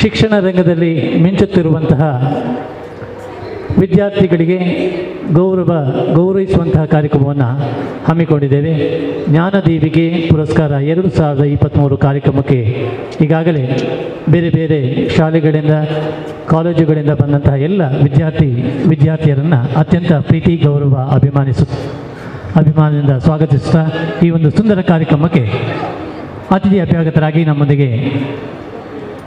ಶಿಕ್ಷಣ ರಂಗದಲ್ಲಿ ಮಿಂಚುತ್ತಿರುವಂತಹ ವಿದ್ಯಾರ್ಥಿಗಳಿಗೆ ಗೌರವಿಸುವಂತಹ ಕಾರ್ಯಕ್ರಮವನ್ನು ಹಮ್ಮಿಕೊಂಡಿದ್ದೇವೆ. ಜ್ಞಾನದೀವಿಗೆ ಪುರಸ್ಕಾರ 2023 ಕಾರ್ಯಕ್ರಮಕ್ಕೆ ಈಗಾಗಲೇ ಬೇರೆ ಬೇರೆ ಶಾಲೆಗಳಿಂದ, ಕಾಲೇಜುಗಳಿಂದ ಬಂದಂತಹ ಎಲ್ಲ ವಿದ್ಯಾರ್ಥಿಯರನ್ನು ಅತ್ಯಂತ ಪ್ರೀತಿ, ಗೌರವ, ಅಭಿಮಾನದಿಂದ ಸ್ವಾಗತಿಸುತ್ತಾ, ಈ ಒಂದು ಸುಂದರ ಕಾರ್ಯಕ್ರಮಕ್ಕೆ ಅತಿಥಿ ಅಭ್ಯಾಗತರಾಗಿ ನಮ್ಮೊಂದಿಗೆ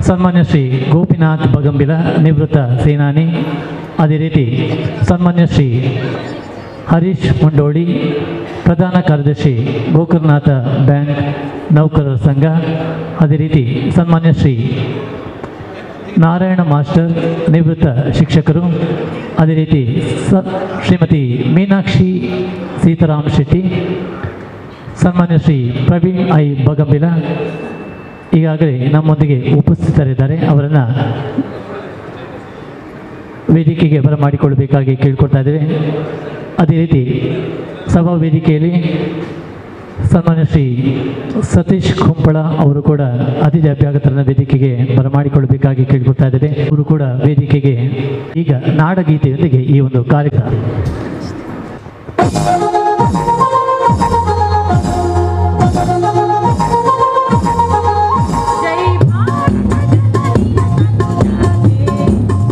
ಸನ್ಮಾನ್ಯ ಶ್ರೀ ಗೋಪಿನಾಥ್ ಬಗಂಬಿಲ, ನಿವೃತ್ತ ಸೇನಾನಿ, ಅದೇ ರೀತಿ ಸನ್ಮಾನ್ಯ ಶ್ರೀ ಹರೀಶ್ ಮುಂಡೋಳಿ, ಪ್ರಧಾನ ಕಾರ್ಯದರ್ಶಿ, ಗೋಕರ್ಣನಾಥ ಬ್ಯಾಂಕ್ ನೌಕರರ ಸಂಘ, ಅದೇ ರೀತಿ ಸನ್ಮಾನ್ಯ ಶ್ರೀ ನಾರಾಯಣ ಮಾಸ್ಟರ್, ನಿವೃತ್ತ ಶಿಕ್ಷಕರು, ಅದೇ ರೀತಿ ಶ್ರೀಮತಿ ಮೀನಾಕ್ಷಿ ಸೀತಾರಾಮ್ ಶೆಟ್ಟಿ, ಸನ್ಮಾನ್ಯ ಶ್ರೀ ಪ್ರವೀಣ್ I Bagambila ಈಗಾಗಲೇ ನಮ್ಮೊಂದಿಗೆ ಉಪಸ್ಥಿತರಿದ್ದಾರೆ. ಅವರನ್ನು ವೇದಿಕೆಗೆ ಬರಮಾಡಿಕೊಳ್ಳಬೇಕಾಗಿ ಕೇಳ್ಕೊಳ್ತಾ ಇದ್ದೇವೆ. ಅದೇ ರೀತಿ ಸಭಾ ವೇದಿಕೆಯಲ್ಲಿ ಸನ್ಮಾನ್ಯ ಶ್ರೀ ಸತೀಶ್ ಕುಂಪಳ ಅವರು ಕೂಡ ಅತಿಥಿ ಅಭ್ಯಾಗತರನ್ನ ವೇದಿಕೆಗೆ ಬರಮಾಡಿಕೊಳ್ಳಬೇಕಾಗಿ ಕೇಳ್ಕೊಳ್ತಾ ಇದ್ದೇವೆ. ಅವರು ಕೂಡ ವೇದಿಕೆಗೆ ಈಗ ನಾಡಗೀತೆಯೊಂದಿಗೆ ಈ ಒಂದು ಕಾರ್ಯಕ್ರಮ. ಜೈ ಭಾರತ ಜನನಿಯ ತನುಜಾತೆ,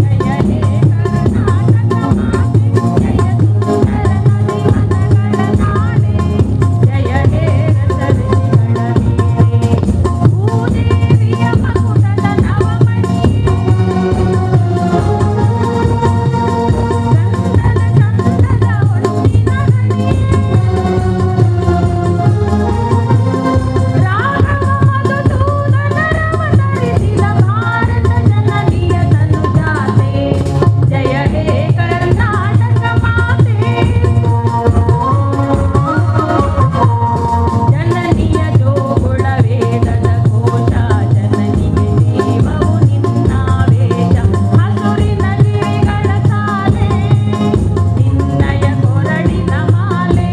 ಜಯ ಹೇ ಕರ್ನಾಟಕ ಮಾತೆ, ಜಯ ಸುಂದರ ನದಿ ವನಗಳ ನಾಡೆ, ಜಯ ಹೇ ರಸ ಋಷಿಗಳ ಬೀಡೆ, ಭೂದೇವಿಯ ಮಕುಟದ ನವಮಣಿ, ಗಂಧದ ಚಂದದ ಹೊನ್ನಿನ ಗಣಿ, ರಾಘವ ಮಧುಸೂದನರವತರಿಸಿದ ಭಾರತ ಜನನಿಯ ತನುಜಾತೆ, ಜಯ ಹೇ ಕರ್ನಾಟಕ ಮಾತೆ. ಜನನಿಯ ಜೋಗುಳ ವೇದದ ಘೋಷ, ಜನನಿಗೆ ಜೀವವು ನಿನ್ನಾವೇಶ, ಹಸುರಿನ ಗಿರಿಗಳ ಸಾಲೆ, ನಿನ್ನಯ ಕೊರಳಿನ ಮಾಲೆ,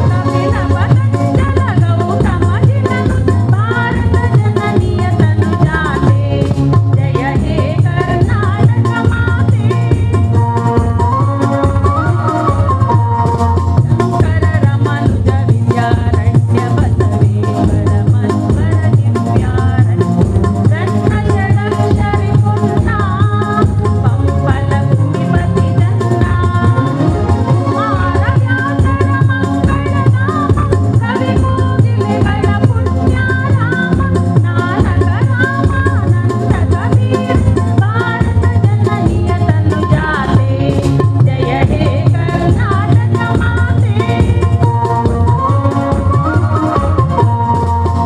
ಕಪಿಲ ಪತಂಜಲ ಗೌತಮ ಜಿನನು ಭಾರತ ಜನನಿಯ ತನುಜಾತೆ, ಜಯ ಹೇ ಕರ್ನಾಟಕ ಮಾತೆ. ಶಂಕರ ರಾಮಾನುಜ ವಿದ್ಯಾರಣ್ಯ ಬಸವೇಶ್ವರ ಮಧ್ವರ ದಿವ್ಯಾರಣ್ಯ ರತ್ನ ಷಡಕ್ಷರಿ ಪುಣ್ಯ ಪಂಪನ ಭೂಮಿಪತಿ ಜನ್ನ ಕುಮಾರ ವ್ಯಾಸರ ಮಂಗಳಧಾಮ ಕವಿ ಕೋಗಿಲೆಗಳ ಪುಣ್ಯಾರಾಮ ನಾನಕ ರಾಮಾನಂದ ಕಬೀರ ಭಾರತ ಜನನಿಯ ತನುಜಾತೆ, ಜಯ ಹೇ ಕರ್ನಾಟಕ ಮಾತೆ.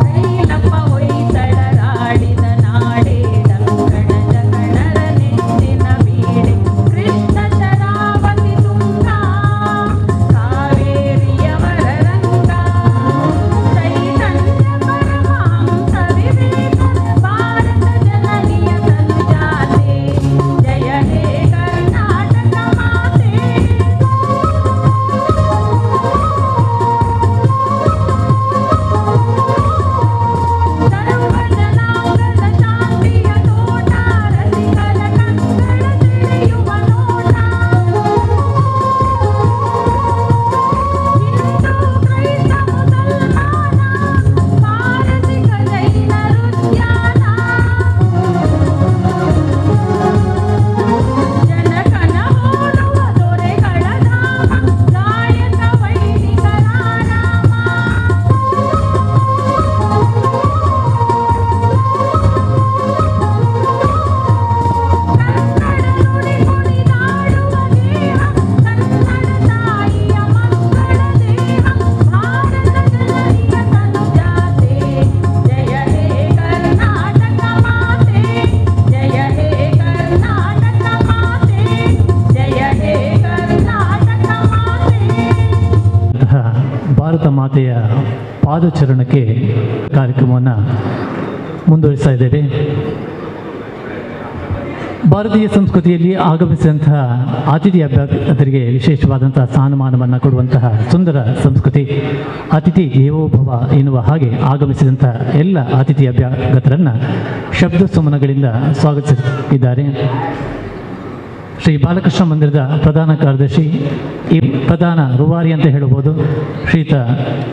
ರೈಲಪ್ಪ ಹೊಯ್ಸಳರಾಳಿದ ನಾಡೇ, ಡಂಕಣ ಜಕಣರ ನೆಚ್ಚಿನ ಬೀಡೆ, ಕೃಷ್ಣ ಶರಾವತಿ ತುಂಗ ಕಾವೇರಿಯವರ ರಂಗ, ಚೈತನ್ಯ ಪರಮಹಂಸ ವಿವೇಕ ಭಾರತ ಜನನಿಯ ತನುಜಾತೆ, ಜಯ ಹೇ ಕರ್ನಾಟಕ ಮಾತೆ. ಸರ್ವ ಜನಾಂಗದ ಶಾಂತಿಯ ತೋಟ, ರಸಿಕರ ಕಂಗಳ ಸೆಳೆಯುವ ನೋಟ, ಹಿಂದೂ ಕ್ರೈಸ್ತ ಮುಸಲ್ಮಾನ ಪಾರಸಿಕ ಜೈನರುದ್ಯಾನ, ಜನಕನ ಹೋಲುವ ದೊರೆಗಳ ಧಾಮ, ಗಾಯಕ ವೈದಿಕರ ರಾಮ. ಕನ್ನಡ ನುಡಿ ಕುಣಿದಾಡುವ ದೇಹ, ಕನ್ನಡ ತಾಯಿಯ ಮಕ್ಕಳ ದೇಹ, ಭಾರತ ಜನನಿಯ ತನುಜಾತೆ, ಜಯ ಹೇ ಕರ್ನಾಟಕ ಮಾತೆ, ಜಯ ಹೇ ಕರ್ನಾಟಕ ಮಾತೆ, ಜಯ ಹೇ ಕರ್ನಾಟಕ ಮಾತೆ. ಅಂತಹ ಭಾರತ ಮಾತೆಯ ಪಾದಚರಣಕ್ಕೆ ಕಾರ್ಯಕ್ರಮವನ್ನು ಮುಂದುವರಿಸ್ತಾ ಇದ್ದೇವೆ. ಭಾರತೀಯ ಸಂಸ್ಕೃತಿಯಲ್ಲಿ ಆಗಮಿಸಿದಂತಹ ಅತಿಥಿ ಅಭ್ಯಾಗತರಿಗೆ ವಿಶೇಷವಾದಂತಹ ಸ್ಥಾನಮಾನವನ್ನು ಕೊಡುವಂತಹ ಸುಂದರ ಸಂಸ್ಕೃತಿ. ಅತಿಥಿ ದೇವೋಭವ ಎನ್ನುವ ಹಾಗೆ ಆಗಮಿಸಿದಂತಹ ಎಲ್ಲ ಅತಿಥಿ ಅಭ್ಯಾಗತರನ್ನು ಶಬ್ದ ಸುಮನಗಳಿಂದ ಸ್ವಾಗತಿಸಿದ್ದಾರೆ. ಶ್ರೀ ಬಾಲಕೃಷ್ಣ ಮಂದಿರದ ಪ್ರಧಾನ ಕಾರ್ಯದರ್ಶಿ, ಈ ಪ್ರಧಾನ ರೂವಾರಿ ಅಂತ ಹೇಳಬಹುದು, ಶ್ರೀಯುತ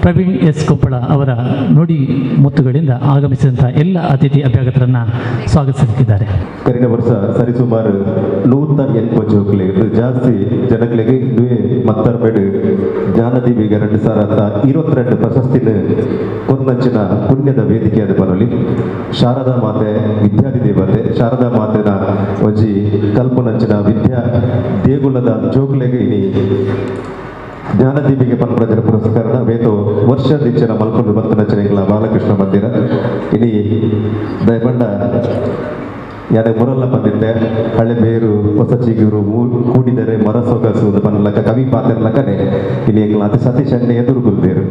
ಪ್ರವೀಣ್ ಎಸ್ ಕೊಪ್ಪಳ ಅವರ ನುಡಿ ಮುತ್ತುಗಳಿಂದ ಆಗಮಿಸಿದಂಥ ಎಲ್ಲ ಅತಿಥಿ ಅಭ್ಯಾಗತರನ್ನು ಸ್ವಾಗತಿಸುತ್ತಿದ್ದಾರೆ. ಕರಿನ ವರ್ಷ ಸರಿಸುಮಾರು 180 ಜೋಕ್ಲೆ ಜಾಸ್ತಿ ಜನಗಳಿಗೆ ಇದುವೇ ಮತ್ತರ್ಬೇಡು ಜ್ಞಾನದೀಪಿಗೆ 2022 ಪ್ರಶಸ್ತಿನ ಕೊರ್ನಂಚಿನ ಪುಣ್ಯದ ವೇದಿಕೆಯಾದ ಬರಲಿ. ಶಾರದಾ ಮಾತೆ ವಿದ್ಯಾಧಿ ದೇವತೆ, ಶಾರದಾ ಮಾತೆನ ಒಂಜಿ ಕಲ್ಪನಂಚಿನ ವಿದ್ಯಾ ದೇಗುಲದ ಜೋಕ್ಲೆಗೆ ಇನಿ ಜ್ಞಾನದೀಪಿಗೆ ಪನ್ಪುನಂಚಿನ ಪುರಸ್ಕಾರನ ವೇತೋ ವರ್ಷದಿಂಚಿನ ಮಲ್ಪುಂಡು ಬತ್ತನಂಚಿನ ಬಾಲಕೃಷ್ಣ ಮಂದಿರ ಇನಿ ದಯಪಂಡ ಯಾನೆ ಮುರಲ್ಲ ಬಂದಿದ್ದೆ. ಹಳೆ ಬೇರು ಹೊಸ ಚಿಗುರು ಕೂಡಿದರೆ ಮರ ಸೊಗಸು ಪನ್ಲಕ್ಕ ಕವಿ ಪಾತ್ರಲಕ್ಕನೆ ಇನಿ ಎಂಕ್ಲ ಅತಿ ಸತೀಶ್ ಅಣ್ಣೆ ಎದುರು ಕುಲ್ದೇರು.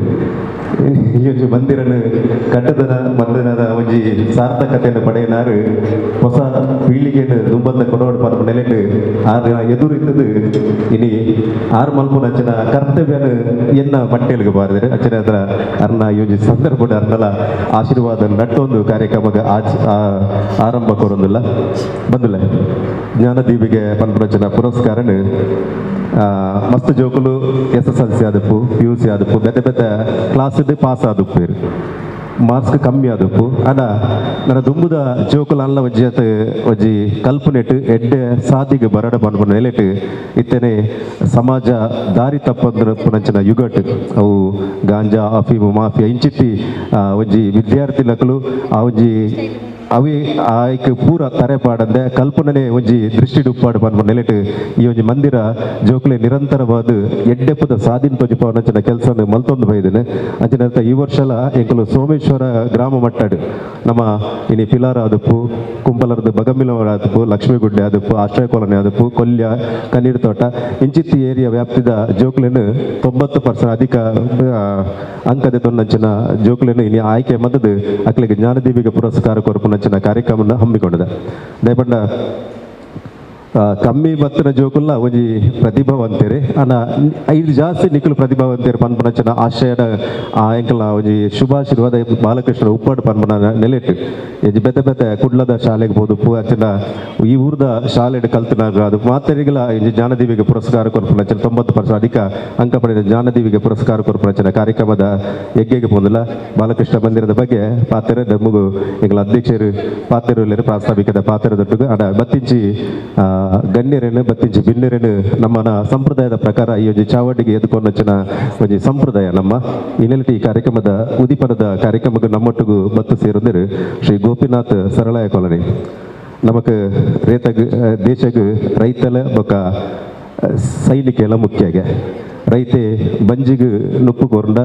ಈ ಒಂಜಿ ಮಂದಿರನು ಕಟ್ಟದನ ಮಂದಿರದ ಒಂಜಿ ಸಾರ್ಥಕತೆಯನ್ನು ಪಡೆಯನಾರು ಹೊಸ ಪೀಳಿಗೆಯನ್ನು ದುಂಬಂದ ಕೊಡೋಡು ಪನ್ಪ ನೆಲೆಟ್ ಆರು ಎದುರು ಇತ್ತದು. ಇನಿ ಆರು ಮಲ್ಪುನಂಚಿನ ಕರ್ತವ್ಯನ ಎನ್ನ ಪಟ್ಟೆಲಿಗೆ ಬಾರಿದರೆ ಅಚ್ಚನ ಹತ್ರ ಅರ್ನ ಈ ಒಂಜಿ ಸಂದರ್ಭದ ಅರ್ನಲ ಆಶೀರ್ವಾದ ನಟ್ಟೊಂದು ಕಾರ್ಯಕ್ರಮಕ್ಕೆ ಆರಂಭ ಕೊರೊಂದಿಲ್ಲ ಬಂದಿಲ್ಲ. ಜ್ಞಾನದೀಪಿಗೆ ಪನ್ಪುನಂಚಿನ ಪುರಸ್ಕಾರನು ಮಸ್ತ್ ಜೋಕುಲು SSLC ಆದಪ್ಪು, PUC ಆದಪ್ಪು, ಬೆತ್ತೆ ಬೆತ್ತೆ ಕ್ಲಾಸ್ ಪಾಸ್ ಆದಪ್ಪು, ಮಾರ್ಕ್ಸ್ ಕಮ್ಮಿ ಆದಪ್ಪು. ಅದ ನನ್ನ ದುಂಬುದ ಜೋಕುಲು ಅಲ್ಲ ಒಂಜಿ ಒಂಜಿ ಕಲ್ಪನೆಟ್ಟು ಎಡ್ಡೆ ಸಾದಿಗೆ ಬರಡ ಪನ್ಪುನ ನೆಲೆಟ್ ಇತ್ತನೆ ಸಮಾಜ ದಾರಿ ತಪ್ಪಂದ್ರ ಯುಗಟ್ ಅವು ಗಾಂಜಾ ಅಫೀಮು ಮಾಫಿಯಾ ಇಂಚಿತ್ತಿ ಒಂಜಿ ವಿದ್ಯಾರ್ಥಿ ಲಕಲು ಆ ಒಂಜಿ ಅವಿ ಆಯ್ಕೆ ಪೂರ ತರೆ ಪಾಡಂದೆ ಕಲ್ಪನೆ ಒಂಜಿ ದೃಷ್ಟಿ ಉಪ್ಪಾಡು ಪನ್ಪ ನೆಲೆಟ್ ಈ ಒಂಜಿ ಮಂದಿರ ಜೋಕುಲೆ ನಿರಂತರವಾದ ಎಡ್ಡೆಪ್ಪದ ಸಾಧಿನ ತೊಜಿಪವನಂಚಿನ ಕೆಲಸ ಮಲ್ತೊಂದು ಬೈದಿನ. ಅಂಚಿನ ಈ ವರ್ಷಲ ಎಂಕುಲು ಸೋಮೇಶ್ವರ ಗ್ರಾಮ ಮಟ್ಟಡು ನಮ್ಮ ಇನಿ ಪಿಲಾರ ಆದಪ್ಪು, ಕುಂಪಲರದ ಬಗಮಿಲವರ ಆದಪ್ಪು, ಲಕ್ಷ್ಮೀಗುಡ್ಡೆ ಆದಪ್ಪು, ಆಶ್ರಯ ಕಾಲೋನಿ ಆದಪ್ಪು, ಕೊಲ್ಯ ಕನ್ನೀರು ತೋಟ ಇಂಚಿತ್ತಿ ಏರಿಯಾ ವ್ಯಾಪ್ತಿದ ಜೋಕುಲೆನು 90% ಅಧಿಕ ಅಂಕದ ತೊಂದಂಚಿನ ಜೋಕುಲೆನು ಇನಿ ಆಯ್ಕೆ ಮದ್ದದು ಅಕ್ಲೆಗೆ ಜ್ಞಾನದೀಪಿಗೆ ಪುರಸ್ಕಾರ ಕೊರಪುನ ಕಾರ್ಯಕ್ರಮ ಹಮ್ಮಿಕೊಂಡಿದೆ. ದಯಪಂಡ ಕಮ್ಮಿ ಬತ್ತಿನ ಜೋಕುಲ್ಲ ಒಂಜಿ ಪ್ರತಿಭಾವಂತೇರಿ ಅನ್ನ ಐದು ಜಾಸ್ತಿ ನಿಖಲು ಪ್ರತಿಭಾವಂತೇರಿ ಪನ್ಪುನಂಚಿನ ಆಶಯದ ಆ ಎಂಕಲ್ನ ಒಂಜಿ ಶುಭಾಶೀರ್ವಾದ ಬಾಲಕೃಷ್ಣ ಉಪ್ಪಾಡು ಪನ್ಪುನ ನೆಲೆಟ್ ಒಂಜಿ ಬೆತ್ತೆ ಬೆತ್ತೆ ಕುಡ್ಲದ ಶಾಲೆಗೆ ಪೋದುಪ್ಪು ಅಂಚಿನ ಈ ಊರ್ದ ಶಾಲೆಡ್ ಕಲ್ತನಾಗ ಅದು ಮಾತೆರಿಗಲ ಒಂಜಿ ಜ್ಞಾನದೀವಿಗೆ ಪುರಸ್ಕಾರ ಕೊರ್ಪುನಂಚಿನ 90% ಅಧಿಕ ಅಂಕ ಪಡೆದ ಜ್ಞಾನದೀವಿಗೆ ಪುರಸ್ಕಾರ ಕೊರ್ಪುನಂಚಿನ ಕಾರ್ಯಕ್ರಮದ ಯಜ್ಞೆಗೆ ಪೋಂದಿಲ್ಲ. ಬಾಲಕೃಷ್ಣ ಮಂದಿರದ ಬಗ್ಗೆ ಪಾತೆರೆ ನಮಗು ಎಂಕಲ ಅಧ್ಯಕ್ಷರು ಪಾತೆರು ಪ್ರಾಸ್ತಾವಿಕದ ಪಾತೆರದೊಟ್ಟಿಗೆ ಅಡ ಬತ್ತಿಂಚಿ ಗಣ್ಯರೇನು ಬತ್ತಿಂಚಿ ಬಿನ್ನೆರೇನು ನಮ್ಮನ ಸಂಪ್ರದಾಯದ ಪ್ರಕಾರ ಈ ಒಂಜಿ ಚಾವಡಿಗೆ ಎದುಕೊಂಡಂಚಿನ ಒಂಜಿ ಸಂಪ್ರದಾಯ ನಮ್ಮ ಈ ಈ ಕಾರ್ಯಕ್ರಮದ ಉದಿಪನದ ಕಾರ್ಯಕ್ರಮಕ್ಕೆ ನಮ್ಮೊಟ್ಟಿಗೂ ಬತ್ತು ಸೇರೊಂದಿರು ಶ್ರೀ ಗೋಪಿನಾಥ್ ಸರಳಾಯ ಕಾಲೋನಿ. ನಮಕ್ ರೇತಗ್ ದೇಶಗ್ ರೈತಲ ಬೊಕ ಸೈನಿಕೆಲ್ಲ ಮುಖ್ಯ. ರೈತೆ ಬಂಜಿಗೆ ನುಪ್ಪು ಕೊರಂಡ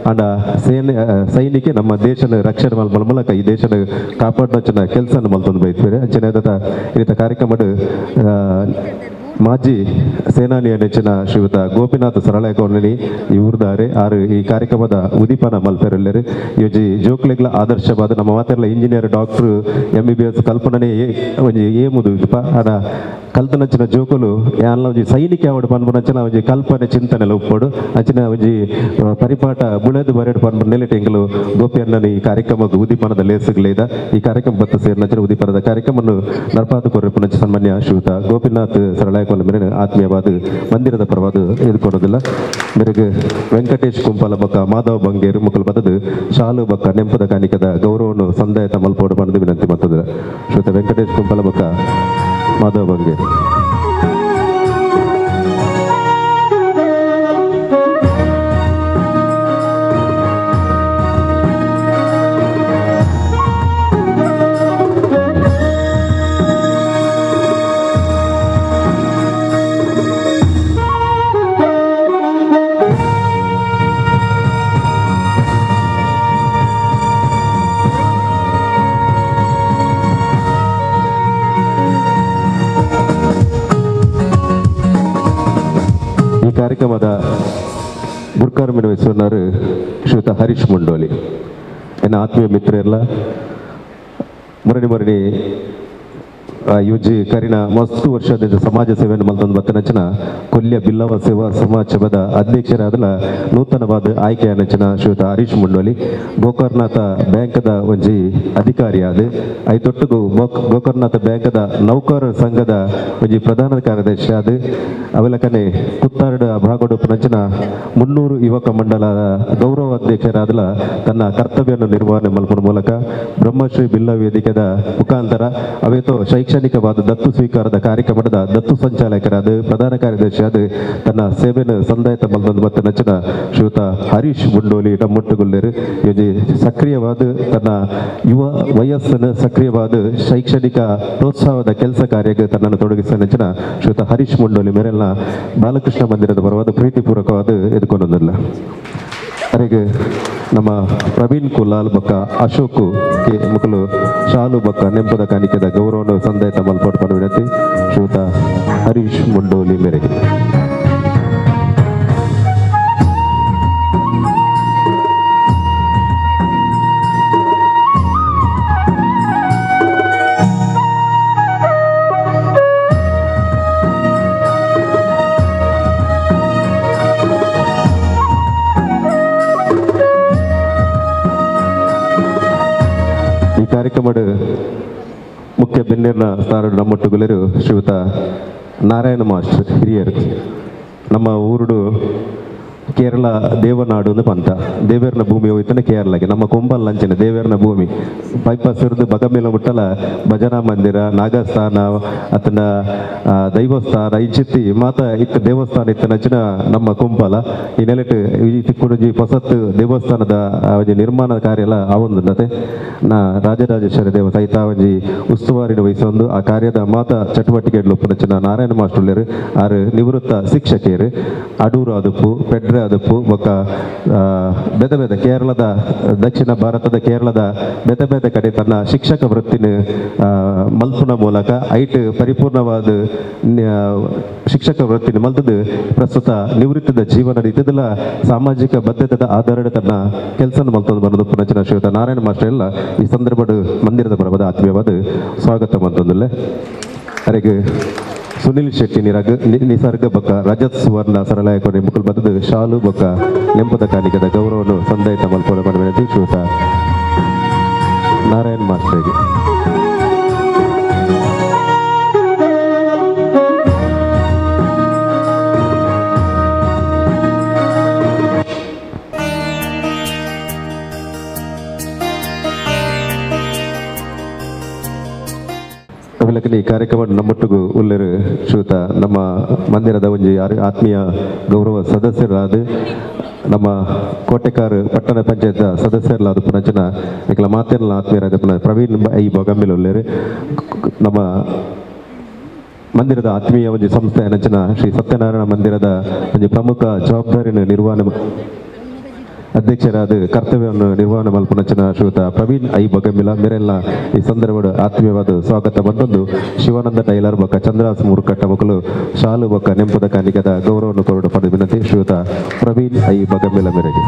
ಅಂಡ ಸೇನೆ ಸೈನಿಕೆ ನಮ್ಮ ದೇಶನ ರಕ್ಷಣೆ ಮಲ್ಪನ ಮೂಲಕ ಈ ದೇಶನ ಕಾಪಾಡಿನ ಕೆಲಸ ಮಲ್ತೊಂದು ಬೈತ್ವೇರೆ. ಅಂಚನೆ ಈತ ಕಾರ್ಯಕ್ರಮದ ಮಾಜಿ ಸೇನಾನಿಯ ನೆಚ್ಚಿನ ಶ್ರೀಯುತ ಗೋಪಿನಾಥ್ ಸರಳಾಯ ಕಾಲೋನಿ ಈ ಊರ್ದಾರೆ ಆರು ಈ ಕಾರ್ಯಕ್ರಮದ ಉದೀಪನ ಮಲ್ಪೆರಲ್ಲೇರು. ಈ ಒಂಜಿ ಜೋಕ್ಲೆಗ್ಲ ಆದರ್ಶವಾದ ನಮ್ಮ ಮಾತೆರ್ಲ engineer doctor MBBS ಕಲ್ಪನೆ ಒಂಜಿ ಏಮುದು ಇಪ್ಪ ಅದ ಕಲ್ತನಂಚಿನ ಜೋಕುಲು ಯಾನ್ಲ ಒಂಜಿ ಸೈನಿಕ ಯಾವಡು ಪನ್ಪುನಂಚಿನ ಒಂಜಿ ಕಲ್ಪನೆ ಚಿಂತನೆಲ ಉಪ್ಪೊಡು ಅಂಚಿನ ಒಂಜಿ ಪರಿಪಾಠ ಬುಳೆದು ಬರೆಡು ಪನ್ಪುನ ನೆಲೆಟ್ ಎಂಕುಲು ಗೋಪಿಯಣ್ಣನ ಈ ಕಾರ್ಯಕ್ರಮದ ಉದೀಪನದ ಲೇಸುಗಳೇದ ಈ ಕಾರ್ಯಕ್ರಮ ಬತ್ತ ಸೇರಿನಂಚಿನ ಉದೀಪನದ ಕಾರ್ಯಕ್ರಮವನ್ನು ನರ್ಪಾದು ಕೊರಪುನಂಚ ಸನ್ಮಾನ್ಯ ಶ್ರೀಯುತ ಗೋಪಿನಾಥ್ ಸರಳಾಯ ಕಾಲೋನಿ ಮೇರೆ ಆತ್ಮೀಯವಾದ ಮಂದಿರದ ಪರವಾದ ಎದುಕೊಡೋದಿಲ್ಲ. ಮೇರೆಗೆ ವೆಂಕಟೇಶ್ ಕುಂಪಾಲ ಬಕ್ಕ ಮಾಧವ ಬಂಗೇರು ಮುಕುಲು ಬದದು ಶಾಲು ಬಕ್ಕ ನೆಂಪದ ಕಾಣಿಕದ ಗೌರವವನ್ನು ಸಂದಾಯತ ಮಲ್ಪೋಡು ಪಂದು ವಿನಂತಿ ಮತ್ತದ ಶ್ರೀಯುತ ವೆಂಕಟೇಶ್ ಕುಂಪಾಲ ಬಕ್ಕ ಮಾಧವ ಬಂಗೇರು. ಕಾರ್ಯಕ್ರಮದ ಗುರ್ಕಾರ್ಮೆಯನ್ನು ವಹಿಸುವన్నారు ಶ್ರೀಯುತ ಹರೀಶ್ ಮುಂಡೋಲಿ. ಎನ್ನ ಆತ್ಮೀಯ ಮಿತ್ರರೆಲ್ಲ ಮುರಣಿ ಮುರಣಿ UG ಕರಿನ ಮಸ್ತ್ ವರ್ಷದ ಸಮಾಜ ಸೇವೆಯನ್ನು ಮಲ್ತೊಂದು ಬತ್ತನಂಚಿನ ಕೊಲ್ಯ ಬಿಲ್ಲವ ಸೇವಾ ಸಮಾಜ ಸಭಾದ ಅಧ್ಯಕ್ಷರಾದಲ ನೂತನವಾದ ಆಯ್ಕೆಯನಂಚಿನ ಶ್ರೀಯುತ ಹರೀಶ್ ಮುಂಡೋಲಿ ಗೋಕರ್ಣನಾಥ ಬ್ಯಾಂಕ್ದ ಒಂಜಿ ಅಧಿಕಾರಿಯಾದ ಐತೊಟ್ಟುಗು ಗೋಕರ್ಣನಾಥ ಬ್ಯಾಂಕ್ದ ನೌಕರ ಸಂಘದ ಒಂಜಿ ಪ್ರಧಾನ ಕಾರ್ಯದರ್ಶಿ ಆದ ಅವೆಲಕನೆ ಕುತ್ತಾರಡ ಭಾಗಡು ನಂಚಿನ 300 ಯುವಕ ಮಂಡಲ ಗೌರವ ಅಧ್ಯಕ್ಷರಾದಲ ತನ್ನ ಕರ್ತವ್ಯವನ್ನು ನಿರ್ವಹಣೆ ಮಲ್ಪುವ ಮೂಲಕ ಬ್ರಹ್ಮಶ್ರೀ ಬಿಲ್ಲ ವೇದಿಕೆದ ಮುಖಾಂತರ ಅವೇತೋ ಶೈಕ್ಷಣಿಕವಾದ ದತ್ತು ಸ್ವೀಕಾರದ ಕಾರ್ಯಕ್ರಮದ ದತ್ತು ಸಂಚಾಲಕರಾದ ಪ್ರಧಾನ ಕಾರ್ಯದರ್ಶಿಯಾದ ತನ್ನ ಸೇವೆಯನ್ನು ಸಂದಾಯತ ಮಲ್ದೊಂದು ಮತ್ತು ನಚ್ಚಿನ ಶ್ರೀಯುತ ಹರೀಶ್ ಮುಂಡೋಲಿ ನಮ್ಮೊಟ್ಟುಗುಲ್ಲೇರು ಯೋಜಿ ಸಕ್ರಿಯವಾದ ತನ್ನ ಯುವ ವಯಸ್ಸನ್ನು ಸಕ್ರಿಯವಾದ ಶೈಕ್ಷಣಿಕ ಪ್ರೋತ್ಸಾಹದ ಕೆಲಸ ಕಾರ್ಯಕ್ಕೆ ತನ್ನನ್ನು ತೊಡಗಿಸಿದ ನೆಚ್ಚಿನ ಶ್ರೀಯುತ ಹರೀಶ್ ಮುಂಡೋಲಿ ಮೇರೆಲ್ಲ ಬಾಲಕೃಷ್ಣ ಮಂದಿರದ ಪರವಾದ ಪ್ರೀತಿಪೂರ್ವಕವಾದ ಎದುಕೊಂಡೊಂದಿಲ್ಲ. ಅರೆಗೆ ನಮ್ಮ ಪ್ರವೀಣ್ ಕುಲಾಲ್ ಬಕ್ಕ ಅಶೋಕ್ ಕೆ ಮುಕಲು ಶಾಲು ಬಕ್ಕ ನೆಂಪದ ಕಾಣಿಕೆದ ಗೌರವವನ್ನು ಸಂದಾಯತ ಮಲ್ಪಟ್ಟು ವಿನಂತಿ ಶ್ರೀಯುತ ಹರೀಶ್ ಮುಂಡೋಲಿ ಮೇರೆಗೆ. ಈ ಕಾರ್ಯಕ್ರಮದ ಮುಖ್ಯ ಬೆನ್ನೇರ್ನ ಸ್ಥಾನ ನಮ್ಮೊಟ್ಟುಗುಲರು ಶ್ರೀಯುತ ನಾರಾಯಣ ಮಾಸ್ಟರ್ ಹಿರಿಯರು. ನಮ್ಮ ಊರುಡು ಕೇರಳ ದೇವನಾಡು ಅಂದು ಪಂತ ದೇವೇರ್ನ ಭೂಮಿ ಹೋಯ್ತಾನೆ ಕೇರಳಗೆ ನಮ್ಮ ಕೊಂಬಲ್ ಲಂಚನೆ ದೇವೇರ್ನ ಭೂಮಿ ಬೈಪಾಸ್ ಇರೋದು ಬಗಮೇಲ ಮುಟ್ಟಲ ಭಜನಾ ಮಂದಿರ ನಾಗಸ್ಥಾನ ಅತನ ದೈವಸ್ಥಾನ ಇಂಚಿತ್ತಿ ಮಾತ ಇತ್ತ ದೇವಸ್ಥಾನ ಇತ್ತ ನಚ್ಚಿನ ನಮ್ಮ ಕೊಂಪಲ ಈ ನೆಲೆಟ್ ಈ ತಿಕ್ಕುಡಜಿ ಹೊಸತ್ತು ದೇವಸ್ಥಾನದ ಒಂಜಿ ನಿರ್ಮಾಣ ಕಾರ್ಯ ಎಲ್ಲ ಆವೊಂದುಂಡತೆ ನಾ ರಾಜರಾಜೇಶ್ವರಿ ದೇವ ಸಹಿತ ಒಂಜಿ ಉಸ್ತುವಾರಿನ ವಹಿಸೊಂದು ಆ ಕಾರ್ಯದ ಮಾತ ಚಟುವಟಿಕೆಗಳು ನಚ್ಚಿನ ನಾರಾಯಣ ಮಾಸ್ಟರ್ ಆರು ನಿವೃತ್ತ ಶಿಕ್ಷಕಿಯರು ಅಡೂರು ಅದುಪು ಪೆಡ್ರೆ ಅದುಪು ಬೊಕ್ಕ ಬೇತೆ ಬೇತೆ ಕೇರಳದ ದಕ್ಷಿಣ ಭಾರತದ ಕೇರಳದ ಬೇತೆ ಬೇತೆ ಕಡೆ ತನ್ನ ಶಿಕ್ಷಕ ವೃತ್ತಿನ ಮಲ್ಪುನ ಮೂಲಕ ಐಟ್ ಪರಿಪೂರ್ಣವಾದ ಶಿಕ್ಷಕ ವೃತ್ತಿನ ಮಲ್ತದ್ದು ಪ್ರಸ್ತುತ ನಿವೃತ್ತದ ಜೀವನ ಇದ್ದಲ್ಲ ಸಾಮಾಜಿಕ ಬದ್ಧತೆದ ಆಧಾರದ ತನ್ನ ಕೆಲಸ ಮಲ್ತೊಂದು ಬರೋದು ಪುನಚಿನ ಶ್ರೀಯುತ ನಾರಾಯಣ ಮಾಸ್ಟರ್ ಎಲ್ಲ ಈ ಸಂದರ್ಭದ ಮಂದಿರದ ಪರವಾದ ಆತ್ಮೀಯವಾದ ಸ್ವಾಗತ ಮಂತೊಂದಿಲ್ಲ. ಅರೆಗೆ ಸುನಿಲ್ ಶೆಟ್ಟಿ ನಿರಗ ನಿಸರ್ಗ ಬೊಕ್ಕ ರಜತ್ ಸುವರ್ಣ ಸರಳಾಯಕ ಮುಕುಲ್ ಬತ್ತದ ಶಾಲು ಬೊಕ್ಕ ನೆಂಪದ ಕಾಣಿಕೆದ ಗೌರವವನ್ನು ಸಂದಾಯತ ಮಲ್ಪೋಡ ವಿನಂತಿ ಶ್ರೀಯುತ ನಾರಾಯಣ್ ಮಾಸ್ಟರ್ಗೆ. ಅಭಿಲಖನಿ ಈ ಕಾರ್ಯಕ್ರಮ ನಮ್ಮೊಟ್ಟಿಗೂ ಉಲ್ಲೇರು ಶ್ರೀಯುತ ನಮ್ಮ ಮಂದಿರದ ಒಂಜಿ ಆತ್ಮೀಯ ಗೌರವ ಸದಸ್ಯರಾದ ನಮ್ಮ ಕೋಟೆಕಾರು ಪಟ್ಟಣ ಪಂಚಾಯತ್ ಸದಸ್ಯರಾದ ಪುನಂಚನ ಇಕಲ ಮಾತೆಲ್ಲ ಆತ್ಮೀಯರಾದ ಪುನಃ ಪ್ರವೀಣ್ I ಬೊಗಂಬಿಲ್ ಉಲ್ಲೇರು ನಮ್ಮ ಮಂದಿರದ ಆತ್ಮೀಯ ಒಂಜಿ ಸಂಸ್ಥೆ ನಂಚಿನ ಶ್ರೀ ಸತ್ಯನಾರಾಯಣ ಮಂದಿರದ ಒಂಜಿ ಪ್ರಮುಖ ಜವಾಬ್ದಾರಿಯನ್ನು ನಿರ್ವಹಣೆ ಅಧ್ಯಕ್ಷರಾದ ಕರ್ತವ್ಯವನ್ನು ನಿರ್ವಹಣೆ ಮಲ್ಪುನಂಚಿನ ಶ್ರೀಯುತ ಪ್ರವೀಣ್ I ಬೊಗಂಬಿಲ ಮೇರೆಲ್ಲ ಈ ಸಂದರ್ಭದ ಆತ್ಮೀಯವಾದ ಸ್ವಾಗತ ಬಂದೊಂದು ಶಿವಾನಂದ ಟೈಲರ್ ಬೊಕ್ಕ ಚಂದ್ರಾಸ್ ಮೂರ್ಕಟ್ಟ ಮಕ್ಕಳು ಶಾಲು ಬೊಕ್ಕ ನೆಂಪದ ಕಾಣಿಕೆದ ಗೌರವವನ್ನು ಕೊರಡು ಪಡೆದ ವಿನಂತಿ ಶ್ರೀಯುತ ಪ್ರವೀಣ್ I ಬೊಗಂಬಿಲ ಮೇರೆಗೆ.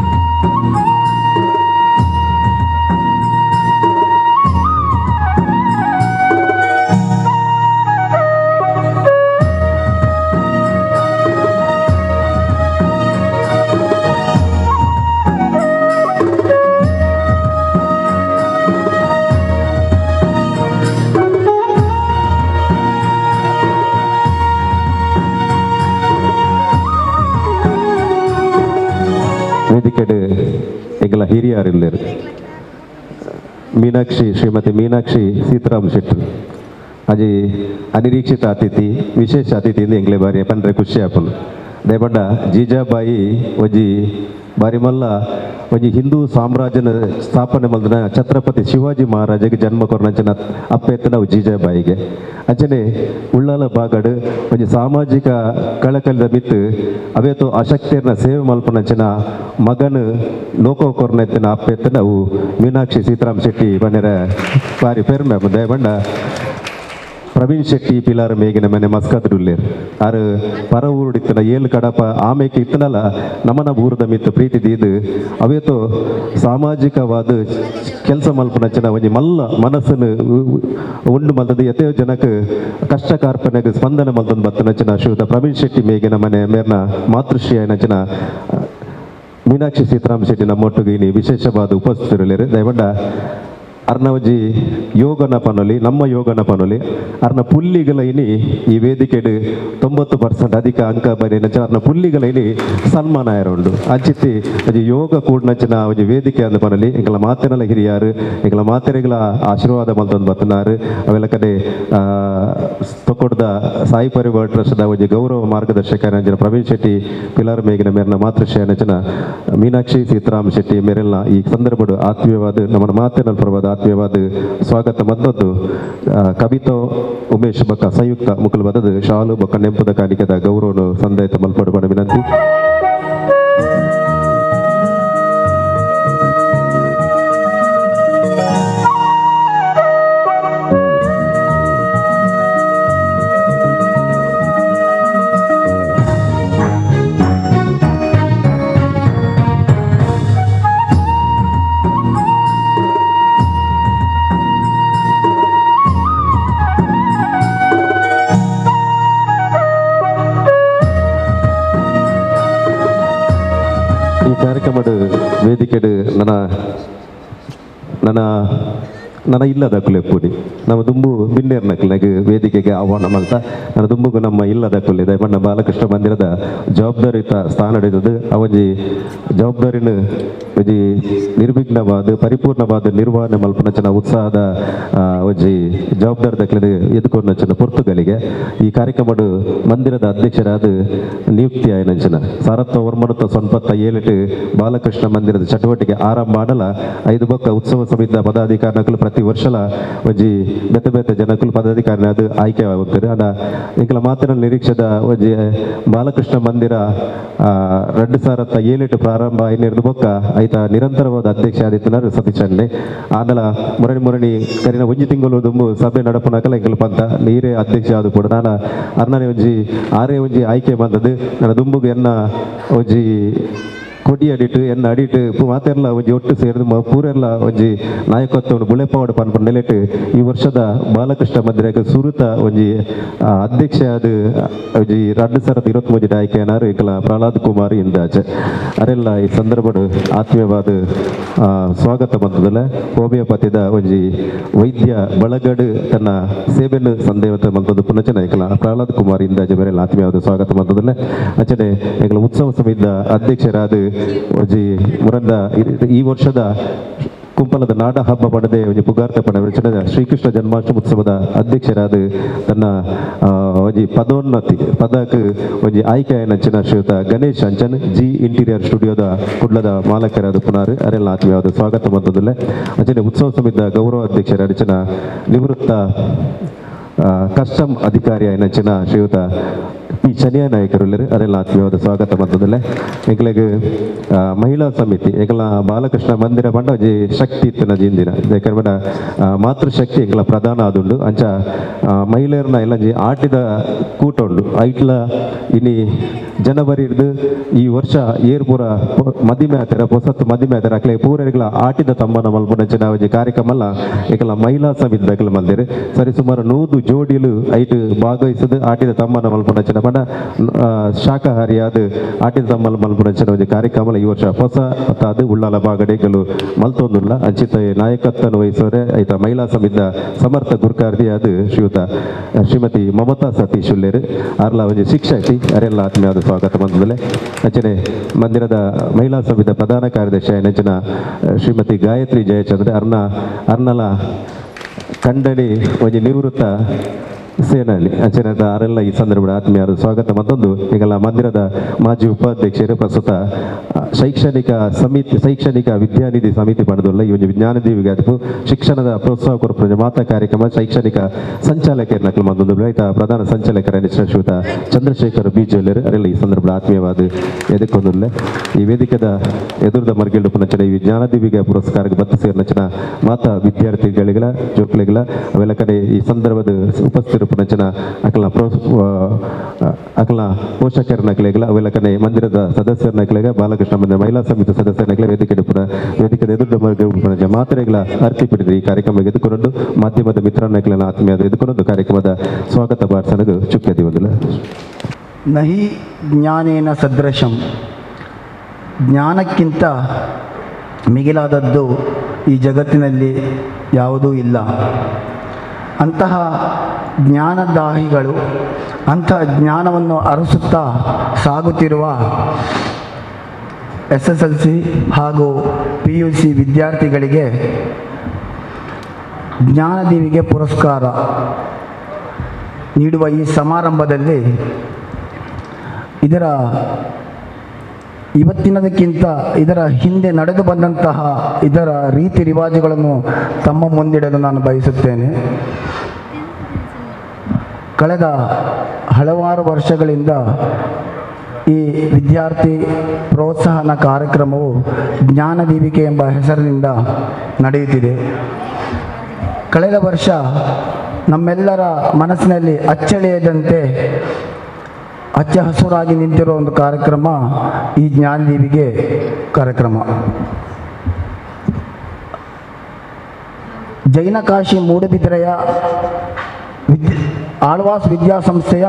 ವೇದಿಕೆಡ್ ಎಂಗಲ ಹಿರಿಯರಿಲ್ಲೇರು ಮೀನಾಕ್ಷಿ ಶ್ರೀಮತಿ ಮೀನಾಕ್ಷಿ ಸೀತಾರಾಮ್ ಶೆಟ್ಟರು ಅಜಿ ಅನಿರೀಕ್ಷಿತ ಅತಿಥಿ ವಿಶೇಷ ಅತಿಥಿ ಎಂಗ್ಲೆ ಬಾರಿ ಪಂಡ್ರೆ ಖುಷಿ ಆಪುಂಡು. ದಯಪಂಡ ಜೀಜಾಬಾಯಿ ಒಂಜಿ ಬಾರಿ ಮಲ್ಲ ಒಂಜಿ ಹಿಂದೂ ಸಾಮ್ರಾಜ್ಯನ ಸ್ಥಾಪನೆ ಮಲ್ದಿನ ಛತ್ರಪತಿ ಶಿವಾಜಿ ಮಹಾರಾಜಗೆ ಜನ್ಮ ಕೊರ್ನಂಚಿನ ಅಪ್ಪೆತ್ತ ನಾವು ಜೀಜಾಬಾಯಿಗೆ. ಅಂಚನೆ ಉಳ್ಳಾಲ ಬಾಗಡು ಒಂಜಿ ಸಾಮಾಜಿಕ ಕಳಕಳಿದ ಮಿತ್ತು ಅವೇತೋ ಅಶಕ್ತಿಯರ್ನ ಸೇವೆ ಮಲ್ಪನಂಚಿನ ಮಗನು ಲೋಕ ಕೊರ್ನೆತ್ತಿನ ಅಪ್ಪೆತ್ತ ನಾವು ಮೀನಾಕ್ಷಿ ಸೀತಾರಾಮ್ ಶೆಟ್ಟಿ ಬನ್ನೆರ ಬಾರಿ ಪೆರ್ಮೆ ದಯಬಂಡ Praveen Shetty Pilar ಮೇಗಿನ ಮನೆ ಮಸ್ಕತ್ ಡುಲ್ಲೇರ್ ಆರು ಪರ ಊರುಡಿತ್ತನ ಏಳು ಕಡಪ ಆಮೇಕೆ ಇತ್ತನಲ್ಲ ನಮನ ಊರದ ಮಿತ್ತು ಪ್ರೀತಿ ದೀದು ಅವೇತೋ ಸಾಮಾಜಿಕವಾದ ಕೆಲಸ ಮಲ್ಪನಚನ ಒಂಜಿ ಮಲ್ಲ ಮನಸ್ಸನ್ನು ಉಂಡು ಮಲ್ತದ ಎತೆಯೋ ಜನಕ್ಕೆ ಕಷ್ಟ ಕಾರ್ಪಣೆಗೆ ಸ್ಪಂದನೆ ಮಲ್ತಂದು ಬತ್ತನಚನ ಶ್ರೀಯುತ ಪ್ರವೀಣ್ ಶೆಟ್ಟಿ ಮೇಗಿನ ಮನೆ ಮೇರ್ನ ಮಾತೃಶ್ರೀ ನಚನ ಮೀನಾಕ್ಷಿ ಸೀತಾರಾಮ್ ಶೆಟ್ಟಿ ನಮ್ಮೊಟ್ಟಿಗೆ ಇನಿ ವಿಶೇಷವಾದ ಉಪಸ್ಥಿತರಿರಲಿರು. ದಯಮಂಡ ಅರ್ನವಜಿ ಯೋಗನ ಪನೊಲಿ ನಮ್ಮ ಯೋಗನ ಪನೊಲಿ ಅರ್ನ ಪುಲ್ಲಿಗಳ ಇನಿ ಈ ವೇದಿಕೆಡು 90% ಅಧಿಕ ಅಂಕ ಬರೀನಚ ಅರ್ನ ಪುಲ್ಲಿಗಳ ಇನಿ ಸನ್ಮಾನ ಆಯರುಂಡು. ಅಂಚಿತ್ತಿ ಒಂಜಿ ಯೋಗ ಕೂಡ್ನಂಚಿನ ಒಂಜಿ ವೇದಿಕೆ ಅಂದ ಪನೊಲಿ ಎಂಕಲ ಮಾತೆನಲ ಹಿರಿಯಾರು ಎಂಕಲ ಮಾತೆರೆಗಳ ಆಶೀರ್ವಾದ ಮಲ್ತೊಂದು ಬತ್ತನಾರು. ಅವೆಲ್ಲ ಕಡೆ ತೊಕೊಡ್ದ ಸಾಯಿ ಪರಿವಾರ ಟ್ರಸ್ಟ್ದ ಒಂಜಿ ಗೌರವ ಮಾರ್ಗದರ್ಶಕ ನಂಚಿನ ಪ್ರವೀಣ್ ಶೆಟ್ಟಿ ಪಿಲಾರ್ ಮೇಗಿನ ಮೇರ್ನ ಮಾತೃಶ್ರೀ ನಂಚಿನ ಮೀನಾಕ್ಷಿ ಸೀತಾರಾಮ್ ಶೆಟ್ಟಿ ಮೇರೆಲ್ಲ ಈ ಸಂದರ್ಭಡು ಆತ್ಮೀಯವಾದ ನಮ್ಮ ಮಾತಿನ ಪರವಾದ ಆತ್ಮೀಯವಾದ ಸ್ವಾಗತ ಮದ್ದದ್ದು ಕವಿತಾ ಉಮೇಶ್ ಬಕ್ಕ ಸಂಯುಕ್ತ ಮುಕುಲ್ ಬದದು ಶಾಲು ಬೊಕ್ಕ ನೆಂಪುದ ಕಾಣಿಕೆದ ಗೌರವನು ಸಂದಾಯತ ಮಲ್ಪಡು ಪಡ ವಿನಂತಿ. ಈ ಕಾರ್ಯಕ್ರಮದ ವೇದಿಕೆಡು ನನ್ನ ನನ್ನ ನನ್ನ ಇಲ್ಲದ ಕುಲೆಪ್ಪುಡಿ ನಮ್ಮ ದುಂಬು ಬಿನ್ನೇರ್ನಕ್ಲೆಗ್ ವೇದಿಕೆಗೆ ಆಹ್ವಾನ ಮಲ್ತ ನನ್ನ ದುಂಬುಗು ನಮ್ಮ ಇಲ್ಲದ ಕುಲೆ ದಯಮಣ್ಣ ಬಾಲಕೃಷ್ಣ ಮಂದಿರದ ಜವಾಬ್ದಾರಿಯುತ ಸ್ಥಾನ ಹಿಡಿದದು ಅವಜಿ ಜವಾಬ್ದಾರಿನ ಒಂಜಿ ನಿರ್ವಿಘ್ನವಾದ ಪರಿಪೂರ್ಣವಾದ ನಿರ್ವಹಣೆ ಮಲ್ಪನಚನ ಉತ್ಸಾಹದ ಒಂಜಿ ಜವಾಬ್ದಾರಿ ದಕ್ಲೆನ್ ಎದುಕೊಂಡಂಚಿನ ಪೊರ್ತುಗಲಿಗೆ ಈ ಕಾರ್ಯಕ್ರಮಡು ಮಂದಿರದ ಅಧ್ಯಕ್ಷರಾದ ನಿಯುಕ್ತಿ ಆಯನಂಚಿನ ಸಾರತ್ತ ಒರ್ಮನತ್ತ ಸೊನ್ಪತ್ತ ಏಳೆಟ್ಟು ಬಾಲಕೃಷ್ಣ ಮಂದಿರದ ಚಟುವಟಿಕೆ ಆರಂಭ ಮಾಡಲ ಐದು ಬೊಕ್ಕ ಉತ್ಸವ ಸಮಿತಿಯ ಪದಾಧಿಕಾರಿನಕುಲು ಪ್ರತಿ ವರ್ಷಲ ಒಂಜಿ ಬೇತೆ ಬೇತೆ ಜನಕುಲು ಪದಾಧಿಕಾರಿನ ಅದು ಆಯ್ಕೆ ಆಗುತ್ತಾರೆ. ಆಂಡ ಎಂಕಲ ಮಾತಿನ ನಿರೀಕ್ಷೆದ ಒಂಜಿ ಬಾಲಕೃಷ್ಣ ಮಂದಿರ 2007 ಪ್ರಾರಂಭ ಐನಿರ್ದು ಬೊಕ್ಕ ಐತ ನಿರಂತರವಾದ ಅಧ್ಯಕ್ಷ ಆದಿತ್ಯನಾರು ಸತೀಶ್ ಅಣ್ಣೆ. ಆಂಡಲ ಮುರಣಿ ಮುರಣಿ ಕರಿನ ಒಂಜಿ ತಿಂಗಳು ದುಂಬು ಸಭೆ ನಡಪುನಕಲ ಎಂಕಲು ಪಂತ ನೀರೇ ಅಧ್ಯಕ್ಷ ಆದು ಕೂಡ ನಾನು ಅರ್ನನೆ ಒಂಜಿ ಆರೇ ಒಂಜಿ ಆಯ್ಕೆ ಬಂದದ್ದು ನನ್ನ ದುಂಬುಗು ಎನ್ನ ಒಂಜಿ ಕೊಡಿ ಅಡಿಟ್ಟು ಎನ್ನ ಅಡಿಟ್ಟು ಮಾತೆಲ್ಲ ಒಂಜಿ ಒಟ್ಟು ಸೇರಿದು ಪೂರೆಲ್ಲ ಒಂಜಿ ನಾಯಕತ್ವವನ್ನು ಬುಳೆಪಾವಡು ಪನ್ಪು ನೆಲೆಟ್ಟು ಈ ವರ್ಷದ ಬಾಲಕೃಷ್ಣ ಮಂದಿರಕ್ಕೆ ಸುರುತ ಒಂಜಿ ಅಧ್ಯಕ್ಷ ಅದು ಒಂಜಿ 2023 ಆಯ್ಕೆಯನಾರು ಎಂಕಲ ಪ್ರಹ್ಲಾದ್ ಕುಮಾರ್ ಇಂದಾಚೆ ಅರೆಲ್ಲ ಈ ಸಂದರ್ಭಡು ಆತ್ಮೀಯವಾದ ಸ್ವಾಗತ ಬಂತದಲ್ಲ. ಹೋಮಿಯೋಪತಿದ ಒಂಜಿ ವೈದ್ಯ ಬಳಗಡು ತನ್ನ ಸೇವೆಯನ್ನು ಸಂದೇವತ ಮಂತದ್ದು ಪುನಚನ ಎಂಕಲ ಪ್ರಹ್ಲಾದ್ ಕುಮಾರ್ ಇಂದಾಚೆ ಬೇರೆ ಆತ್ಮೀಯವಾದ ಸ್ವಾಗತ ಬಂತದಲ್ಲ. ಅಂಚನೆ ಎಂಕಲ ಉತ್ಸವ ಸಮಿತಿಯ ಅಧ್ಯಕ್ಷರಾದ ಒಂಜಿ ಮುರಂದ ಈ ವರ್ಷದ ಕುಂಪಲದ ನಾಡ ಹಬ್ಬ ಪಡೆದೇ ಒಂಜಿ ಪುಗಾರ್ತೆ ಪಡ ಶ್ರೀಕೃಷ್ಣ ಜನ್ಮಾಷ್ಟಮಿ ಉತ್ಸವದ ಅಧ್ಯಕ್ಷರಾದ ತನ್ನ ಒಂಜಿ ಪದೋನ್ನತಿ ಪದಕ್ಕೆ ಒಂಜಿ ಆಯ್ಕೆ ನಂಚಿನ ಶ್ರೀಯುತ ಗಣೇಶ್ ಅಂಚನ್ ಜಿ ಇಂಟೀರಿಯರ್ ಸ್ಟುಡಿಯೋದ ಕುಡ್ಲದ ಮಾಲಕರಾದ ಪುನಾರ್ ಅರೆಲ್ಲ ಆತ್ಮೀಯವಾದ ಸ್ವಾಗತ ಬಂತದಲ್ಲೇ. ಅಂಚನೆ ಉತ್ಸವ ಸಮಿತಿಯ ಗೌರವ ಅಧ್ಯಕ್ಷರ ಅಂಚಿನ ನಿವೃತ್ತ ಕಸ್ಟಮ್ ಅಧಿಕಾರಿ ನಂಚಿನ ಶ್ರೀಯುತ ಪಿ ಚನಿಯ ನಾಯಕರು ಅರೆಲ್ಲ ಆತ್ಮೀಯವಾದ ಸ್ವಾಗತ ಬಂತದಲ್ಲೇ. ಎಂಕ್ಲೆಗ್ ಮಹಿಳಾ ಸಮಿತಿ ಎಂಕಲ ಬಾಲಕೃಷ್ಣ ಮಂದಿರ ಪಂಡ ಒಂಜಿ ಶಕ್ತಿ ಇತ್ತಿನ ಜಿಂದಿನ ಯಾಕಂದ್ರೆ ಮಾತೃಶಕ್ತಿ ಎಂಕಲ ಪ್ರಧಾನ ಆದುಂಡು. ಅಂಚ ಮಹಿಳೆಯರನ್ನ ಎಲ್ಲ ಆಟಿದ ಕೂಟ ಉಂಡು ಐಟ್ಲ ಇನಿ ಜನವರಿ ಹಿಡ್ದು ಈ ವರ್ಷ ಏರ್ ಪೂರ ಮದಿಮೆ ಆತರ ಹೊಸತ್ತು ಮದಿಮೆ ಆತರ ಅಕ್ಲೆ ಪೂರೆಗಳ ಆಟಿದ ತಮ್ಮನ ಮಲ್ಪುನಂಚಿನ ಒಂಜಿ ಕಾರ್ಯಕ್ರಮ ಅಲ್ಲ ಎಂಕಲ ಮಹಿಳಾ ಸಮಿತಿ ದಾಖಲೆ ಮಲ್ದೇರು. ಸರಿ ಸುಮಾರು 100 ಜೋಡಿಲು ಐಟ್ ಭಾಗವಹಿಸದು ಆಟಿದ ತಮ್ಮನ ಮಲ್ಪುನಂಚಿನ ಪಂಡ ಶಾಕಾಹಾರಿಯಾದ ಆಟಿದ ತಮ್ಮನ ಮಲ್ಪುನಂಚಿನ ಒಂಜಿ ಕಾರ್ಯಕ್ರಮ ಈ ವರ್ಷ ಹೊಸ ಅದು ಉಳ್ಳಾಲ ಬಾಗಡೆಗಳು ಮಲ್ತೊಂದುಲ್ಲ. ಅಂಚಿತ ನಾಯಕತ್ವವನ್ನು ವಹಿಸೋರೆ ಐತ ಮಹಿಳಾ ಸಮಿತಿಯ ಸಮರ್ಥ ಗುರುಕಾರ್ದಿಯಾದ ಶ್ರೀಯುತ ಶ್ರೀಮತಿ ಮಮತಾ ಸತೀಶ್ ಉಲ್ಲೇರು ಅರ್ಲ ಒಂಜಿ ಶಿಕ್ಷಕಿ ಅರೆಲ್ಲ ಆತ್ಮೀಯವಾದ ಸ್ವಾಗತ ಬಂದಲೆ. ಅಂಚನೆ ಮಂದಿರದ ಮಹಿಳಾ ಸಮಿತಿಯ ಪ್ರಧಾನ ಕಾರ್ಯದರ್ಶಿ ಅಂಚಿನ ಶ್ರೀಮತಿ ಗಾಯತ್ರಿ ಜಯಚಂದ್ರ ಅರ್ನಲ ಕಂಡಣಿ ಒಂಜಿ ನಿವೃತ್ತ ಸೇನಾನಿ ಅಂಚನೆ ಅರೆಲ್ಲ ಈ ಸಂದರ್ಭದ ಆತ್ಮೀಯರ ಸ್ವಾಗತ. ಮತ್ತೊಂದು ಈಗಲ್ಲ ಮಂದಿರದ ಮಾಜಿ ಉಪಾಧ್ಯಕ್ಷರು ಪ್ರಸ್ತುತ ಶೈಕ್ಷಣಿಕ ಸಮಿತಿ ಶೈಕ್ಷಣಿಕ ವಿದ್ಯಾನಿಧಿ ಸಮಿತಿ ಪಡೆದುಲ್ಲ ಈ ಒಂದು ವಿಜ್ಞಾನದಿ ಶಿಕ್ಷಣದ ಪ್ರೋತ್ಸಾಹ ಕೊರಪು ಮಾತಾ ಕಾರ್ಯಕ್ರಮ ಶೈಕ್ಷಣಿಕ ಸಂಚಾಲಕರ ಮತ್ತೊಂದು ರೈತ ಪ್ರಧಾನ ಸಂಚಾಲಕರ ಶ್ರೀಯುತ ಚಂದ್ರಶೇಖರ್ ಬಿ ಜ್ಯುವೆಲ್ಲರ್ ಅರೆಲ್ಲ ಈ ಸಂದರ್ಭದ ಆತ್ಮೀಯವಾದ ಎದಕ್ಕೊಂದುಲ್ಲ. ಈ ವೇದಿಕೆದ ಎದುರುದ ಮರ್ಗಿಲ್ಡು ಪುನಚನ ಈ ಜ್ಞಾನದೀವಿಗೆ ಪುರಸ್ಕಾರಕ್ಕೆ ಬತ್ತು ಸೇರಿನಚನ ಮಾತಾ ವಿದ್ಯಾರ್ಥಿಗಳಿಗಲ ಜೋಕ್ಲಿಗಳ ಅವೆಲ್ಲ ಕಡೆ ಈ ಸಂದರ್ಭದ ಉಪಸ್ಥಿತರು ಪುನಚನ ಅಕಲ್ನ ಅಕಲ್ನ ಪೋಷಕರನಕ್ಲೆಗಳ ಅವೆಲ್ಲ ಕಡೆ ಮಂದಿರದ ಸದಸ್ಯರನಕ್ಲೆಗ ಬಾಲಕೃಷ್ಣ ಮಂದಿರ ಮಹಿಳಾ ಸಮಿತಿ ಸದಸ್ಯರನಕ್ಲೆ ವೇದಿಕೆ ಪುನ ವೇದಿಕೆ ಎದುರು ಮರ್ಗಿಲ್ ಮಾತ್ರೆಗಳ ಅರ್ತಿ ಪಡೆದು ಈ ಕಾರ್ಯಕ್ರಮ ಎದುಕೊಂಡು ಮಾಧ್ಯಮದ ಮಿತ್ರನಕ್ಲೆನ ಆತ್ಮೀಯ ಎದುಕೊಂಡು ಕಾರ್ಯಕ್ರಮದ ಸ್ವಾಗತ ಭಾಷಣకు ಚುಕ್ಕೆದಿ ಬಂದಿಲ್ಲ. ನಹಿ ಜ್ಞಾನೇನ ಸದೃಶಂ, ಜ್ಞಾನಕ್ಕಿಂತ ಮಿಗಿಲಾದದ್ದು ಈ ಜಗತ್ತಿನಲ್ಲಿ ಯಾವುದೂ ಇಲ್ಲ. ಅಂತಹ ಜ್ಞಾನದಾಹಿಗಳು, ಅಂತಹ ಜ್ಞಾನವನ್ನು ಅರಸುತ್ತಾ ಸಾಗುತ್ತಿರುವ SSLC ಹಾಗೂ PUC ವಿದ್ಯಾರ್ಥಿಗಳಿಗೆ ಜ್ಞಾನದೀವಿಗೆ ಪುರಸ್ಕಾರ ನೀಡುವ ಈ ಸಮಾರಂಭದಲ್ಲಿ ಇದರ ಇವತ್ತಿನದಕ್ಕಿಂತ ಇದರ ಹಿಂದೆ ನಡೆದು ಬಂದಂತಹ ಇದರ ರೀತಿ ರಿವಾಜುಗಳನ್ನು ತಮ್ಮ ಮುಂದಿಡಲು ನಾನು ಬಯಸುತ್ತೇನೆ. ಕಳೆದ ಹಲವಾರು ವರ್ಷಗಳಿಂದ ಈ ವಿದ್ಯಾರ್ಥಿ ಪ್ರೋತ್ಸಾಹನ ಕಾರ್ಯಕ್ರಮವು ಜ್ಞಾನದೀವಿಕೆ ಎಂಬ ಹೆಸರಿನಿಂದ ನಡೆಯುತ್ತಿದೆ. ಕಳೆದ ವರ್ಷ ನಮ್ಮೆಲ್ಲರ ಮನಸ್ಸಿನಲ್ಲಿ ಅಚ್ಚಳಿಯದಂತೆ ಹಚ್ಚ ಹಸುರಾಗಿ ನಿಂತಿರುವ ಒಂದು ಕಾರ್ಯಕ್ರಮ ಈ ಜ್ಞಾನದೀವಿಗೆ ಕಾರ್ಯಕ್ರಮ. ಜೈನಕಾಶಿ ಮೂಡುಬಿದಿರೆಯ ಆಳ್ವಾಸ್ ವಿದ್ಯಾಸಂಸ್ಥೆಯ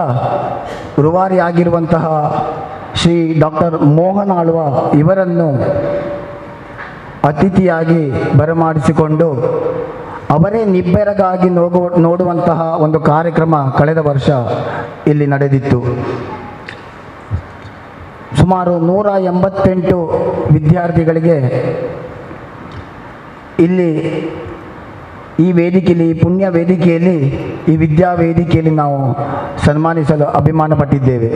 ರೂವಾರಿಯಾಗಿರುವಂತಹ ಶ್ರೀ ಡಾಕ್ಟರ್ ಮೋಹನ್ ಆಳ್ವ ಇವರನ್ನು ಅತಿಥಿಯಾಗಿ ಬರಮಾಡಿಸಿಕೊಂಡು ಅವರೇ ನಿಬ್ಬೆರಗಾಗಿ ನೋಡುವಂತಹ ಒಂದು ಕಾರ್ಯಕ್ರಮ ಕಳೆದ ವರ್ಷ ಇಲ್ಲಿ ನಡೆದಿತ್ತು. ಸುಮಾರು 188 ವಿದ್ಯಾರ್ಥಿಗಳಿಗೆ ಇಲ್ಲಿ ಈ ವೇದಿಕೆಯಲ್ಲಿ, ಈ ಪುಣ್ಯ ವೇದಿಕೆಯಲ್ಲಿ, ಈ ವಿದ್ಯಾ ವೇದಿಕೆಯಲ್ಲಿ ನಾವು ಸನ್ಮಾನಿಸಲು ಅಭಿಮಾನ ಪಟ್ಟಿದ್ದೇವೆ.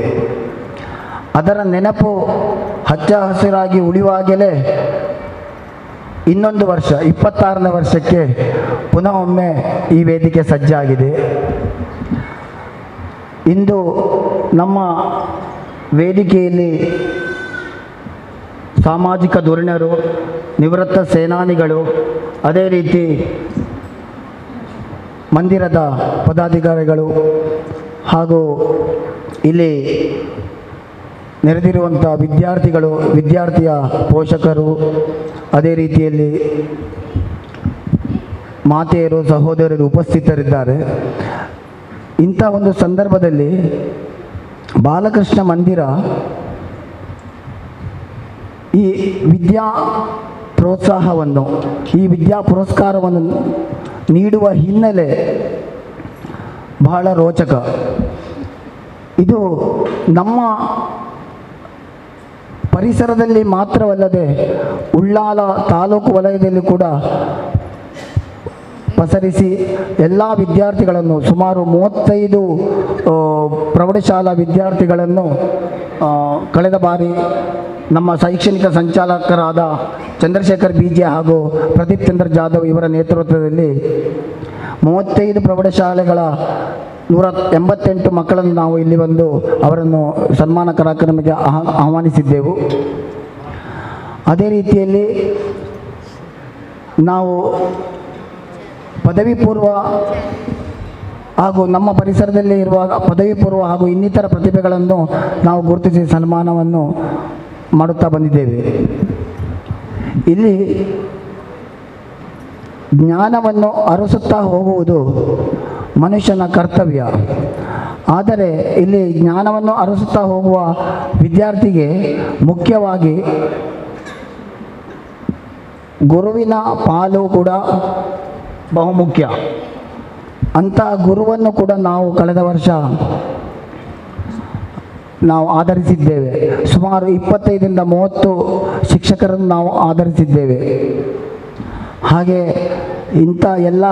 ಅದರ ನೆನಪು ಹಚ್ಚ ಹಸಿರಾಗಿ ಉಳಿಯುವಾಗಲೇ ಇನ್ನೊಂದು ವರ್ಷ 26ನೇ ವರ್ಷಕ್ಕೆ ಪುನಃ ಒಮ್ಮೆ ಈ ವೇದಿಕೆ ಸಜ್ಜಾಗಿದೆ. ಇಂದು ನಮ್ಮ ವೇದಿಕೆಯಲ್ಲಿ ಸಾಮಾಜಿಕ ಧುರೀಣರು, ನಿವೃತ್ತ ಸೇನಾನಿಗಳು, ಅದೇ ರೀತಿ ಮಂದಿರದ ಪದಾಧಿಕಾರಿಗಳು ಹಾಗೂ ಇಲ್ಲಿ ನೆರೆದಿರುವಂಥ ವಿದ್ಯಾರ್ಥಿಗಳು, ವಿದ್ಯಾರ್ಥಿಯ ಪೋಷಕರು, ಅದೇ ರೀತಿಯಲ್ಲಿ ಮಾತೆಯರು, ಸಹೋದರರು ಉಪಸ್ಥಿತರಿದ್ದಾರೆ. ಇಂಥ ಒಂದು ಸಂದರ್ಭದಲ್ಲಿ ಬಾಲಕೃಷ್ಣ ಮಂದಿರ ಈ ವಿದ್ಯಾ ಪ್ರೋತ್ಸಾಹವನ್ನು, ಈ ವಿದ್ಯಾ ಪುರಸ್ಕಾರವನ್ನು ನೀಡುವ ಹಿನ್ನೆಲೆ ಬಹಳ ರೋಚಕ. ಇದು ನಮ್ಮ ಪರಿಸರದಲ್ಲಿ ಮಾತ್ರವಲ್ಲದೆ ಉಳ್ಳಾಲ ತಾಲೂಕು ವಲಯದಲ್ಲಿ ಕೂಡ ಪಸರಿಸಿ ಎಲ್ಲ ವಿದ್ಯಾರ್ಥಿಗಳನ್ನು, ಸುಮಾರು 35 ಪ್ರೌಢಶಾಲಾ ವಿದ್ಯಾರ್ಥಿಗಳನ್ನು ಕಳೆದ ಬಾರಿ ನಮ್ಮ ಶೈಕ್ಷಣಿಕ ಸಂಚಾಲಕರಾದ ಚಂದ್ರಶೇಖರ್ ಬಿಜೆ ಹಾಗೂ ಪ್ರದೀಪ್ ಚಂದ್ರ ಜಾಧವ್ ಇವರ ನೇತೃತ್ವದಲ್ಲಿ 35 ಪ್ರೌಢಶಾಲೆಗಳ 188 ಮಕ್ಕಳನ್ನು ನಾವು ಇಲ್ಲಿ ಬಂದು ಅವರನ್ನು ಸನ್ಮಾನ ಕಾರ್ಯಕ್ರಮಕ್ಕೆ ಆಹ್ವಾನಿಸಿದ್ದೆವು. ಅದೇ ರೀತಿಯಲ್ಲಿ ನಾವು ಪದವಿ ಪೂರ್ವ ಹಾಗೂ ನಮ್ಮ ಪರಿಸರದಲ್ಲಿ ಇರುವ ಪದವಿ ಪೂರ್ವ ಹಾಗೂ ಇನ್ನಿತರ ಪ್ರತಿಭೆಗಳನ್ನು ನಾವು ಗುರುತಿಸಿ ಸನ್ಮಾನವನ್ನು ಮಾಡುತ್ತಾ ಬಂದಿದ್ದೇವೆ. ಇಲ್ಲಿ ಜ್ಞಾನವನ್ನು ಅರಸುತ್ತಾ ಹೋಗುವುದು ಮನುಷ್ಯನ ಕರ್ತವ್ಯ. ಆದರೆ ಇಲ್ಲಿ ಜ್ಞಾನವನ್ನು ಅರಸುತ್ತಾ ಹೋಗುವ ವಿದ್ಯಾರ್ಥಿಗೆ ಮುಖ್ಯವಾಗಿ ಗುರುವಿನ ಪಾಲು ಕೂಡ ಬಹುಮುಖ್ಯ. ಅಂಥ ಗುರುವನ್ನು ಕೂಡ ನಾವು ಕಳೆದ ವರ್ಷ ನಾವು ಆಧರಿಸಿದ್ದೇವೆ. ಸುಮಾರು 25ರಿಂದ 30 ಶಿಕ್ಷಕರನ್ನು ನಾವು ಆಧರಿಸಿದ್ದೇವೆ. ಹಾಗೆ ಇಂಥ ಎಲ್ಲ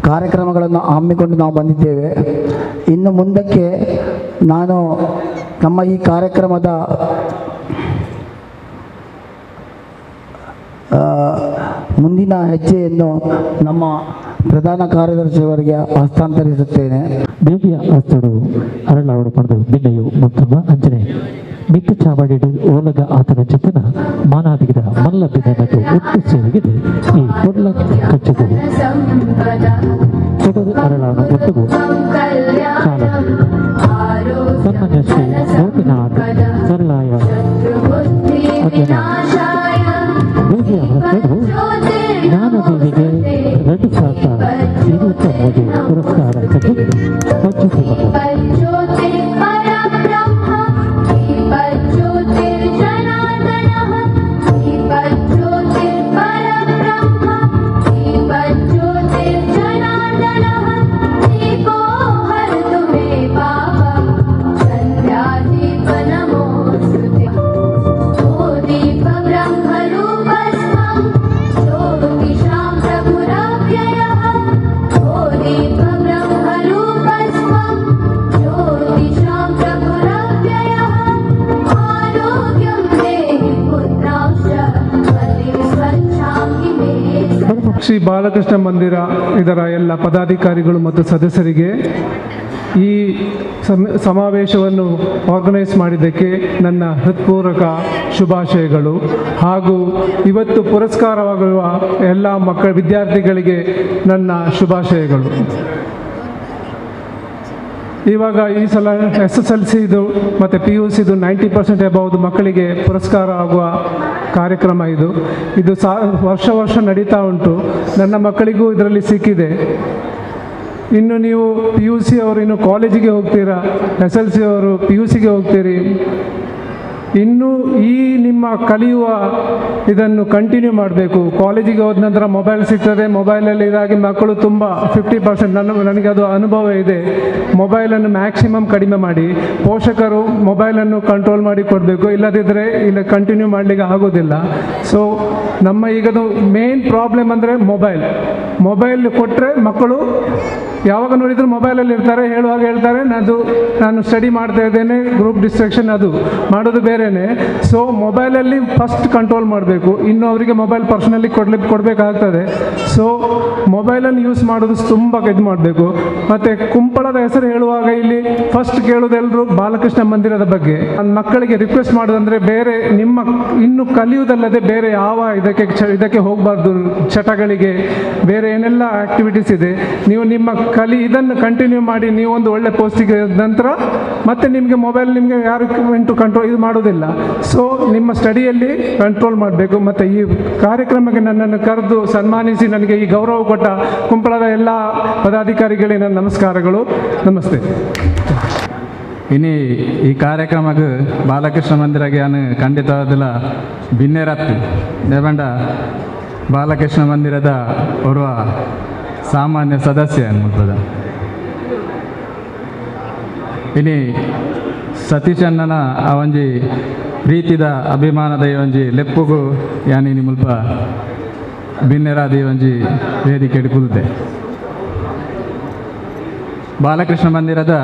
ಕಾರ್ಯಕ್ರಮಗಳನ್ನು ಹಮ್ಮಿಕೊಂಡು ನಾವು ಬಂದಿದ್ದೇವೆ. ಇನ್ನು ಮುಂದಕ್ಕೆ ನಾನು ನಮ್ಮ ಈ ಕಾರ್ಯಕ್ರಮದ ಮುಂದಿನ ಹೆಜ್ಜೆಯನ್ನು ನಮ್ಮ ಪ್ರಧಾನ ಕಾರ್ಯದರ್ಶಿಯವರಿಗೆ ಹಸ್ತಾಂತರಿಸುತ್ತೇನೆ. ದೇವಿಯ ಹಸ್ತಡು ಅರಳಾವಡು ಪಡೆದು ಬಿನ್ನೆಯು ಮುತ್ತಮ್ಮ ಅಂಜನೆ. ಮಿತ್ತ ಚಾವಡಿಡು ಓಲಗ ಆತನ ಚಿತ್ತನ ಮಾನಾದಿಗಿದ ಮಲ್ಲ ಬಿದನಕು ಒಟ್ಟು ಸೇರಿಗಿದೆ ಈ ಪೊರ್ಲ ಕಚ್ಚುಗಳು ಕೊಡರು ಅರಳಾನ ಒಟ್ಟುಗು ಚಾಲನೆ ಸನ್ಮಾನ್ಯ ಶ್ರೀ ಗೋಪಿನಾಥ್ ಸರಳಾಯ ಅರ್ಜುನ ದೇವಿಯ ಹೊರತು ಜ್ಞಾನದೇವಿಗೆ 2023 ಪುರಸ್ಕಾರ ಪಂಚ. ಶ್ರೀ ಬಾಲಕೃಷ್ಣ ಮಂದಿರ ಇದರ ಎಲ್ಲ ಪದಾಧಿಕಾರಿಗಳು ಮತ್ತು ಸದಸ್ಯರಿಗೆ ಈ ಸಮಾವೇಶವನ್ನು ಆರ್ಗನೈಸ್ ಮಾಡಿದ್ದಕ್ಕೆ ನನ್ನ ಹೃತ್ಪೂರ್ವಕ ಶುಭಾಶಯಗಳು ಹಾಗೂ ಇವತ್ತು ಪುರಸ್ಕಾರವಾಗುವ ಎಲ್ಲ ಮಕ್ಕಳ ವಿದ್ಯಾರ್ಥಿಗಳಿಗೆ ನನ್ನ ಶುಭಾಶಯಗಳು. ಇವಾಗ ಈ ಸಲ SSLC ಇದು ಮತ್ತು PUC ಇದು 90% ಎಬೌವ್ ಮಕ್ಕಳಿಗೆ ಪುರಸ್ಕಾರ ಆಗುವ ಕಾರ್ಯಕ್ರಮ ಇದು. ಇದು ವರ್ಷ ವರ್ಷ ನಡೀತಾ ಉಂಟು. ನನ್ನ ಮಕ್ಕಳಿಗೂ ಇದರಲ್ಲಿ ಸಿಕ್ಕಿದೆ. ಇನ್ನು ನೀವು PUC ಅವರು ಇನ್ನು ಕಾಲೇಜಿಗೆ ಹೋಗ್ತೀರಾ, SLC ಅವರು PUCಗೆ ಹೋಗ್ತೀರಿ. ಇನ್ನು ಈ ನಿಮ್ಮ ಕಲಿಯುವ ಇದನ್ನು ಕಂಟಿನ್ಯೂ ಮಾಡಬೇಕು. ಕಾಲೇಜಿಗೆ ಹೋದ ನಂತರ ಮೊಬೈಲ್ ಸಿಗ್ತದೆ. ಮೊಬೈಲಲ್ಲಿ ಇದಾಗಿ ಮಕ್ಕಳು ತುಂಬ 50% ನನಗೆ ಅದು ಅನುಭವ ಇದೆ. ಮೊಬೈಲನ್ನು ಮ್ಯಾಕ್ಸಿಮಮ್ ಕಡಿಮೆ ಮಾಡಿ, ಪೋಷಕರು ಮೊಬೈಲನ್ನು ಕಂಟ್ರೋಲ್ ಮಾಡಿ ಕೊಡಬೇಕು. ಇಲ್ಲದಿದ್ದರೆ ಇಲ್ಲ ಕಂಟಿನ್ಯೂ ಮಾಡಲಿಕ್ಕೆ ಆಗೋದಿಲ್ಲ. ಸೊ ನಮ್ಮ ಈಗದು ಮೇನ್ ಪ್ರಾಬ್ಲಮ್ ಅಂದರೆ ಮೊಬೈಲ್. ಮೊಬೈಲ್ ಕೊಟ್ಟರೆ ಮಕ್ಕಳು ಯಾವಾಗ ನೋಡಿದರೂ ಮೊಬೈಲಲ್ಲಿ ಇರ್ತಾರೆ. ಹೇಳುವಾಗ ಹೇಳ್ತಾರೆ ನಾನು ಸ್ಟಡಿ ಮಾಡ್ತಾ ಇದ್ದೇನೆ, ಗ್ರೂಪ್ ಡಿಸ್ಟ್ರಕ್ಷನ್ ಅದು ಮಾಡೋದು ಬೇರೆಯೇ. ಸೊ ಮೊಬೈಲಲ್ಲಿ ಫಸ್ಟ್ ಕಂಟ್ರೋಲ್ ಮಾಡಬೇಕು. ಇನ್ನು ಅವರಿಗೆ ಮೊಬೈಲ್ ಪರ್ಸ್ನಲಿ ಕೊಡಬೇಕಾಗ್ತದೆ. ಸೊ ಮೊಬೈಲನ್ನು ಯೂಸ್ ಮಾಡೋದು ತುಂಬ ಇದು ಮಾಡಬೇಕು. ಮತ್ತು ಕುಂಪಳದ ಹೆಸರು ಹೇಳುವಾಗ ಇಲ್ಲಿ ಫಸ್ಟ್ ಕೇಳೋದೆಲ್ಲರೂ ಬಾಲಕೃಷ್ಣ ಮಂದಿರದ ಬಗ್ಗೆ. ನನ್ನ ಮಕ್ಕಳಿಗೆ ರಿಕ್ವೆಸ್ಟ್ ಮಾಡೋದಂದರೆ ಬೇರೆ ನಿಮ್ಮ ಇನ್ನು ಕಲಿಯುವುದಲ್ಲದೆ ಬೇರೆ ಯಾವ ಇದಕ್ಕೆ ಹೋಗಬಾರ್ದು, ಚಟಗಳಿಗೆ, ಬೇರೆ ಏನೆಲ್ಲ ಆ್ಯಕ್ಟಿವಿಟೀಸ್ ಇದೆ. ನೀವು ನಿಮ್ಮ ಇದನ್ನು ಕಂಟಿನ್ಯೂ ಮಾಡಿ ನೀವು ಒಂದು ಒಳ್ಳೆ ಪೋಸ್ಟಿಗೆ ನಂತರ ಮತ್ತೆ ನಿಮಗೆ ಮೊಬೈಲ್ ನಿಮಗೆ ಯಾರು ಎಂಟು ಕಂಟ್ರೋಲ್ ಇದು ಮಾಡೋದಿಲ್ಲ. ಸೊ ನಿಮ್ಮ ಸ್ಟಡಿಯಲ್ಲಿ ಕಂಟ್ರೋಲ್ ಮಾಡಬೇಕು. ಮತ್ತು ಈ ಕಾರ್ಯಕ್ರಮಕ್ಕೆ ನನ್ನನ್ನು ಕರೆದು ಸನ್ಮಾನಿಸಿ ನನಗೆ ಈ ಗೌರವ ಕೊಟ್ಟ ಕುಂಪಳದ ಎಲ್ಲ ಪದಾಧಿಕಾರಿಗಳಿಗೆ ನನ್ನ ನಮಸ್ಕಾರಗಳು. ನಮಸ್ತೆ. ಇನಿ ಈ ಕಾರ್ಯಕ್ರಮಕ್ಕೆ ಬಾಲಕೃಷ್ಣ ಮಂದಿರಗೆ ನಾನು ಖಂಡಿತವಾದಲ್ಲ ಬಿನ್ನೆರತ್ತು ದೇವಂಡ ಬಾಲಕೃಷ್ಣ ಮಂದಿರದ ಓರ್ವ ಸಾಮಾನ್ಯ ಸದಸ್ಯ ಅನ್ಮುಲ್ಪದ. ಇನಿ ಸತೀಶಣ್ಣನ ಆ ಒಂಜಿ ಪ್ರೀತಿದ ಅಭಿಮಾನದ ಈ ಒಂಜಿ ಲೆಪ್ಪುಗು ಯಾನಿನಿ ಮುಲ್ಪ ಬಿನ್ನೆರಾದ ಈ ಒಂಜಿ ವೇದಿಕೆ ಕುಲ್ತೆ. ಬಾಲಕೃಷ್ಣ ಮಂದಿರದ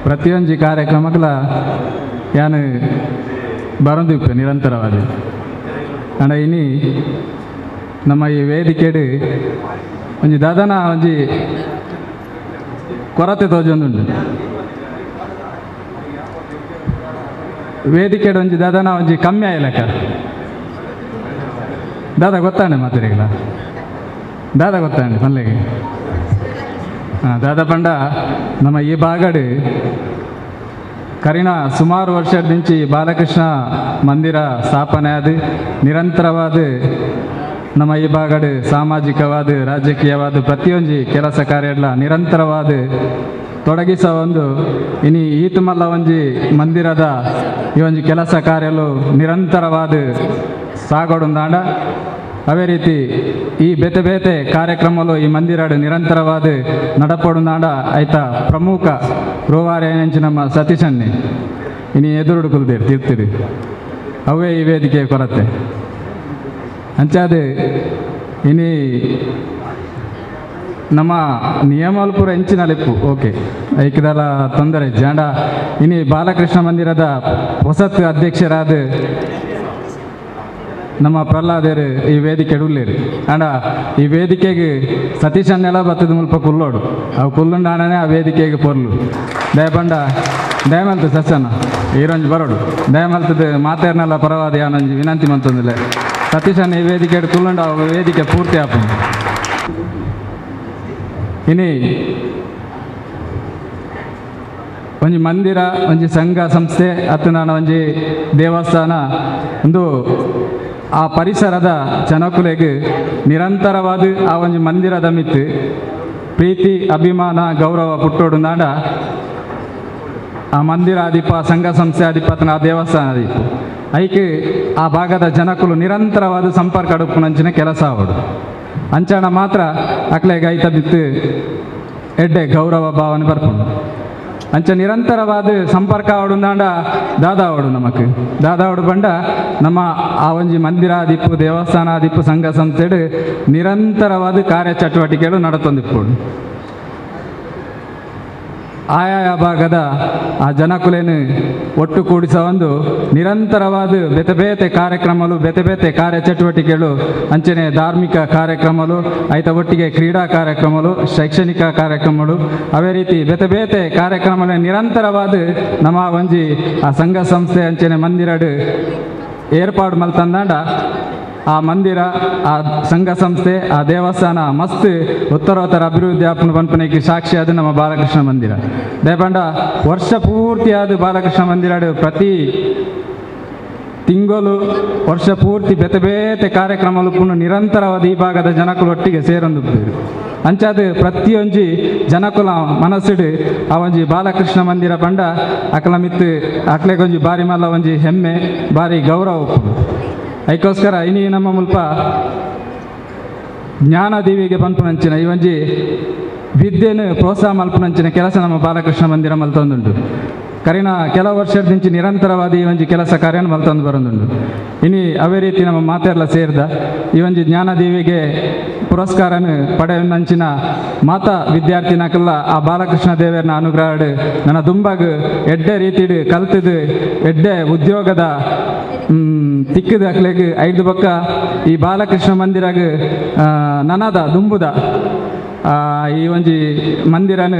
ಪ್ರತಿಯೊಂಜಿ ಕಾರ್ಯಕ್ರಮಗಳ ಯಾನು ಬರಂದಿಪ್ಪೆ ನಿರಂತರವಾದ. ಅಂಡ ಇನಿ ನಮ್ಮ ಈ ವೇದಿಕೆಡು ಒಂಜಿ ದಾದನ ಒಂಜಿ ಕೊರತೆ ತೋಜೊಂದುಂಡು. ವೇದಿಕೆಡು ಒಂಜಿ ದಾದನ ಒಂಜಿ ಕಮ್ಮಿ ಆಯ್ಲಕ್ಕ ದಾದಾ ಗೊತ್ತಾಂಡೆ ಮಾತಿರಿಗಳ ದಾದಾ ಗೊತ್ತಾಂಡೆ ಪಲ್ಲೆಗೆ. ಹಾಂ, ದಾದಾ ಪಂಡ ನಮ್ಮ ಈ ಭಾಗಡು ಕರಿನ ಸುಮಾರು ವರ್ಷದ నుంచి ಬಾಲಕೃಷ್ಣ ಮಂದಿರ ಸ್ಥಾಪನೆ ಆದ ನಿರಂತರವಾದ ನಮ್ಮ ಈ ಭಾಗಡು ಸಾಮಾಜಿಕವಾದ ರಾಜಕೀಯವಾದ ಪ್ರತಿಯೊಂಜಿ ಕೆಲಸ ಕಾರ್ಯಗಳ ನಿರಂತರವಾದ ತೊಡಗಿಸ ಒಂದು ಇನಿ ಈತುಮಲ್ಲ ಒಂಜಿ ಮಂದಿರದ ಈ ಒಂಜಿ ಕೆಲಸ ಕಾರ್ಯಲು ನಿರಂತರವಾದ ಸಾಗೋಡುಂದಾಂಡ. ಅದೇ ರೀತಿ ಈ ಬೇತೆ ಬೇತೆ ಕಾರ್ಯಕ್ರಮಗಳು ಈ ಮಂದಿರಾಡು ನಿರಂತರವಾದ ನಡಪಡುಂದಾಂಡ ಆಯ್ತಾ ಪ್ರಮುಖ ರೋವಾರೆ ನಮ್ಮ ಸತೀಶನ್ನೇ ಇನಿ ಎದುರುಡು ಕುಲ್ದೇರು ತೀರ್ತಿರು ಅವೇ ಈ ವೇದಿಕೆ ಕೊರತೆ ಅಂಚಾದ. ಇನಿ ನಮ್ಮ ನಿಯಮಲ್ ಪೂರ ಹೆಂಚಿನ ಲೆಪ್ಪು ಓಕೆ ಐಕ್ಯದಲ್ಲ ತೊಂದರೆ ಜಾಂಡ. ಇನಿ ಬಾಲಕೃಷ್ಣ ಮಂದಿರದ ಹೊಸತ್ ಅಧ್ಯಕ್ಷರಾದ ನಮ್ಮ ಪ್ರಹ್ಲಾದೇರು ಈ ವೇದಿಕೆ ಉಳ್ಳೇರು. ಆಂಡ ಈ ವೇದಿಕೆಗೆ ಸತೀಶ್ ಅನ್ನೆಲ್ಲ ಬತ್ತದ ಮುಲ್ಪ ಕುಲ್ಲೋಡು, ಅವು ಕುಲ್ಲುಂಡಾಣನೇ ಆ ವೇದಿಕೆಗೆ ಪೊರ್ಲು. ದಯಪಂಡ ದಯಮಲ್ತು ಸಸ್ಯನ ಈರೊಂಜಿ ಬರೋಡು ದಯಮಲ್ತದ ಮಾತೇರ್ನೆಲ್ಲ ಪರವಾದ ಯಾನೊಂಜಿ ವಿನಂತಿ ಮಂತೊಂದಿಲ್ಲ. ಸತೀಶನ್ನ ಈ ವೇದಿಕೆ ಕುಲ್ಲುಂಡ ಅವು ವೇದಿಕೆ ಪೂರ್ತಿ ಆಪುಂಡು. ಇನಿ ಒಂಜಿ ಮಂದಿರ, ಒಂಜಿ ಸಂಘ ಸಂಸ್ಥೆ ಅತ್ತನಾನ ಒಂಜಿ ದೇವಸ್ಥಾನ ಒಂದು ಆ ಪರಿಸರದ ಜನಕುಲೆಗ್ ನಿರಂತರವಾದ ಆ ಒಂಜಿ ಮಂದಿರದ ಮಿತ್ತು ಪ್ರೀತಿ ಅಭಿಮಾನ ಗೌರವ ಪುಟ್ಟೋಡು ನಾಡ ಆ ಮಂದಿರಾಧಿಪ ಸಂಘ ಸಂಸ್ಥೆ ಅಧಿಪತನ ಆ ದೇವಸ್ಥಾನ ಅಧಿಪ ಐಕೆ ಆ ಭಾಗದ ಜನಕುಲು ನಿರಂತರವಾದ ಸಂಪರ್ಕ ಅಡುಪುನಂಚಿನ ಕೆಲಸ ಆವಡು. ಅಂಚಾಣ ಮಾತ್ರ ಅಕ್ಲೆಗ್ ಐತ ಬಿತ್ತು ಎಡ್ಡೆ ಗೌರವ ಭಾವನೆ ಬರ್ಪುಂಡು. ಅಂಚ ನಿರಂತರವಾದ ಸಂಪರ್ಕ ಆವಡುಂದಾಂಡ ದಾದಾವಡು ನಮಕ್ ದಾದಾವಡು ಬಂಡ ನಮ್ಮ ಆ ಒಂಜಿ ಮಂದಿರಾದಿಪ್ಪು ದೇವಸ್ಥಾನಾದಿಪ್ಪು ಸಂಘ ಸಂಸ್ಥೆಡು ನಿರಂತರವಾದ ಕಾರ್ಯಚಟುವಟಿಕೆಗಳು ನಡತೊಂದಿಪ್ಪುಡು. ಆಯಾಯ ಭಾಗದ ಆ ಜನಕುಲೇನು ಒಟ್ಟು ಕೂಡಿಸ ಒಂದು ನಿರಂತರವಾದ ಬೇತೆ ಬೇತೆ ಕಾರ್ಯಕ್ರಮಗಳು, ಬೇತೆ ಬೇತೆ ಕಾರ್ಯಚಟುವಟಿಕೆಗಳು, ಅಂಚನೆ ಧಾರ್ಮಿಕ ಕಾರ್ಯಕ್ರಮಗಳು, ಐತ ಒಟ್ಟಿಗೆ ಕ್ರೀಡಾ ಕಾರ್ಯಕ್ರಮಗಳು, ಶೈಕ್ಷಣಿಕ ಕಾರ್ಯಕ್ರಮಗಳು, ಅದೇ ರೀತಿ ಬೇತೆ ಬೇತೆ ಕಾರ್ಯಕ್ರಮಗಳು ನಿರಂತರವಾದ ನಮ್ಮ ಒಂಜಿ ಆ ಸಂಘ ಸಂಸ್ಥೆ ಅಂಚನೆ ಮಂದಿರಡು ಏರ್ಪಾಡು ಮಲ್ತಂದಾಂಡ ಆ ಮಂದಿರ ಆ ಸಂಘ ಸಂಸ್ಥೆ ಆ ದೇವಸ್ಥಾನ ಮಸ್ತ್ ಉತ್ತರೋತ್ತರ ಅಭಿವೃದ್ಧಿ ಆಪುನ ಪನ್ಪನೆಗೆ ಸಾಕ್ಷಿ ಅದು ನಮ್ಮ ಬಾಲಕೃಷ್ಣ ಮಂದಿರ. ದಯಪಂಡ ವರ್ಷ ಪೂರ್ತಿಯಾದ ಬಾಲಕೃಷ್ಣ ಮಂದಿರ ಪ್ರತಿ ತಿಂಗಳು ವರ್ಷ ಪೂರ್ತಿ ಬೇತೆ ಬೇತೆ ಕಾರ್ಯಕ್ರಮಗಳು ಪುನಃ ನಿರಂತರವಾದ ಈ ಭಾಗದ ಜನಕುಲು ಒಟ್ಟಿಗೆ ಸೇರೊಂದು ಅಂಚಾದ ಪ್ರತಿಯೊಂಜಿ ಜನಕುಲ ಮನಸ್ಸುಡು ಆ ಒಂಜಿ ಬಾಲಕೃಷ್ಣ ಮಂದಿರ ಪಂಡ ಅಕಲ ಮಿತ್ತು ಅಕ್ಲೆಗೊಂಜಿ ಬಾರಿ ಮಲ್ಲ ಒಂಜಿ ಹೆಮ್ಮೆ ಬಾರಿ ಗೌರವ ಉಪ್ಪುಂಡು. ಅದಕ್ಕೋಸ್ಕರ ಇನಿ ನಮ್ಮ ಮುಲ್ಪ ಜ್ಞಾನದೇವಿಗೆ ಪನ್ಪುನಂಚಿನ ಈ ಒಂಜಿ ವಿದ್ಯೆನು ಪ್ರೋತ್ಸಾಹ ಮಲ್ಪುನಂಚಿನ ಕೆಲಸ ನಮ್ಮ ಬಾಲಕೃಷ್ಣ ಮಂದಿರ ಮಲ್ತೊಂದುಂಡು. ಕರಿನ ಕೆಲವು ವರ್ಷದಿಂಚಿ ನಿರಂತರವಾದ ಈ ಒಂಜಿ ಕೆಲಸ ಕಾರ್ಯನ ಮಲ್ತೊಂದು ಬರೋದುಂಡು. ಇನಿ ಅವೇ ರೀತಿ ನಮ್ಮ ಮಾತೆಲ್ಲ ಸೇರಿದ ಈ ಒಂಜಿ ಜ್ಞಾನದೇವಿಗೆ ಪುರಸ್ಕಾರನ ಪಡೆಯುವಂಚಿನ ಮಾತಾ ವಿದ್ಯಾರ್ಥಿನಕಲ್ಲ ಆ ಬಾಲಕೃಷ್ಣ ದೇವರನ್ನ ಅನುಗ್ರಹ ನನ್ನ ದುಂಬಾಗ ಎಡ್ಡೆ ರೀತಿಡು ಕಲ್ತದು ಎಡ್ಡೆ ಉದ್ಯೋಗದ ತಿಕ್ಕದ ಅಕ್ಲೆಗ್ ಐದು ಬಕ್ಕ ಈ ಬಾಲಕೃಷ್ಣ ಮಂದಿರಾಗ ನನದ ದುಂಬುದ ಈ ಒಂಜಿ ಮಂದಿರನು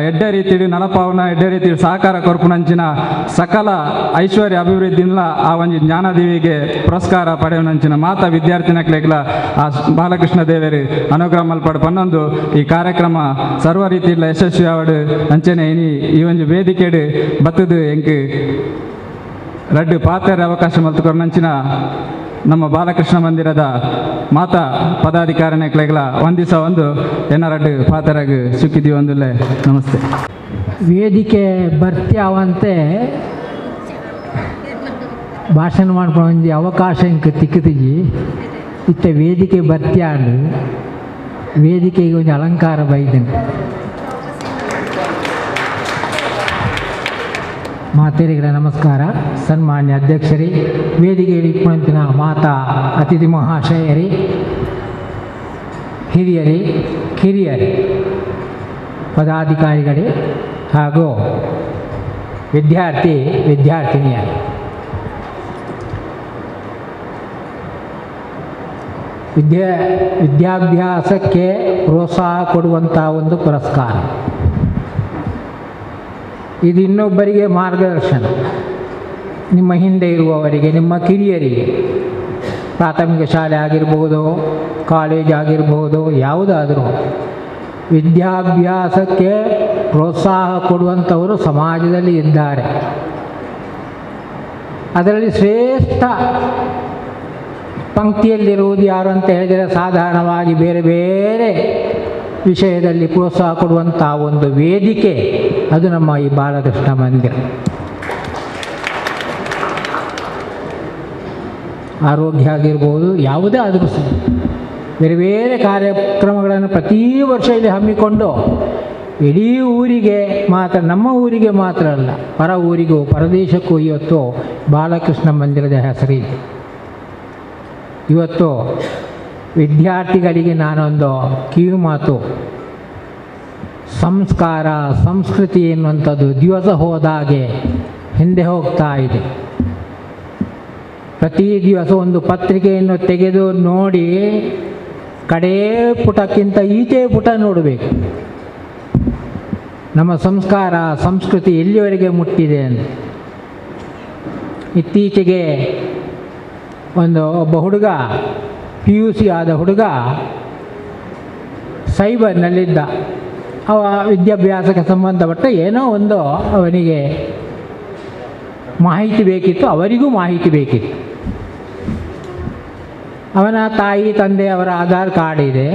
ಎಡ್ಡೆ ರೀತಿಡು ನಲಪಾವನ ಎಡ್ಡೆ ರೀತಿಡು ಸಹಕಾರ ಕೊರ್ಪುನಂಚಿನ ಸಕಲ ಐಶ್ವರ್ಯ ಅಭಿವೃದ್ಧಿನ ಆ ಒಂಜಿ ಜ್ಞಾನದೇವಿಗೆ ಪುರಸ್ಕಾರ ಪಡೆಯುವಂಚಿನ ಮಾತಾ ವಿದ್ಯಾರ್ಥಿನಕ್ಲೆಗ್ಲ ಆ ಬಾಲಕೃಷ್ಣ ದೇವರು ಅನುಗ್ರಹ ಮಲ್ಪಡು ಪನ್ನೊಂದು ಈ ಕಾರ್ಯಕ್ರಮ ಸರ್ವ ರೀತಿಯಿಲ್ಲ ಯಶಸ್ವಿ ಆವಡು. ಅಂಚನೆ ಇನಿ ಈ ಒಂಜಿ ವೇದಿಕೆಡು ಬತ್ತದು ಎಂಕ್ ರಡ್ಡು ಪಾತ್ರೆ ಅವಕಾಶ ಮಲ್ತುಕೊರ್ನಂಚಿನ ನಮ್ಮ ಬಾಲಕೃಷ್ಣ ಮಂದಿರದ ಮಾತಾ ಪದಾಧಿಕಾರಿನಕ್ಲೆಗ್ಲ ಒಂದಿಸ ಒಂದು ಏನ ರಡ್ಡು ಪಾತರಾಗ ಸಿಕ್ಕಿದ್ದೀವಿ ಒಂದುಲ್ಲೆ. ನಮಸ್ತೆ. ವೇದಿಕೆ ಬರ್ತ್ಯಾವಂತೆ ಭಾಷಣ ಮಾಡ್ಕೊಂಡು ಒಂಜಿ ಅವಕಾಶ ಇಂಕ್ ತಿಕ್ಕುತಿಜಿ. ಇತ್ತ ವೇದಿಕೆ ಬರ್ತ್ಯಾಂಡು ವೇದಿಕೆಗೆ ಒಂಜಿ ಅಲಂಕಾರ ಬೈದನು. ಮಾತೇರಿಗಳ ನಮಸ್ಕಾರ. ಸನ್ಮಾನ್ಯ ಅಧ್ಯಕ್ಷರೇ, ವೇದಿಕೆಯಲ್ಲಿ ಕುಳಿತಿನ ಮಾತಾ ಅತಿಥಿ ಮಹಾಶಯರೇ, ಹಿರಿಯರೇ, ಕಿರಿಯರೇ, ಪದಾಧಿಕಾರಿಗಳೇ ಹಾಗೂ ವಿದ್ಯಾರ್ಥಿ ವಿದ್ಯಾರ್ಥಿನಿಯರೇ, ವಿದ್ಯಾಭ್ಯಾಸಕ್ಕೆ ಪ್ರೋತ್ಸಾಹ ಕೊಡುವಂಥ ಒಂದು ಪುರಸ್ಕಾರ ಇದು. ಇನ್ನೊಬ್ಬರಿಗೆ ಮಾರ್ಗದರ್ಶನ, ನಿಮ್ಮ ಹಿಂದೆ ಇರುವವರಿಗೆ, ನಿಮ್ಮ ಕಿರಿಯರಿಗೆ, ಪ್ರಾಥಮಿಕ ಶಾಲೆ ಆಗಿರ್ಬೋದು, ಕಾಲೇಜ್ ಆಗಿರ್ಬೋದು, ಯಾವುದಾದರೂ ವಿದ್ಯಾಭ್ಯಾಸಕ್ಕೆ ಪ್ರೋತ್ಸಾಹ ಕೊಡುವಂಥವರು ಸಮಾಜದಲ್ಲಿ ಇದ್ದಾರೆ. ಅದರಲ್ಲಿ ಶ್ರೇಷ್ಠ ಪಂಕ್ತಿಯಲ್ಲಿರುವುದು ಯಾರು ಅಂತ ಹೇಳಿದರೆ, ಸಾಧಾರಣವಾಗಿ ಬೇರೆ ಬೇರೆ ವಿಷಯದಲ್ಲಿ ಪ್ರೋತ್ಸಾಹ ಕೊಡುವಂಥ ಒಂದು ವೇದಿಕೆ ಅದು ನಮ್ಮ ಈ ಬಾಲಕೃಷ್ಣ ಮಂದಿರ. ಆರೋಗ್ಯ ಆಗಿರ್ಬೋದು, ಯಾವುದೇ ಆದರೂ ಸಹ ಬೇರೆ ಬೇರೆ ಕಾರ್ಯಕ್ರಮಗಳನ್ನು ಪ್ರತಿ ವರ್ಷ ಇಲ್ಲಿ ಹಮ್ಮಿಕೊಂಡು ಇಡೀ ಊರಿಗೆ ಮಾತ್ರ, ನಮ್ಮ ಊರಿಗೆ ಮಾತ್ರ ಅಲ್ಲ, ಪರ ಊರಿಗೂ ಪರದೇಶಕ್ಕೂ ಇವತ್ತು ಬಾಲಕೃಷ್ಣ ಮಂದಿರದ ಹೆಸರಿದೆ. ಇವತ್ತು ವಿದ್ಯಾರ್ಥಿಗಳಿಗೆ ನಾನೊಂದು ಕಿವಿ ಮಾತು, ಸಂಸ್ಕಾರ ಸಂಸ್ಕೃತಿ ಎನ್ನುವಂಥದ್ದು ದಿವಸ ಹೋದಾಗೆ ಹಿಂದೆ ಹೋಗ್ತಾ ಇದೆ. ಪ್ರತಿ ದಿವಸ ಒಂದು ಪತ್ರಿಕೆಯನ್ನು ತೆಗೆದು ನೋಡಿ ಕಡೇ ಪುಟಕ್ಕಿಂತ ಈಚೆ ಪುಟ ನೋಡಬೇಕು. ನಮ್ಮ ಸಂಸ್ಕಾರ ಸಂಸ್ಕೃತಿ ಎಲ್ಲಿವರೆಗೆ ಮುಟ್ಟಿದೆ ಅಂತ. ಇತ್ತೀಚೆಗೆ ಒಬ್ಬ ಹುಡುಗ, PUC ಆದ ಹುಡುಗ, ಸೈಬರ್ನಲ್ಲಿದ್ದ. ಅವ ವಿದ್ಯಾಭ್ಯಾಸಕ್ಕೆ ಸಂಬಂಧಪಟ್ಟ ಏನೋ ಒಂದು ಅವನಿಗೆ ಮಾಹಿತಿ ಬೇಕಿತ್ತು, ಅವರಿಗೂ ಮಾಹಿತಿ ಬೇಕಿತ್ತು. ಅವನ ತಾಯಿ ತಂದೆ ಅವರ ಆಧಾರ್ ಕಾರ್ಡ್ ಇದೆ.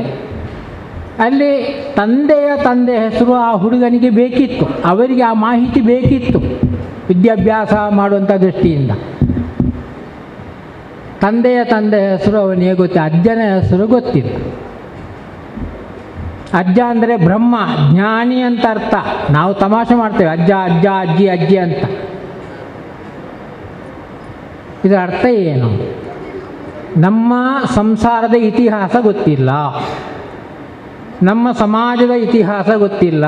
ಅಲ್ಲಿ ತಂದೆಯ ತಂದೆ ಹೆಸರು ಆ ಹುಡುಗನಿಗೆ ಬೇಕಿತ್ತು, ಅವರಿಗೆ ಆ ಮಾಹಿತಿ ಬೇಕಿತ್ತು ವಿದ್ಯಾಭ್ಯಾಸ ಮಾಡುವಂಥ ದೃಷ್ಟಿಯಿಂದ. ತಂದೆಯ ತಂದೆ ಹೆಸರು ಅವನಿಗೆ ಗೊತ್ತಿಲ್ಲ, ಅಜ್ಜನ ಹೆಸರು ಗೊತ್ತಿಲ್ಲ. ಅಜ್ಜ ಅಂದರೆ ಬ್ರಹ್ಮ ಜ್ಞಾನಿ ಅಂತ ಅರ್ಥ. ನಾವು ತಮಾಷೆ ಮಾಡ್ತೇವೆ, ಅಜ್ಜ ಅಜ್ಜ ಅಜ್ಜಿ ಅಜ್ಜಿ ಅಂತ. ಇದರ ಅರ್ಥ ಏನು? ನಮ್ಮ ಸಂಸಾರದ ಇತಿಹಾಸ ಗೊತ್ತಿಲ್ಲ, ನಮ್ಮ ಸಮಾಜದ ಇತಿಹಾಸ ಗೊತ್ತಿಲ್ಲ.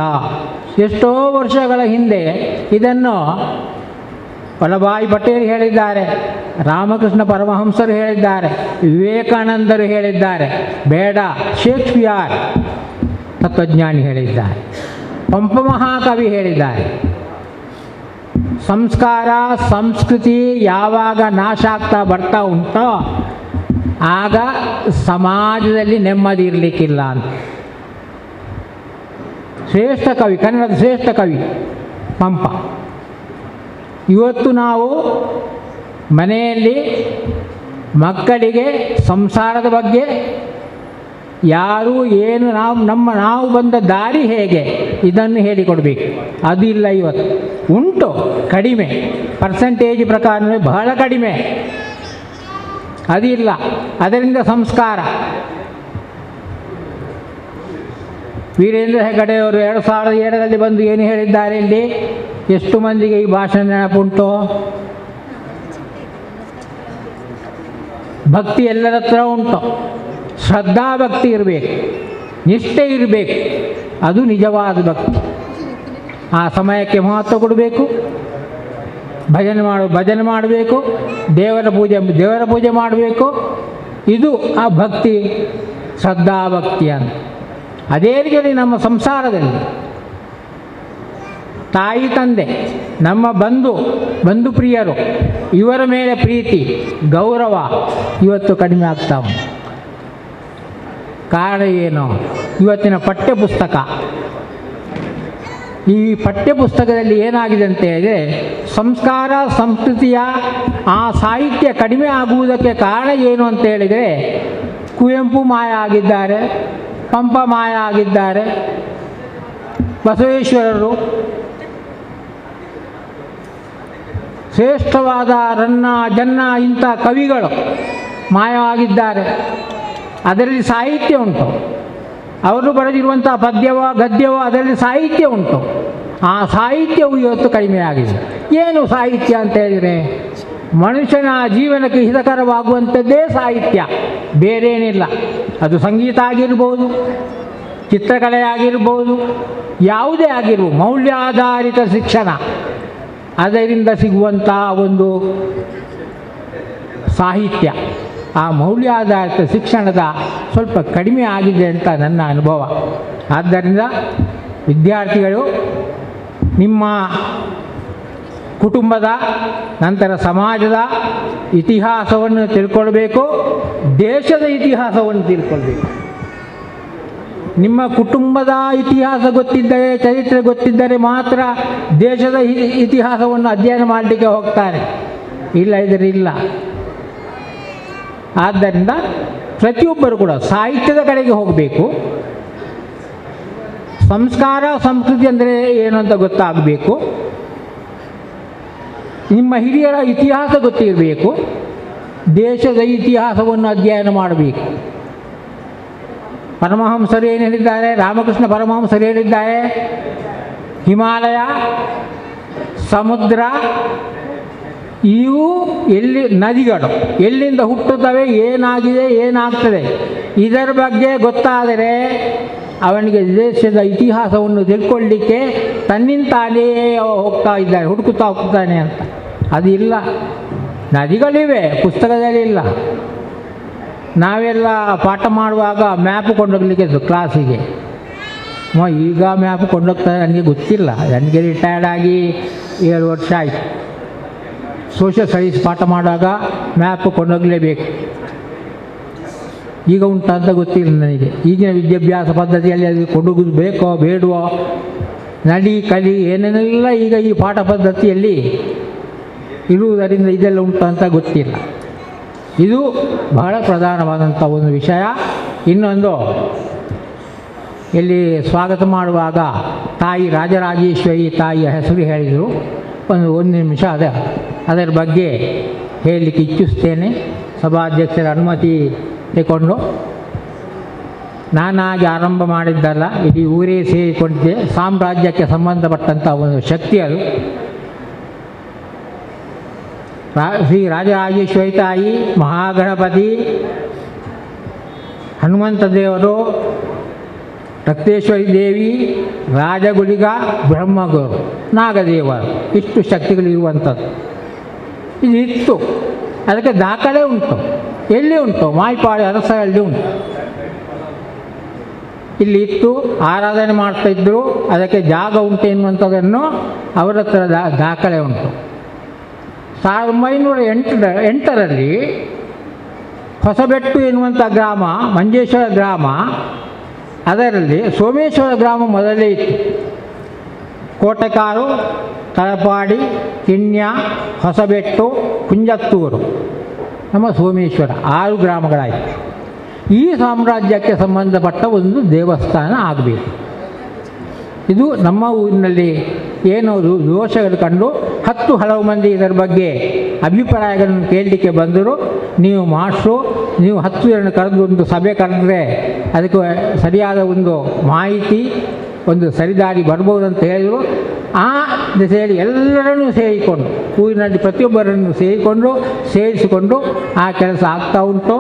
ಎಷ್ಟೋ ವರ್ಷಗಳ ಹಿಂದೆ ಇದನ್ನು ವಲ್ಲಭಾಯಿ ಪಟೇಲ್ ಹೇಳಿದ್ದಾರೆ, ರಾಮಕೃಷ್ಣ ಪರಮಹಂಸರು ಹೇಳಿದ್ದಾರೆ, ವಿವೇಕಾನಂದರು ಹೇಳಿದ್ದಾರೆ, ಬೇಡ ಶೇಕ್ಸ್ಪಿಯರ್ ತತ್ವಜ್ಞಾನಿ ಹೇಳಿದ್ದಾರೆ, ಪಂಪ ಮಹಾಕವಿ ಹೇಳಿದ್ದಾರೆ. ಸಂಸ್ಕಾರ ಸಂಸ್ಕೃತಿ ಯಾವಾಗ ನಾಶ ಆಗ್ತಾ ಬರ್ತಾ ಉಂಟೋ ಆಗ ಸಮಾಜದಲ್ಲಿ ನೆಮ್ಮದಿ ಇರಲಿಕ್ಕಿಲ್ಲ ಅಂತ. ಶ್ರೇಷ್ಠ ಕವಿ, ಕನ್ನಡದ ಶ್ರೇಷ್ಠ ಕವಿ ಪಂಪ. ಇವತ್ತು ನಾವು ಮನೆಯಲ್ಲಿ ಮಕ್ಕಳಿಗೆ ಸಂಸಾರದ ಬಗ್ಗೆ ಯಾರು ಏನು ನಾವು ನಾವು ಬಂದ ದಾರಿ ಹೇಗೆ ಇದನ್ನು ಹೇಳಿಕೊಡ್ಬೇಕು. ಅದು ಇಲ್ಲ ಇವತ್ತು. ಉಂಟು ಕಡಿಮೆ, ಪರ್ಸೆಂಟೇಜ್ ಪ್ರಕಾರ ಬಹಳ ಕಡಿಮೆ, ಅದಿಲ್ಲ. ಅದರಿಂದ ಸಂಸ್ಕಾರ. ವೀರೇಂದ್ರ ಹೆಗ್ಗಡೆಯವರು 2007ರಲ್ಲಿ ಬಂದು ಏನು ಹೇಳಿದ್ದಾರೆ ಇಲ್ಲಿ? ಎಷ್ಟು ಮಂದಿಗೆ ಈ ಭಾಷಣ ನೆನಪುಂಟು? ಭಕ್ತಿ ಎಲ್ಲರ ಹತ್ರ ಉಂಟು, ಶ್ರದ್ಧಾ ಭಕ್ತಿ ಇರಬೇಕು, ನಿಷ್ಠೆ ಇರಬೇಕು, ಅದು ನಿಜವಾದ ಭಕ್ತಿ. ಆ ಸಮಯಕ್ಕೆ ಮಹತ್ವ ಕೊಡಬೇಕು, ಭಜನೆ ಮಾಡಬೇಕು, ದೇವರ ಪೂಜೆ ಮಾಡಬೇಕು. ಇದು ಆ ಭಕ್ತಿ, ಶ್ರದ್ಧಾ ಭಕ್ತಿ ಅಂತ. ಅದೇ ರೀತಿಯಲ್ಲಿ ನಮ್ಮ ಸಂಸಾರದಲ್ಲಿ ತಾಯಿ ತಂದೆ, ನಮ್ಮ ಬಂಧು ಪ್ರಿಯರು, ಇವರ ಮೇಲೆ ಪ್ರೀತಿ ಗೌರವ ಇವತ್ತು ಕಡಿಮೆ ಆಗ್ತಾ ಉಂಟು. ಕಾರಣ ಏನು? ಇವತ್ತಿನ ಪಠ್ಯಪುಸ್ತಕ. ಈ ಪಠ್ಯಪುಸ್ತಕದಲ್ಲಿ ಏನಾಗಿದೆ ಅಂತ ಹೇಳಿದರೆ, ಸಂಸ್ಕಾರ ಸಂಸ್ಕೃತಿಯ ಆ ಸಾಹಿತ್ಯ ಕಡಿಮೆ ಆಗುವುದಕ್ಕೆ ಕಾರಣ ಏನು ಅಂತ ಹೇಳಿದರೆ, ಕುವೆಂಪು ಮಾಯ ಆಗಿದ್ದಾರೆ, ಪಂಪ ಮಾಯ ಆಗಿದ್ದಾರೆ, ಬಸವೇಶ್ವರರು, ಶ್ರೇಷ್ಠವಾದ ರನ್ನ ಜನ್ನ ಇಂಥ ಕವಿಗಳು ಮಾಯವಾಗಿದ್ದಾರೆ. ಅದರಲ್ಲಿ ಸಾಹಿತ್ಯ ಉಂಟು, ಅವರು ಬರೆದಿರುವಂಥ ಪದ್ಯವೋ ಗದ್ಯವೋ ಅದರಲ್ಲಿ ಸಾಹಿತ್ಯ ಉಂಟು. ಆ ಸಾಹಿತ್ಯವು ಇವತ್ತು ಕಡಿಮೆಯಾಗಿದೆ. ಏನು ಸಾಹಿತ್ಯ ಅಂತ ಹೇಳಿದರೆ, ಮನುಷ್ಯನ ಜೀವನಕ್ಕೆ ಹಿತಕರವಾಗುವಂಥದ್ದೇ ಸಾಹಿತ್ಯ, ಬೇರೇನಿಲ್ಲ. ಅದು ಸಂಗೀತ ಆಗಿರ್ಬೋದು, ಚಿತ್ರಕಲೆ ಆಗಿರ್ಬೋದು, ಯಾವುದೇ ಆಗಿರ್ಬೋದು, ಮೌಲ್ಯಾಧಾರಿತ ಶಿಕ್ಷಣ, ಅದರಿಂದ ಸಿಗುವಂಥ ಒಂದು ಸಾಹಿತ್ಯ, ಆ ಮೌಲ್ಯಾಧಾರಿತ ಶಿಕ್ಷಣದ ಸ್ವಲ್ಪ ಕಡಿಮೆ ಆಗಿದೆ ಅಂತ ನನ್ನ ಅನುಭವ. ಆದ್ದರಿಂದ ವಿದ್ಯಾರ್ಥಿಗಳು ನಿಮ್ಮ ಕುಟುಂಬದ ನಂತರ ಸಮಾಜದ ಇತಿಹಾಸವನ್ನು ತಿಳ್ಕೊಳ್ಬೇಕು, ದೇಶದ ಇತಿಹಾಸವನ್ನು ತಿಳ್ಕೊಳ್ಬೇಕು. ನಿಮ್ಮ ಕುಟುಂಬದ ಇತಿಹಾಸ ಗೊತ್ತಿದ್ದರೆ, ಚರಿತ್ರೆ ಗೊತ್ತಿದ್ದರೆ ಮಾತ್ರ ದೇಶದ ಇತಿಹಾಸವನ್ನು ಅಧ್ಯಯನ ಮಾಡಲಿಕ್ಕೆ ಹೋಗ್ತಾರೆ, ಇಲ್ಲ ಇದ್ದರೆ ಇಲ್ಲ. ಆದ್ದರಿಂದ ಪ್ರತಿಯೊಬ್ಬರು ಕೂಡ ಸಾಹಿತ್ಯದ ಕಡೆಗೆ ಹೋಗಬೇಕು. ಸಂಸ್ಕಾರ ಸಂಸ್ಕೃತಿ ಅಂದರೆ ಏನು ಅಂತ ಗೊತ್ತಾಗಬೇಕು, ನಿಮ್ಮ ಹಿರಿಯರ ಇತಿಹಾಸ ಗೊತ್ತಿರಬೇಕು, ದೇಶದ ಇತಿಹಾಸವನ್ನು ಅಧ್ಯಯನ ಮಾಡಬೇಕು. ಪರಮಹಂಸರು ಏನು ಹೇಳಿದ್ದಾರೆ, ರಾಮಕೃಷ್ಣ ಪರಮಹಂಸರು ಹೇಳಿದ್ದಾರೆ, ಹಿಮಾಲಯ, ಸಮುದ್ರ ಇವು ಎಲ್ಲಿ ನದಿಗಳು ಎಲ್ಲಿಂದ ಹುಟ್ಟುತ್ತವೆ, ಏನಾಗಿದೆ, ಏನಾಗ್ತದೆ, ಇದರ ಬಗ್ಗೆ ಗೊತ್ತಾದರೆ ಅವನಿಗೆ ದೇಶದ ಇತಿಹಾಸವನ್ನು ತಿಳ್ಕೊಳ್ಳಿಕ್ಕೆ ತನ್ನಿಂತಾನೇ ಹೋಗ್ತಾ ಇದ್ದಾನೆ, ಹುಡುಕುತ್ತಾ ಹೋಗ್ತಾನೆ ಅಂತ. ಅದು ಇಲ್ಲ. ನದಿಗಳಿವೆ, ಪುಸ್ತಕದಲ್ಲಿ ಇಲ್ಲ. ನಾವೆಲ್ಲ ಪಾಠ ಮಾಡುವಾಗ ಮ್ಯಾಪ್ ಕೊಂಡೋಗ್ಲಿಕ್ಕೆ ಇತ್ತು ಕ್ಲಾಸಿಗೆ. ಈಗ ಮ್ಯಾಪ್ ಕೊಂಡೋಗ್ತಾರೆ ನನಗೆ ಗೊತ್ತಿಲ್ಲ. ನನಗೆ ರಿಟೈರ್ಡ್ ಆಗಿ 7 ವರ್ಷ ಆಯಿತು. ಸೋಷಿಯಲ್ ಸ್ಟಡೀಸ್ ಪಾಠ ಮಾಡುವಾಗ ಮ್ಯಾಪ್ ಕೊಂಡೋಗಲೇಬೇಕು. ಈಗ ಉಂಟಾ ಅಂತ ಗೊತ್ತಿಲ್ಲ ನನಗೆ. ಈಗಿನ ವಿದ್ಯಾಭ್ಯಾಸ ಪದ್ಧತಿಯಲ್ಲಿ ಅದು ಕೊಂಡೋಗೋದು ಬೇಕೋ ಬೇಡವೋ, ನಡಿ ಕಲಿ ಏನೇನೆಲ್ಲ ಈಗ ಈ ಪಾಠ ಪದ್ಧತಿಯಲ್ಲಿ ಇರುವುದರಿಂದ ಇದೆಲ್ಲ ಉಂಟು ಅಂತ ಗೊತ್ತಿಲ್ಲ. ಇದು ಬಹಳ ಪ್ರಧಾನವಾದಂಥ ಒಂದು ವಿಷಯ. ಇನ್ನೊಂದು, ಇಲ್ಲಿ ಸ್ವಾಗತ ಮಾಡುವಾಗ ತಾಯಿ ರಾಜರಾಜೇಶ್ವರಿ ತಾಯಿಯ ಹೆಸರು ಹೇಳಿದರು. ಒಂದು ಒಂದು ನಿಮಿಷ ಅದರ ಬಗ್ಗೆ ಹೇಳಲಿಕ್ಕೆ ಇಚ್ಛಿಸ್ತೇನೆ. ಸಭಾಧ್ಯಕ್ಷರ ಅನುಮತಿ ತಗೊಂಡು. ನಾನಾಗಿ ಆರಂಭ ಮಾಡಿದ್ದಲ್ಲ, ಇಡೀ ಊರೇ ಸೇರಿಕೊಂಡಿದ್ದೆ. ಸಾಮ್ರಾಜ್ಯಕ್ಕೆ ಸಂಬಂಧಪಟ್ಟಂಥ ಒಂದು ಶಕ್ತಿ ಅದು. ಶ್ರೀ ರಾಜರಾಜೇಶ್ವರಿ ತಾಯಿ, ಮಹಾಗಣಪತಿ, ಹನುಮಂತ ದೇವರು, ರಕ್ತೇಶ್ವರಿ ದೇವಿ, ರಾಜಗುಳಿಗ, ಬ್ರಹ್ಮಗುರು, ನಾಗದೇವರು, ಇಷ್ಟು ಶಕ್ತಿಗಳಿರುವಂಥದ್ದು ಇದು ಇತ್ತು. ಅದಕ್ಕೆ ದಾಖಲೆ ಉಂಟು. ಎಲ್ಲಿ ಉಂಟು? ಮಾಯಿಪಾಡಿ ಅರಸರಲ್ಲಿ ಉಂಟು. ಇಲ್ಲಿ ಇತ್ತು, ಆರಾಧನೆ ಮಾಡ್ತಾಯಿದ್ರು, ಅದಕ್ಕೆ ಜಾಗ ಉಂಟು ಎನ್ನುವಂಥದ್ದನ್ನು ಅವರ ಹತ್ರ ದಾಖಲೆ ಉಂಟು. 1908ರಲ್ಲಿ ಹೊಸಬೆಟ್ಟು ಎನ್ನುವಂಥ ಗ್ರಾಮ, ಮಂಜೇಶ್ವರ ಗ್ರಾಮ, ಅದರಲ್ಲಿ ಸೋಮೇಶ್ವರ ಗ್ರಾಮ ಮೊದಲೇ ಇತ್ತು. ಕೋಟೆಕಾರು, ತಲಪಾಡಿ, ಕಿಣ್ಯ, ಹೊಸಬೆಟ್ಟು, ಕುಂಜತ್ತೂರು, ನಮ್ಮ ಸೋಮೇಶ್ವರ, 6 ಗ್ರಾಮಗಳಾಯಿತು. ಈ ಸಾಮ್ರಾಜ್ಯಕ್ಕೆ ಸಂಬಂಧಪಟ್ಟ ಒಂದು ದೇವಸ್ಥಾನ ಆಗಬೇಕು. ಇದು ನಮ್ಮ ಊರಿನಲ್ಲಿ ಏನೋ ದೋಷಗಳು ಕಂಡು 10 ಹಲವು ಮಂದಿ ಇದರ ಬಗ್ಗೆ ಅಭಿಪ್ರಾಯಗಳನ್ನು ಕೇಳಲಿಕ್ಕೆ ಬಂದರು. ನೀವು ಮಾಸ್ಟ್ರು, ನೀವು 10 ಜನ ಕರೆದು ಒಂದು ಸಭೆ ಕರೆದ್ರೆ ಅದಕ್ಕೆ ಸರಿಯಾದ ಒಂದು ಮಾಹಿತಿ, ಒಂದು ಸರಿದಾರಿ ಬರ್ಬೋದು ಅಂತ ಹೇಳಿದರು. ಆ ದಿಸೆಯಲ್ಲಿ ಎಲ್ಲರನ್ನೂ ಸೇರಿಕೊಂಡು, ಊರಿನಲ್ಲಿ ಪ್ರತಿಯೊಬ್ಬರನ್ನು ಸೇರಿಸಿಕೊಂಡು ಆ ಕೆಲಸ ಆಗ್ತಾ ಉಂಟು.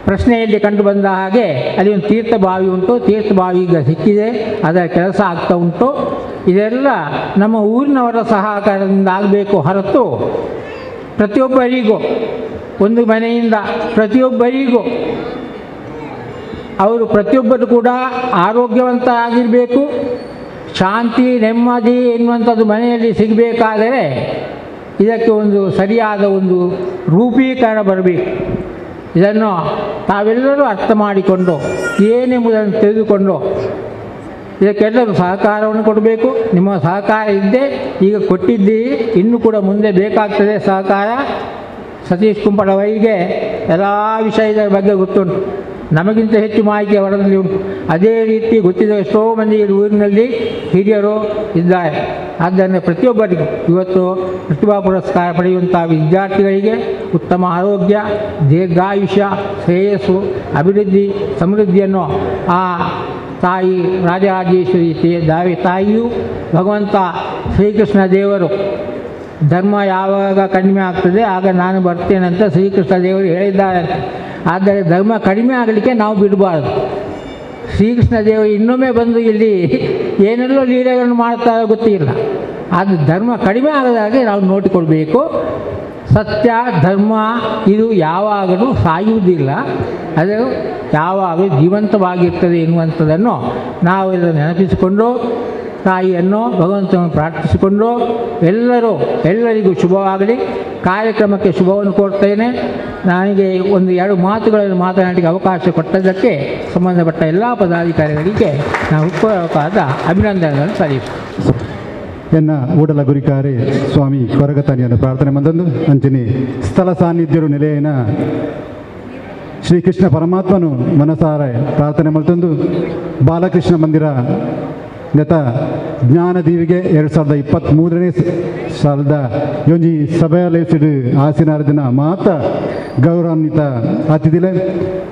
ಪ್ರಶ್ನೆಯಲ್ಲಿ ಕಂಡು ಬಂದ ಹಾಗೆ ಅಲ್ಲಿ ಒಂದು ತೀರ್ಥ ಬಾವಿ ಉಂಟು, ತೀರ್ಥ ಬಾವಿ ಈಗ ಸಿಕ್ಕಿದೆ, ಅದರ ಕೆಲಸ ಆಗ್ತಾ ಉಂಟು. ಇದೆಲ್ಲ ನಮ್ಮ ಊರಿನವರ ಸಹಕಾರದಿಂದ ಆಗಬೇಕು ಹೊರತು ಪ್ರತಿಯೊಬ್ಬರಿಗೂ ಒಂದು ಮನೆಯಿಂದ ಪ್ರತಿಯೊಬ್ಬರಿಗೂ ಅವರು ಪ್ರತಿಯೊಬ್ಬರು ಕೂಡ ಆರೋಗ್ಯವಂತ ಆಗಿರಬೇಕು. ಶಾಂತಿ ನೆಮ್ಮದಿ ಎನ್ನುವಂಥದ್ದು ಮನೆಯಲ್ಲಿ ಸಿಗಬೇಕಾದರೆ ಇದಕ್ಕೆ ಒಂದು ಸರಿಯಾದ ಒಂದು ರೂಪೀಕರಣ ಬರಬೇಕು. ಇದನ್ನು ತಾವೆಲ್ಲರೂ ಅರ್ಥ ಮಾಡಿಕೊಂಡು ಏನೆಂಬುದನ್ನು ತಿಳಿದುಕೊಂಡು ಇದಕ್ಕೆಲ್ಲರೂ ಸಹಕಾರವನ್ನು ಕೊಡಬೇಕು. ನಿಮ್ಮ ಸಹಕಾರ ಇದ್ದೇ ಈಗ ಕೊಟ್ಟಿದ್ದೀರಿ, ಇನ್ನೂ ಕೂಡ ಮುಂದೆ ಬೇಕಾಗ್ತದೆ ಸಹಕಾರ. ಸತೀಶ್ ಕುಂಪಳವರಿಗೆ ಎಲ್ಲ ವಿಷಯದ ಬಗ್ಗೆ ಗೊತ್ತುಂಟು, ನಮಗಿಂತ ಹೆಚ್ಚು ಮಾಹಿತಿ ಅವರಲ್ಲಿ ಉಂಟು. ಅದೇ ರೀತಿ ಗೊತ್ತಿದ್ದ ಎಷ್ಟೋ ಮಂದಿ ಊರಿನಲ್ಲಿ ಹಿರಿಯರು ಇದ್ದಾರೆ. ಆದ್ದರಿಂದ ಪ್ರತಿಯೊಬ್ಬರಿಗೂ ಇವತ್ತು ಪ್ರತಿಭಾ ಪುರಸ್ಕಾರ ಪಡೆಯುವಂಥ ವಿದ್ಯಾರ್ಥಿಗಳಿಗೆ ಉತ್ತಮ ಆರೋಗ್ಯ, ದೀರ್ಘಾಯುಷ್ಯ, ಶ್ರೇಯಸ್ಸು, ಅಭಿವೃದ್ಧಿ, ಸಮೃದ್ಧಿಯನ್ನು ಆ ತಾಯಿ ರಾಜರಾಜೇಶ್ವರಿ ತಾಯಿಯು ಭಗವಂತ ಶ್ರೀಕೃಷ್ಣ ದೇವರು, ಧರ್ಮ ಯಾವಾಗ ಕಡಿಮೆ ಆಗ್ತದೆ ಆಗ ನಾನು ಬರ್ತೇನೆ ಅಂತ ಶ್ರೀಕೃಷ್ಣ ದೇವರು ಹೇಳಿದ್ದಾರೆ. ಆದರೆ ಧರ್ಮ ಕಡಿಮೆ ಆಗಲಿಕ್ಕೆ ನಾವು ಬಿಡಬಾರ್ದು. ಶ್ರೀಕೃಷ್ಣ ದೇವರು ಇನ್ನೊಮ್ಮೆ ಬಂದು ಇಲ್ಲಿ ಏನೆಲ್ಲೋ ಲೀಲೆಗಳನ್ನು ಮಾಡ್ತಾರೋ ಗೊತ್ತಿಲ್ಲ, ಆದರೆ ಧರ್ಮ ಕಡಿಮೆ ಆಗದಾಗೆ ನಾವು ನೋಡಿಕೊಳ್ಬೇಕು. ಸತ್ಯ ಧರ್ಮ ಇದು ಯಾವಾಗಲೂ ಸಾಯುವುದಿಲ್ಲ, ಅದು ಯಾವಾಗಲೂ ಜೀವಂತವಾಗಿರ್ತದೆ ಎನ್ನುವಂಥದ್ದನ್ನು ನಾವು ಎಲ್ಲ ನೆನಪಿಸಿಕೊಂಡು ತಾಯಿಯನ್ನು ಭಗವಂತನನ್ನು ಪ್ರಾರ್ಥಿಸಿಕೊಂಡು ಎಲ್ಲರಿಗೂ ಶುಭವಾಗಲಿ. ಕಾರ್ಯಕ್ರಮಕ್ಕೆ ಶುಭವನ್ನು ಕೋರ್ತೇನೆ. ನನಗೆ ಒಂದು 2 ಮಾತುಗಳನ್ನು ಮಾತನಾಡಲಿಕ್ಕೆ ಅವಕಾಶ ಕೊಟ್ಟದ್ದಕ್ಕೆ ಸಂಬಂಧಪಟ್ಟ ಎಲ್ಲ ಪದಾಧಿಕಾರಿಗಳಿಗೆ ನಾವು ಹೃತ್ಪೂರ್ವಕವಾದ ಅಭಿನಂದನೆಗಳನ್ನು ಸಲ್ಲಿಸ್ತೇನೆ. ಎನ್ನ ಊಡಲ ಗುರಿಕಾರೆ ಸ್ವಾಮಿ ಕೊರಗತಾನಿಯನ್ನು ಪ್ರಾರ್ಥನೆ ಮಂದೊಂದು ಅಂಚಿನಿ ಸ್ಥಳ ಸಾನ್ನಿಧ್ಯರು ನೆಲೆಯನ ಶ್ರೀಕೃಷ್ಣ ಪರಮಾತ್ಮನು ಮನಸಾರೆ ಪ್ರಾರ್ಥನೆ ಮಲ್ತೊಂದು ಬಾಲಕೃಷ್ಣ ಮಂದಿರ ನೆತ ಜ್ಞಾನ ದೀವಿಗೆ 2023ನೇ ಸಾಲದ ಯೋಂಜಿ ಸಭೆಯಲೇಸಿಡು ಆಸಿನಾರದಿನ ಮಾತ ಗೌರವಾನ್ವಿತ ಅತಿಥಿಲೆ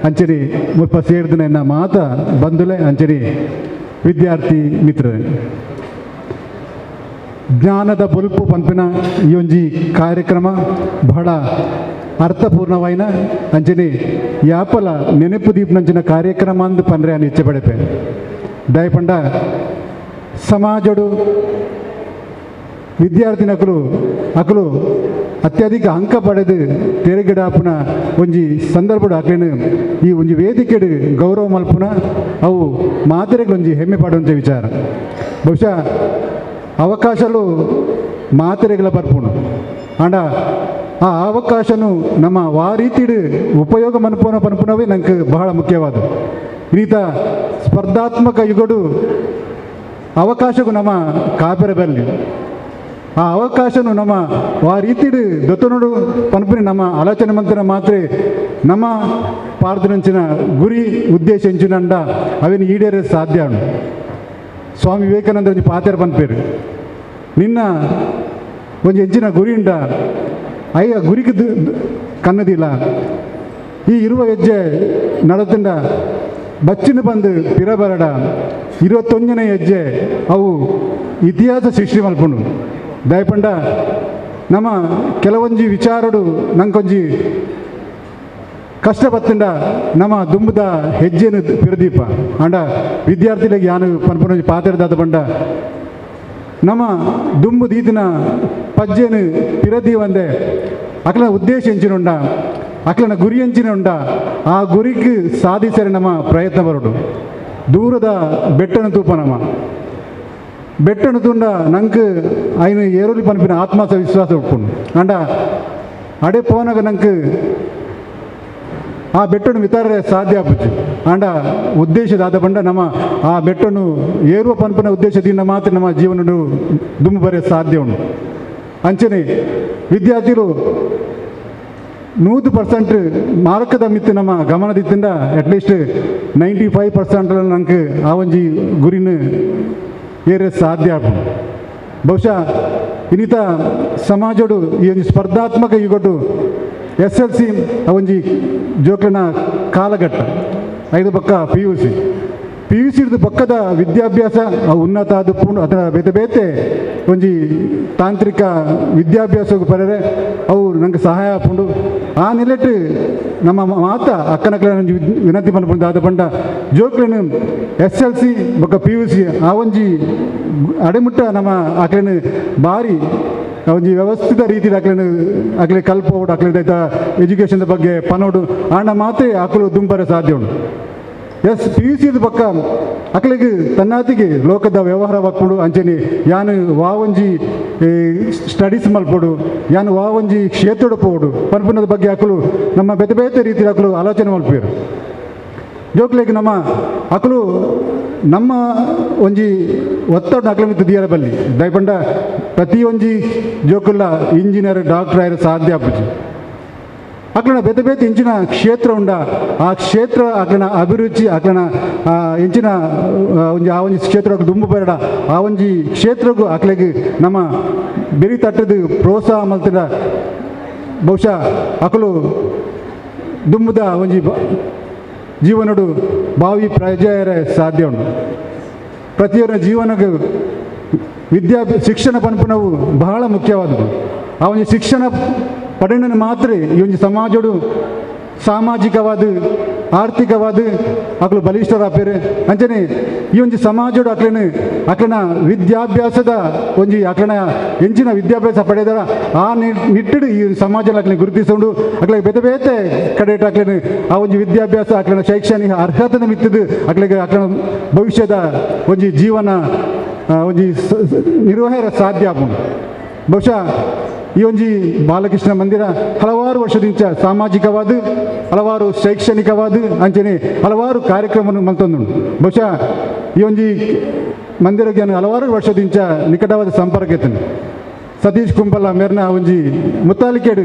ಅಂಚರಿ ಮುಲ್ಪ ಸೇರಿದಿನ ಎನ್ನ ಮಾತ ಬಂಧುಲೆ ಅಂಚರಿ ವಿದ್ಯಾರ್ಥಿ ಮಿತ್ರರೇ, ಜ್ಞಾನದ ಬೊಲ್ಪು ಪಂಪಿನ ಈ ಒಂಜಿ ಕಾರ್ಯಕ್ರಮ ಬಹಳ ಅರ್ಥಪೂರ್ಣವಾಯಿನ ಅಂಚನೆ ಯಾಪಲ ನೆನಪು ದೀಪನಂಚಿನ ಕಾರ್ಯಕ್ರಮ ಅಂದು ಪಂದ್ರೆ ಅನ್ನು ಇಚ್ಛೆ ಪಡೆಪೆ. ದಯಪಂಡ ಸಮಾಜಡು ವಿದ್ಯಾರ್ಥಿನಕಲು ಅಕಲು ಅತ್ಯಧಿಕ ಅಂಕ ಪಡೆದು ತೆರೆಗಡಾಪುನ ಒಂಜಿ ಸಂದರ್ಭಡು ಅಕ್ಲೆನ್ ಈ ಒಂಜಿ ವೇದಿಕೆಡು ಗೌರವ ಮಲ್ಪುನ ಅವು ಮಾತೆರೆಗ್ಲೊಂಜಿ ಹೆಮ್ಮೆ ಪಡುವಂಥ ವಿಚಾರ. ಬಹುಶಃ ಅವಕಾಶಲು ಮಾತೆರೆಗಳ ಬರ್ಪುಂಡು, ಆಂಡ ಆ ಅವಕಾಶನು ನಮ್ಮ ವಾ ರೀತಿಡು ಉಪಯೋಗ ಮನ್ಪುನ ಪನ್ಪುನವೇ ನಂಗೆ ಬಹಳ ಮುಖ್ಯವಾದ. ಈತ ಸ್ಪರ್ಧಾತ್ಮಕ ಯುಗಡು ಅವಕಾಶಕ್ಕೂ ನಮ್ಮ ಕಾಪೆರೆ ಬರಲಿ, ಆ ಅವಕಾಶನು ನಮ್ಮ ಆ ರೀತಿಡು ದೊತ್ತನೋಡು ಪನ್ಪುನಿ ನಮ್ಮ ಆಲೋಚನೆ ಮಂತ್ರ ಮಾತ್ರ ನಮ್ಮ ಪಾರ್ದನಂಚಿನ ಗುರಿ ಉದ್ದೇಶ ಎಂಚಿನಂಡ ಅವೇನು ಈಡೇರ ಸಾಧ್ಯ. ಸ್ವಾಮಿ ವಿವೇಕಾನಂದ ಒಂಜಿ ಪಾತೆರ ಪನ್ಪೇರು, ನಿನ್ನ ಒಂಜಿ ಎಂಚಿನ ಗುರಿಂಡ ಐಯ ಗುರಿಗೆ ಕನ್ನದಿಲ್ಲ, ಈ ಇರುವ ಹೆಜ್ಜೆ ನಡತಂಡ ಬಚ್ಚಿನ ಬಂದು ಪಿರಬರಡ 21ನೇ ಹೆಜ್ಜೆ ಅವು ಇತಿಹಾಸ ಸೃಷ್ಟಿ ಮಲ್ಪುಂಡು. ದಯಪಂಡ ನಮ್ಮ ಕೆಲವೊಂಜಿ ವಿಚಾರಡು ನಂಕೊಂಜಿ ಕಷ್ಟ ಬತ್ತಂಡ ನಮ್ಮ ದುಂಬದ ಹೆಜ್ಜೆನು ಪಿರದೀಪ. ಅಂಡ ವಿದ್ಯಾರ್ಥಿಗಳಿಗೆ ಯಾನು ಪನ್ಪುನೊಂಜಿ ಪಾತೆರದಾದ ಪಂಡ ನಮ್ಮ ದುಂಬು ದೀತಿನ ಪಜ್ಜೆನು ಪಿರದೀವಂದೆ ಅಕ್ಲನ ಉದ್ದೇಶ ಎಂಚಿನುಂಡ, ಅಕ್ಲನ ಗುರಿ ಎಂಚಿನ ಉಂಡ, ಆ ಗುರಿಗೆ ಸಾಧಿಸರೆ ನಮ್ಮ ಪ್ರಯತ್ನ ಬರೋಡು. ದೂರದ ಬೆಟ್ಟನ ತೂಪ ನಮ್ಮ ಬೆಟ್ಟನು ತುಂಡ ನಂಗೆ ಐನು ಏರೋಲಿ ಪನ್ಪಿನ ಆತ್ಮಾಸ ವಿಶ್ವಾಸ ಉಪ್ಪುಂಡು. ಅಂಡ ಅಡೆ ಪೋನಾಗ ನಂಗೆ ಆ ಬೆಟ್ಟನು ವಿತರಣೆ ಸಾಧ್ಯ ಆಪುಜಿ. ಅಂಡ ಉದ್ದೇಶದಾದ ಪಂಡ ನಮ್ಮ ಆ ಬೆಟ್ಟನು ಏರುವ ಪನ್ಪಿನ ಉದ್ದೇಶದಿಂದ ಮಾತ್ರ ನಮ್ಮ ಜೀವನ ದುಂಬು ಬರೆಯ ಸಾಧ್ಯ ಉಂಟು. ಅಂಚನೆ ವಿದ್ಯಾರ್ಥಿಗಳು 100% ಮಾರ್ಕದ ಮಿತ್ತು ನಮ್ಮ ಗಮನದಿತ್ತಿಂದ ಅಟ್ಲೀಸ್ಟ್ 95% ನಂಗೆ ಆ ಒಂಜಿ ಗುರಿನ ಏರೆ ಸಾಧ್ಯ ಆಪುಂಡು. ಬಹುಶಃ ಇನ್ನಿತ ಸಮಾಜಡು ಈ ಒಂಜಿ ಸ್ಪರ್ಧಾತ್ಮಕ ಯುಗಡು SLC ಆ ಒಂಜಿ ಜೋಕ್ಲನ ಕಾಲಘಟ್ಟ, ಐದು ಪಕ್ಕ PUC PUC ಹಿಡಿದು ಪಕ್ಕದ ವಿದ್ಯಾಭ್ಯಾಸ ಅವು ಉನ್ನತ ಆದ ಪೂರ್ಣ ಅದರ ಬೇತೆ ಬೇತೆ ಒಂಜಿ ತಾಂತ್ರಿಕ ವಿದ್ಯಾಭ್ಯಾಸಕ್ಕೆ ಪರರೆ ಅವು ನಂಗೆ ಸಹಾಯ ಆಪುಂಡು. ಆ ನಿಲೆಟ್ ನಮ್ಮ ಮಾತ ಅಕ್ಕನಕ್ಲೆ ಒಂಜಿ ವಿನಂತಿ ಪನ್ಪುಂಡು ಆದ ಪಂಡ ಜೋಕ್ಲೆನ್ SLC ಬೊಕ್ಕ PUC ಆ ಒಂಜಿ ಅಡೆಮುಟ್ಟ ನಮ್ಮ ಅಕ್ಲೆನ್ ಬಾರಿ ಒಂಜಿ ವ್ಯವಸ್ಥಿತ ರೀತಿಯಲ್ಲಿ ಅಕ್ಲೆನ್ ಅಕ್ಲೆ ಕಲ್ಪೋಡು, ಅಕ್ಲೆ ಎಜುಕೇಷನ್ ಬಗ್ಗೆ ಪನೋಡು ಆಂಡ ಮಾತೆ ಅಕ್ಲು ದುಂಬರೆ ಸಾಧ್ಯ ಉಂಟು. ಎಸ್ PUC ಪಕ್ಕ ಅಕ್ಲೆಗ್ ತನ್ನಾತಿಗೆ ಲೋಕದ ವ್ಯವಹಾರ ವಾಕ್ಪುಡು ಅಂಚನೆ ಯಾನು ವಾವಂಜಿ ಸ್ಟಡೀಸ್ ಮಲ್ಪೋಡು, ಯಾನು ವಾವಂಜಿ ಕ್ಷೇತ್ರಡು ಪೋಡು ಪನ್ಪುನದ ಬಗ್ಗೆ ಅಕ್ಲು ನಮ್ಮ ಬೇತೆ ಬೇತೆ ರೀತಿಯ ಅಕ್ಲು ಆಲೋಚನೆ ಮಲ್ಪೇರು. ಜೋಕ್ಲೆಗ್ ನಮ್ಮ ಅಕ್ಲು ನಮ್ಮ ಒಂಜಿ ಒತ್ತಡ ಅಕ್ಲ ಮಿತ್ತು ದಿಯರ ಬಲ್ಲಿ ದಯಪಂಡ ಪ್ರತಿಯೊಂಜಿ ಜೋಕುಲ್ಲ ಇಂಜಿನಿಯರ್ ಡಾಕ್ಟರ್ ಆಯ್ರ ಸಾಧ್ಯ ಆಪುಜಿ. ಅಕ್ಲನ ಬೇತೆ ಬೇತೆ ಇಂಚಿನ ಕ್ಷೇತ್ರ ಉಂಡ, ಆ ಕ್ಷೇತ್ರ ಅಕ್ಲನ ಅಭಿರುಚಿ ಅಕ್ಲನ ಇಂಚಿನ ಒಂಜಿ ಆ ಒಂಜಿ ಕ್ಷೇತ್ರ ದುಂಬು ಬರಡ ಆ ಒಂಜಿ ಕ್ಷೇತ್ರಕ್ಕೂ ಅಕ್ಲೆಗ್ ನಮ್ಮ ಬೆರಿ ತಟ್ಟದು ಪ್ರೋತ್ಸಾಹ ಮಲ್ತಿನ ಬಹುಶಃ ಅಕ್ಲು ದುಂಬುದ ಒಂಜಿ ಜೀವನಡು ಬಾವಿ ಪ್ರಜೆಯರೇ ಸಾಧ್ಯ ಉಂಟು. ಪ್ರತಿಯೊಬ್ಬರ ಜೀವನಕ್ಕೆ ವಿದ್ಯಾ ಶಿಕ್ಷಣ ಪನ್ಪುನವು ಬಹಳ ಮುಖ್ಯವಾದದ್ದು. ಆ ಒಂಜಿ ಶಿಕ್ಷಣ ಪಡೆಯನ ಮಾತ್ರ ಈ ಒಂಜಿ ಸಮಾಜಡು ಸಾಮಾಜಿಕವಾದ ಆರ್ಥಿಕವಾದ ಅಕ್ಲು ಬಲಿಷ್ಠರಾಪೇರು. ಅಂಚನೆ ಈ ಒಂಜಿ ಸಮಾಜಡು ಅಕ್ಲೆನ ಅಕ್ಲನ ವಿದ್ಯಾಭ್ಯಾಸದ ಒಂಜಿ ಅಕ್ಲನ ಎಂಚಿನ ವಿದ್ಯಾಭ್ಯಾಸ ಪಡೆದರ ಆ ನಿಟ್ಟಿಡು ಈ ಸಮಾಜ ಅಕ್ಲೆನ ಗುರುತಿಸಿಕೊಂಡು ಅಕ್ಲೆಗೆ ಬೇತೆ ಬೇತೆ ಕಡೆ ಅಕ್ಲೆನ ಆ ಒಂಜಿ ವಿದ್ಯಾಭ್ಯಾಸ ಅಕ್ಲನ ಶೈಕ್ಷಣಿಕ ಅರ್ಹತೆನ ಮಿತ್ತಿದ್ದು ಅಕ್ಲೆಗೆ ಅಕ್ಲನ ಭವಿಷ್ಯದ ಒಂಜಿ ಜೀವನ ಒಂಜಿ ನಿರ್ವಹಣೆ ಸಾಧ್ಯ ಆಪುಂಡು. ಬಹುಶಃ ಈ ಒಂಜಿ ಬಾಲಕೃಷ್ಣ ಮಂದಿರ ಹಲವಾರು ವರ್ಷದಿಂದ ಸಾಮಾಜಿಕವಾದ ಹಲವಾರು ಶೈಕ್ಷಣಿಕವಾದ ಅಂಚನೆ ಹಲವಾರು ಕಾರ್ಯಕ್ರಮವನ್ನು ಮಲ್ತೊಂದುಂಡು. ಬಹುಶಃ ಈ ಒಂಜಿ ಮಂದಿರಕ್ಕೆ ಹಲವಾರು ವರ್ಷದಿಂದ ನಿಕಟವಾದ ಸಂಪರ್ಕ ಇತ್ತು. ಸತೀಶ್ ಕುಂಬಲ ಮೇರ್ನ ಒಂಜಿ ಮುತ್ತಾಲಿಕೇಡು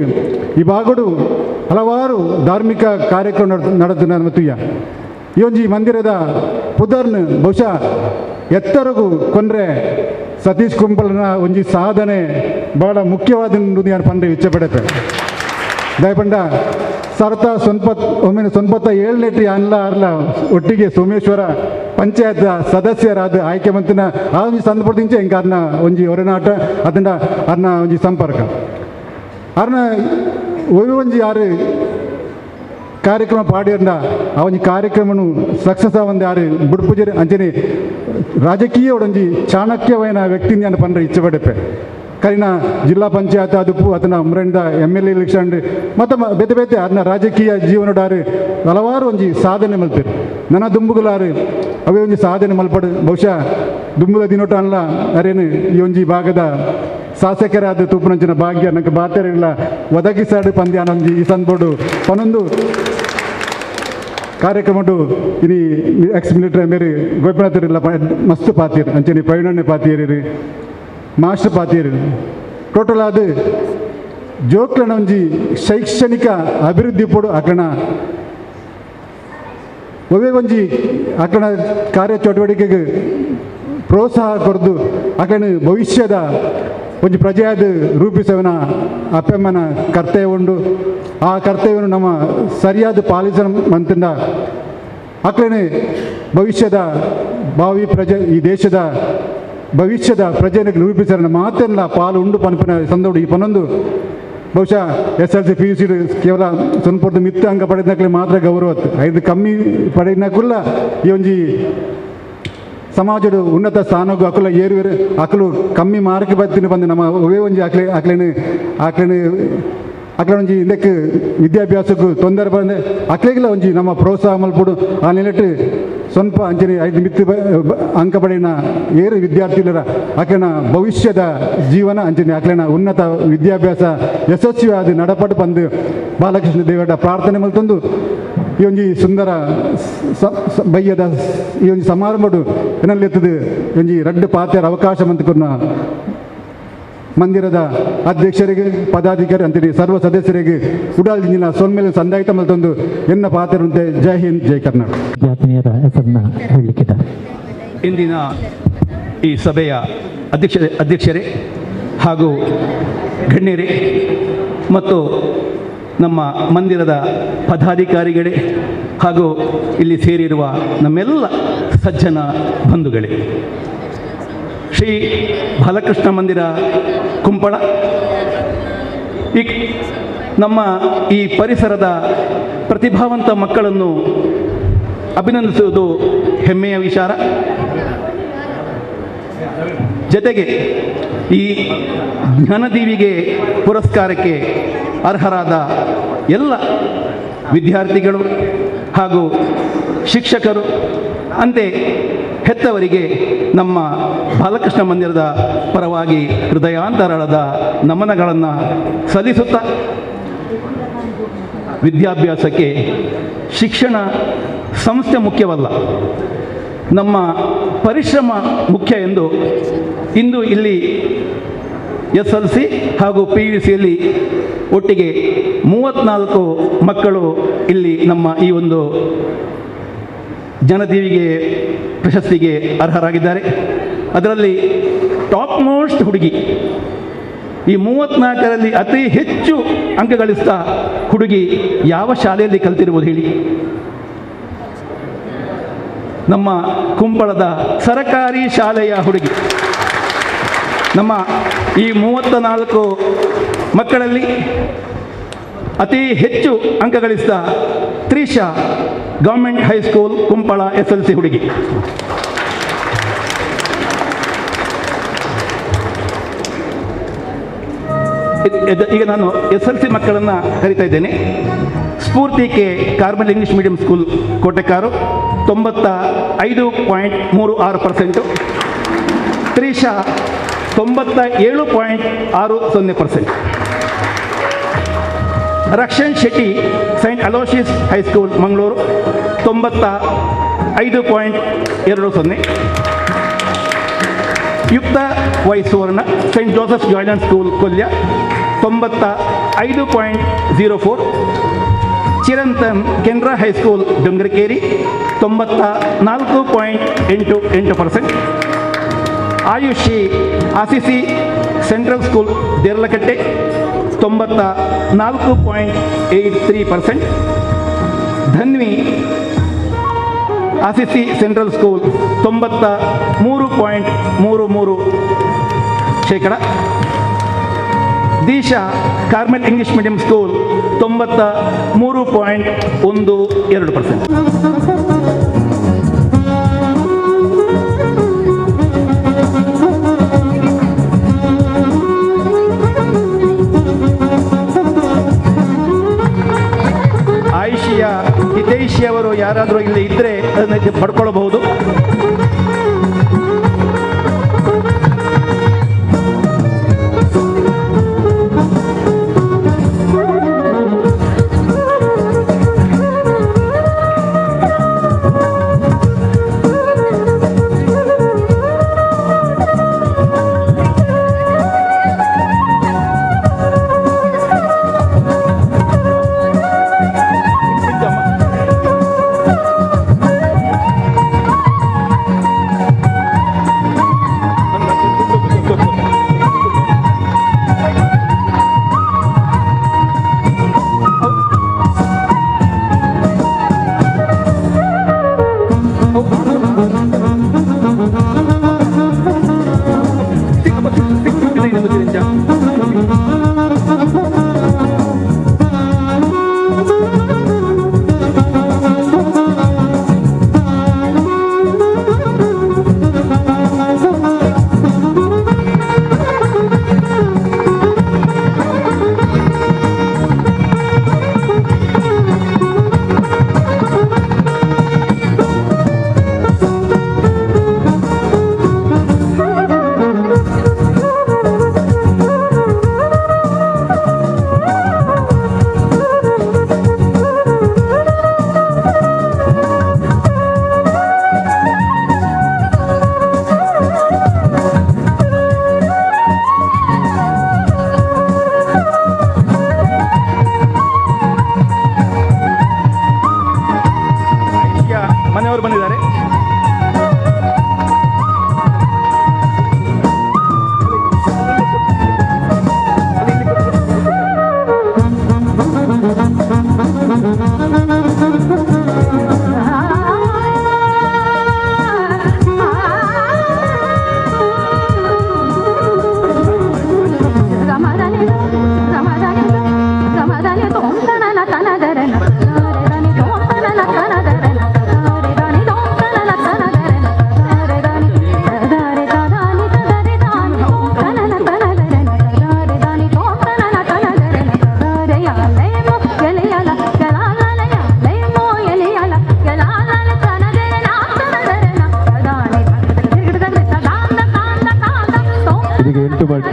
ಈ ಭಾಗಡು ಹಲವಾರು ಧಾರ್ಮಿಕ ಕಾರ್ಯಕ್ರಮ ನಡೆದ ಮತ್ತುಯ್ಯ ಈ ಒಂಜಿ ಮಂದಿರದ ಪುದರ್ನ್ ಬಹುಶಃ ಎತ್ತರಗೂ ಕೊಂಡ್ರೆ ಸತೀಶ್ ಕುಂಬಲನ ಒಂಜಿ ಸಾಧನೆ ಭಾಳ ಮುಖ್ಯವಾದ ನಾನು ಪಂಡ್ರೆ ಇಚ್ಛೆ ಪಡೆಪೆ. ದಯಪಂಡ ಸರ್ತ ಸೊನ್ಪತ್ ಒಮ್ಮೆ ಸೊನ್ಪತ್ತ ಏಳನೇಟಿ ಅನ್ಲ ಅರ್ಲ ಒಟ್ಟಿಗೆ ಸೋಮೇಶ್ವರ ಪಂಚಾಯತ್ ಸದಸ್ಯರಾದ ಆಯ್ಕೆ ಮಂತಿನ ಆ ಒಂಜಿ ಸಂದರ್ಭದಿಂಚೆ ಹಿಂಗೆ ಅರ್ನ ಒಂಜಿ ಒಡನಾಟ ಅದನ್ನ ಅರ್ನ ಒಂಜಿ ಸಂಪರ್ಕ ಅರ್ನ ಒಂಜಿ ಯಾರು ಕಾರ್ಯಕ್ರಮ ಪಾಡಿಯಂಡ ಆ ಒಂಜಿ ಕಾರ್ಯಕ್ರಮನು ಸಕ್ಸಸ್ ಒಂದು ಯಾರು ಬುಡ್ಪುಜರಿ ಅಂಚನೆ ರಾಜಕೀಯ ಒಂಜಿ ಚಾಣಕ್ಯವೈನ ವ್ಯಕ್ತಿ ನಾನು ಪಂಡ್ರೆ ಇಚ್ಛೆ ಪಡೆಪೆ. ಕರಿನ ಜಿಲ್ಲಾ ಪಂಚಾಯತ್ ಆದುಪ್ಪು ಅದನ್ನ ಮುರಂಡ M L A election ಮತ್ತು ಬೇತೆ ಬೇತೆ ಅದನ್ನ ರಾಜಕೀಯ ಜೀವನಡಾರು ಹಲವಾರು ಒಂಜಿ ಸಾಧನೆ ಮಲ್ಪೇರು. ನನ್ನ ದುಂಬುಗುಲಾರು ಅವೇ ಒಂಜಿ ಸಾಧನೆ ಮಲ್ಪಡು. ಬಹುಶಃ ದುಂಬುದ ದಿನೋಟ ಅಲ್ಲ ಅರೇನು ಈ ಒಂಜಿ ಭಾಗದ ಶಾಸಕರಾದ ತೂಪುನಂಚಿನ ಭಾಗ್ಯ ನಂಗೆ ಬಾತೆರಿಲ್ಲ ಒದಗಿಸಾಡು ಪಂದ್ಯ ಒಂಜಿ ಈ ಸಂದರ್ಭಡು ಪನೊಂದು ಕಾರ್ಯಕ್ರಮಡು ಇನಿ ಎಕ್ಸ್ ಮಿಲಿಟರಿ ಮೇರೆ ಗೋಪಿನಾಥರಿಲ್ಲ ಮಸ್ತ್ ಪಾತೀರ್ ಅಂಚನೆ ಪೈನಣ್ಣೆ ಪಾತೀರಿ ಮಾಸ್ಟರ್ ಪಾತೀರಿ ಟೋಟಲ್ ಅದು ಜೋಕ್ಲನ ಒಂಜಿ ಶೈಕ್ಷಣಿಕ ಅಭಿವೃದ್ಧಿ ಪೊಡು ಅಕಣ ಒವೇ ಒಂಜಿ ಅಕಣ ಕಾರ್ಯ ಚಟುವಟಿಕೆಗೆ ಪ್ರೋತ್ಸಾಹ ಕೊರದು ಅಕಣ ಭವಿಷ್ಯದ ಒಂಜಿ ಪ್ರಜೆಯಾದ ರೂಪಿಸವನ ಅಪ್ಪಮ್ಮನ ಕರ್ತವ್ಯ ಉಂಡು. ಆ ಕರ್ತವ್ಯವನ್ನು ನಮ್ಮ ಸರಿಯಾದ ಪಾಲಿಸ ಮಂತಂಡ ಅಕ್ಲನೆ ಭವಿಷ್ಯದ ಭಾವಿ ಪ್ರಜೆ ಈ ದೇಶದ ಭವಿಷ್ಯದ ಪ್ರಜೆಯನ್ನು ರೂಪಿಸೋಣ ಮಾತೆಲ್ಲ ಪಾಲು ಉಂಡು ಪನ್ಪಿನ ಸಂದೋಡು ಈ ಪನ್ನೊಂದು ಬಹುಶಃ S L C P U C ಕೇವಲ ಸೊನ್ಪೊರ್ದು ಮಿತ್ತ ಅಂಕ ಪಡೆದಕ್ಲೆ ಮಾತ್ರ ಗೌರವ ಐದು ಕಮ್ಮಿ ಪಡೆದಕ್ಕುಲ್ಲ ಈ ಒಂಜಿ ಸಮಾಜದ ಉನ್ನತ ಸ್ಥಾನಕ್ಕೂ ಅಕುಲ ಏರುವೇರು ಅಕಲು ಕಮ್ಮಿ ಮಾರ್ಕ್ ಬತ್ತಿನ ಬಂದು ನಮ್ಮ ಒವೇ ಒಂಜಿ ಅಕ್ಲೆ ಅಕ್ಲೇನು ಅಕ್ಲೇನು ಅಕ್ಲೆ ಒಂಜಿ ಇದಕ್ಕೆ ವಿದ್ಯಾಭ್ಯಾಸಕ್ಕೂ ತೊಂದರೆ ಬಂದೆ ಅಕ್ಲೆಗಿಲ್ಲ ಒಂಜಿ ನಮ್ಮ ಪ್ರೋತ್ಸಾಹ ಮಲ್ಪುಡು ಆ ನಿಲೆಟ್ಟು ಸ್ವಲ್ಪ ಅಂಚನೆ ಐದು ಮಿತ್ತು ಅಂಕ ಪಡೆಯಿನ ಏರು ವಿದ್ಯಾರ್ಥಿಲರ ಅಕ್ಲೆನ ಭವಿಷ್ಯದ ಜೀವನ ಅಂಚನೆ ಅಕ್ಲೆನ ಉನ್ನತ ವಿದ್ಯಾಭ್ಯಾಸ ಯಶಸ್ವಿಯಾದ ನಡಪಡು ಬಂದು ಬಾಲಕೃಷ್ಣ ದೇವರ ಪ್ರಾರ್ಥನೆ ಮಲ್ತೊಂದು ಈ ಒಂಜಿ ಸುಂದರ ಬಯ್ಯದ ಈ ಒಂಜಿ ಸಮಾರಂಭಡು ಎನ್ನಲೆತ್ತದು ಒಂಜಿ ರಡ್ಡು ಪಾತ್ಯರ ಅವಕಾಶ ಮಂತುకున్న ಮಂದಿರದ ಅಧ್ಯಕ್ಷರಿಗೆ ಪದಾಧಿಕಾರಿ ಅಂತೇಳಿ ಸರ್ವ ಸದಸ್ಯರಿಗೆ ಉಡಾಲ್ ಸೊನ್ಮೇಲೆ ಸಂದಾಯಿತ ಮಲ್ತೊಂದು ಎನ್ನ ಪಾತ್ರರಂತೆ. ಜೈ ಹಿಂದ್, ಜೈ ಕರ್ನಾಟಕ. ವಿದ್ಯಾರ್ಥಿನಿಯರ ಹೆಸರನ್ನ ಹೇಳಲಿಕ್ಕಿದ್ದಾರೆ. ಇಂದಿನ ಈ ಸಭೆಯ ಅಧ್ಯಕ್ಷರೇ ಹಾಗೂ ಗಣ್ಯರೇ ಮತ್ತು ನಮ್ಮ ಮಂದಿರದ ಪದಾಧಿಕಾರಿಗಳೇ ಹಾಗೂ ಇಲ್ಲಿ ಸೇರಿರುವ ನಮ್ಮೆಲ್ಲ ಸಜ್ಜನ ಬಂಧುಗಳೇ, ಶ್ರೀ ಬಾಲಕೃಷ್ಣ ಮಂದಿರ ಕುಂಪಳ ಈ ನಮ್ಮ ಈ ಪರಿಸರದ ಪ್ರತಿಭಾವಂತ ಮಕ್ಕಳನ್ನು ಅಭಿನಂದಿಸುವುದು ಹೆಮ್ಮೆಯ ವಿಚಾರ. ಜೊತೆಗೆ ಈ ಜ್ಞಾನದೀವಿಗೆ ಪುರಸ್ಕಾರಕ್ಕೆ ಅರ್ಹರಾದ ಎಲ್ಲ ವಿದ್ಯಾರ್ಥಿಗಳು ಹಾಗೂ ಶಿಕ್ಷಕರು ಅಂತೆ ಹೆತ್ತವರಿಗೆ ನಮ್ಮ ಬಾಲಕೃಷ್ಣ ಮಂದಿರದ ಪರವಾಗಿ ಹೃದಯಾಂತರಾಳದ ನಮನಗಳನ್ನು ಸಲ್ಲಿಸುತ್ತಾ, ವಿದ್ಯಾಭ್ಯಾಸಕ್ಕೆ ಶಿಕ್ಷಣ ಸಂಸ್ಥೆ ಮುಖ್ಯವಲ್ಲ, ನಮ್ಮ ಪರಿಶ್ರಮ ಮುಖ್ಯ ಎಂದು ಇಂದು ಇಲ್ಲಿ S L C ಹಾಗೂ ಪಿ ಯು ಸಿಯಲ್ಲಿ ಒಟ್ಟಿಗೆ 34 ಮಕ್ಕಳು ಇಲ್ಲಿ ನಮ್ಮ ಈ ಒಂದು ಜನದೇವಿಗೆ ಪ್ರಶಸ್ತಿಗೆ ಅರ್ಹರಾಗಿದ್ದಾರೆ. ಅದರಲ್ಲಿ ಟಾಪ್ ಮೋಸ್ಟ್ ಹುಡುಗಿ, ಈ 34ರಲ್ಲಿ ಅತಿ ಹೆಚ್ಚು ಅಂಕ ಗಳಿಸಿದ ಹುಡುಗಿ ಯಾವ ಶಾಲೆಯಲ್ಲಿ ಕಲ್ತಿರುವುದು ಹೇಳಿ? ನಮ್ಮ ಕುಂಪಳದ ಸರಕಾರಿ ಶಾಲೆಯ ಹುಡುಗಿ. ನಮ್ಮ ಈ 34 ಮಕ್ಕಳಲ್ಲಿ ಅತಿ ಹೆಚ್ಚು ಅಂಕ ಗಳಿಸಿದ Trisha, government high school Kumpala S L C ಹುಡುಗಿ. ಈಗ ನಾನು S L C ಮಕ್ಕಳನ್ನು ಕರಿತಾ ಇದ್ದೇನೆ. Spoorthi K, Carmel English medium school Kotekar, 95.36%. Trisha 97.60%. Rakshan Shetty, saint Aloysius high school Mangaluru, 95.20. Yukta Y Suvarna, saint Joseph joint school Kolya, 95.04. Chiranthan, Canara high school Dongarikeri, 94.88%. Ayushi, Assisi central school Deralakatte, 94.83%. Dhanvi, Assisi central school, 93.33%. Disha, Carmel English medium school, 93.12%.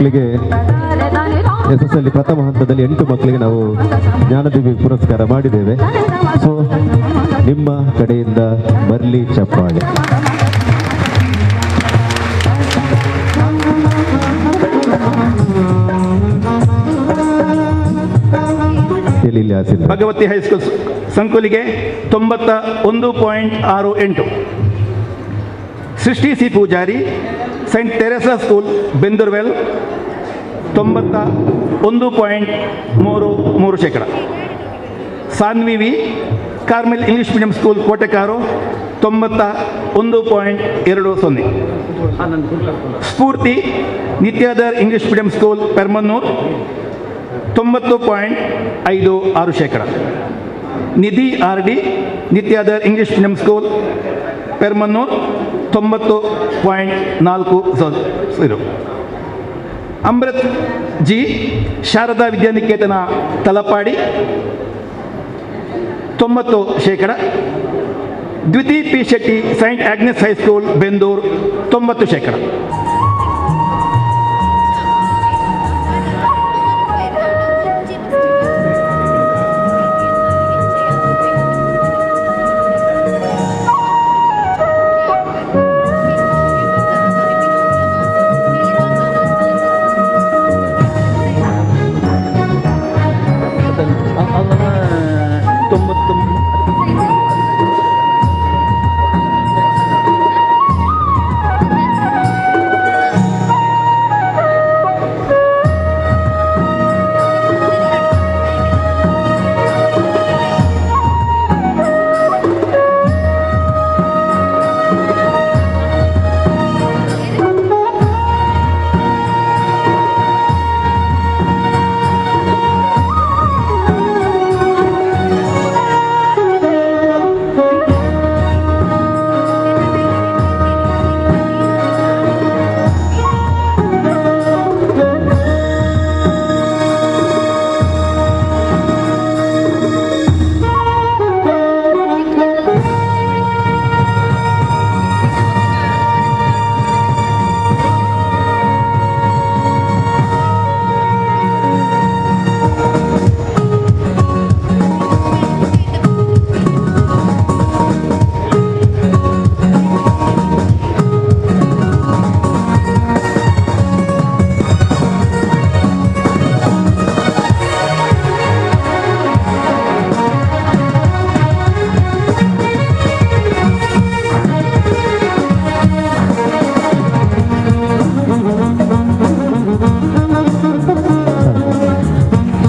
ಮಕ್ಕಳಿಗೆ S S L ಪ್ರಥಮ ಹಂತದಲ್ಲಿ 8 ಮಕ್ಕಳಿಗೆ ನಾವು ಜ್ಞಾನದೇವಿ ಪುರಸ್ಕಾರ ಮಾಡಿದ್ದೇವೆ. ಸೊ ನಿಮ್ಮ ಕಡೆಯಿಂದ ಬರಲಿ ಚಪ್ಪಾಳೆ. Bhagavathi high school ಸಂಕುಲಿಗೆ 91.68. Srishti C Poojari Saint Teresa school Bendoorwell 91.33%. Sanvi V Carmel English medium school Kotekar 91.20. Spoorthi Nityadhar English medium school Permannur 90.56%. Nidhi R D Nityadhar English medium school Permannur 90.40. Amrit G Sharada Vidyaniketan Talapady 90%. Dviti P Shetty Saint Agnes high school Bendur 90%.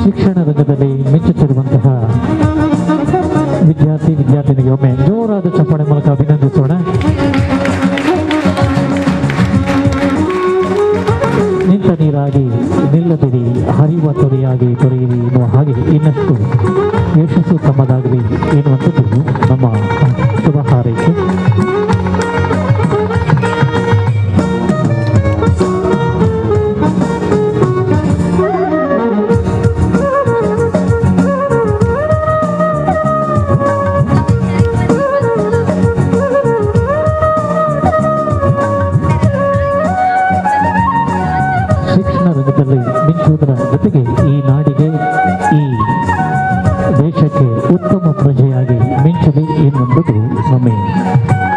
ಶಿಕ್ಷಣ ರಂಗದಲ್ಲಿ ಮಿಂಚುತ್ತಿರುವಂತಹ ವಿದ್ಯಾರ್ಥಿ ವಿದ್ಯಾರ್ಥಿನಿಗೆ ಒಮ್ಮೆ ಜೋರಾದ ಚಪ್ಪಾಳೆ ಮೂಲಕ ಅಭಿನಂದಿಸೋಣ. ನಿಂತ ನೀರಾಗಿ ನಿಲ್ಲದಿರಿ, ಹರಿಯುವ ತೊರೆಯಾಗಿ ತೊರೆಯಿರಿ ಎನ್ನುವ ಹಾಗೆ ಇನ್ನಷ್ಟು ಯಶಸ್ಸು ತಮ್ಮದಾಗಲಿ ಎನ್ನುವಂಥದ್ದು ನಮ್ಮ ಶುಭ ಹಾರೈಕೆ. ಶಿಕ್ಷಣ ರಂಗದಲ್ಲಿ ಮಿಂಚುವುದರ ಜೊತೆಗೆ ಈ ನಾಡಿಗೆ, ಈ ದೇಶಕ್ಕೆ ಉತ್ತಮ ಪ್ರಜೆಯಾಗಿ ಮಿಂಚಲಿ ಎನ್ನುವುದು ನಮ್ಮ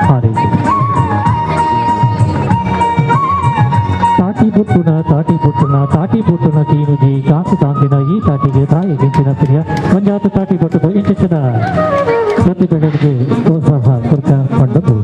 ಹಾರೈಕೆ. ತಾಟಿ ಪುಟ್ಟುನ ತಾಟಿ ಪುಟ್ಟುನ ತಾಟಿ ಪುಟ್ಟುನ ಕೀನುಜಿ ಕಾಸು ತಾಂದಿನ ಈ ತಾಟಿಗೆ ತಾಯಿ ಗಿಂಚಿನ ಪ್ರಿಯ ಮಂಜಾತ ತಾಟಿ ಪುಟ್ಟದ ಇಂಚಿನ ಪ್ರತಿಭೆಗಳಿಗೆ ಪ್ರೋತ್ಸಾಹ ಕೊಡ್ತಾ ಪಡೆದು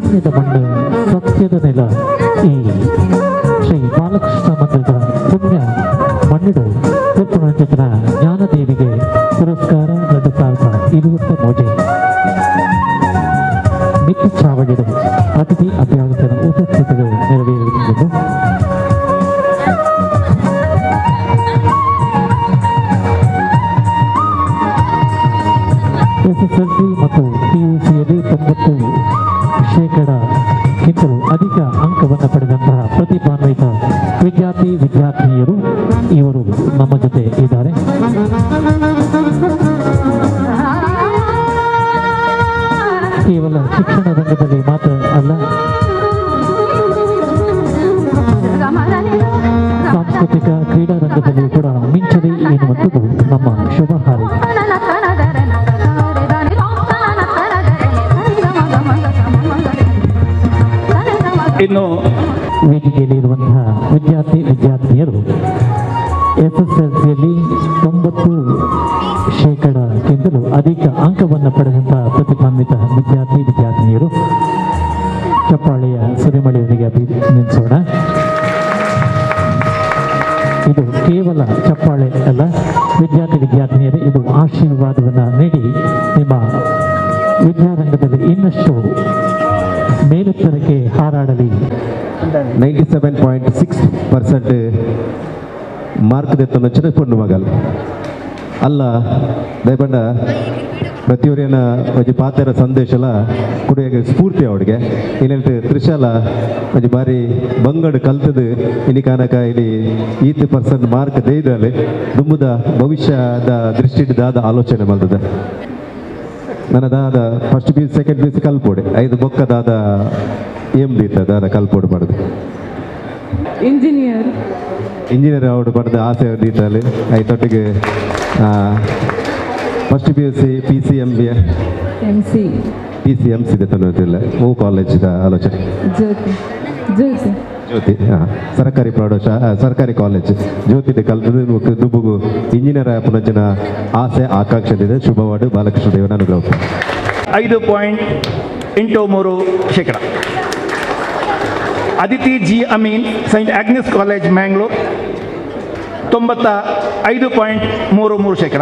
ಪುಣ್ಯದ ಮಣ್ಣು, ಸತ್ಯದ ನೆಲ ಈ ಶ್ರೀ ಬಾಲಕೃಷ್ಣ ಮಂದಿರದ ಪುಣ್ಯ ಮಣ್ಣಿಡು ಪುಟ್ಟುನಂಚಿತನ ಜ್ಞಾನದೇವಿಗೆ ಪುರಸ್ಕಾರ 2023. ಮಿಕ್ಕ ಚಾವಡಿಡು ಅತಿಥಿ ಅಭ್ಯಾಗತನ ಉಪಸ್ಥಿತರು ನೆರವೇರುವುದು. ವಿದ್ಯಾರ್ಥಿನಿಯರು ಇವರು ನಮ್ಮ ಜೊತೆ ಇದ್ದಾರೆ. ಕೇವಲ ಶಿಕ್ಷಣ ರಂಗದಲ್ಲಿ ಮಾತ್ರ ಅಲ್ಲ, ಸಾಂಸ್ಕೃತಿಕ ಕ್ರೀಡಾ ರಂಗದಲ್ಲಿಯೂ ಕೂಡ ಮಿಂಚಲಿ ಎನ್ನುವಂಥದ್ದು ನಮ್ಮ ಶುಭ ಹಾರೈಕೆ. ಇನ್ನು ವೇದಿಕೆಯಲ್ಲಿ ಇರುವಂತಹ ವಿದ್ಯಾರ್ಥಿ ವಿದ್ಯಾರ್ಥಿನಿಯರು ಎಸ್ಎಸ್ಎಲ್ಸಿಯಲ್ಲಿ 90%ಕ್ಕಿಂತಲೂ ಅಧಿಕ ಅಂಕವನ್ನು ಪಡೆದಂತಹ ಪ್ರತಿಭಾನ್ವಿತ ವಿದ್ಯಾರ್ಥಿ ವಿದ್ಯಾರ್ಥಿನಿಯರು ಚಪ್ಪಾಳೆಯ ಸುರಿಮಳೆಯೊಂದಿಗೆ ಅಭಿನಂದಿಸೋಣ. ಇದು ಕೇವಲ ಚಪ್ಪಾಳೆ ಅಲ್ಲ ವಿದ್ಯಾರ್ಥಿ ವಿದ್ಯಾರ್ಥಿನಿಯರೇ, ಇದು ಆಶೀರ್ವಾದವನ್ನು ನೀಡಿ ನಿಮ್ಮ ವಿದ್ಯಾರಂಗದಲ್ಲಿ ಇನ್ನಷ್ಟು ಮೇಲೆತ್ತರಕ್ಕೆ ಹಾರಾಡಲಿ. 97.6% ಮಾರ್ಕ್ ದೆತ್ತೊಂದು ಪೊಣ್ಣು ಮಗಲ್ ಅಲ್ಲ ದಯಪಂಡ ಪ್ರತಿಯೊರಿಯನ ಒಂಜಿ ಪಾತೆರ ಸಂದೇಶಲ ಕುಡಿಯಾಗ ಸ್ಫೂರ್ತಿ ಅವಳಿಗೆ. ಇನ್ನೆಂಟು ತ್ರಿಶಾಲ ಒಂಜಿ ಬಾರಿ ಬಂಗಡು ಕಲ್ತದು ಇನಿ ಕಾನಕ ಇಲ್ಲಿ ಈತ್ ಪರ್ಸೆಂಟ್ ಮಾರ್ಕ್ ದೇಯ್ದಲ್ಲಿ ದುಂಬುದ ಭವಿಷ್ಯದ ದೃಷ್ಟಿಡ್ ದಾದ ಆಲೋಚನೆ ಮಲ್ತದೆ. ನನ್ನ ದಾದ first P U second P U C ಕಲ್ಪೋಡೆ ಐದು ಬೊಕ್ಕ ದಾದ ಏಮ್ ದೀತ ದಾದ ಕಲ್ಪೋಡು ಮಾಡೋದು. ಇಂಜಿನಿಯರ್ ಇಂಜಿನಿಯರ್ ಅವಡು ಪಡೆದ ಆಸೆ ದೀತಲ್ಲಿ ಐತೊಟ್ಟಿಗೆ first P U C P C M B M C P C M C ದೆತ್ತೊಂದಿಲ್ಲ ಓ ಕಾಲೇಜ್ದ ಆಲೋಚನೆ. ಜ್ಯೋತಿ ಜ್ಯೋತಿ ಜ್ಯೋತಿ, ಹಾಂ, ಸರ್ಕಾರಿ ಪ್ರೌಢಶಾ ಸರ್ಕಾರಿ ಕಾಲೇಜ್ ಜ್ಯೋತಿ ಕಲ್ತದ್ದು ದುಬ್ಬುಗು ಇಂಜಿನಿಯರ್ ಆಪುನಂಚಿನ ಆಸೆ ಆಕಾಂಕ್ಷೆ ಇದೆ. ಶುಭವಾಡು ಬಾಲಕೃಷ್ಣ ದೇವನ ಅನುಗ್ರಹ. 5.83%. Aditi G Amin, Saint Agnes College, Mangalore, 95.33%.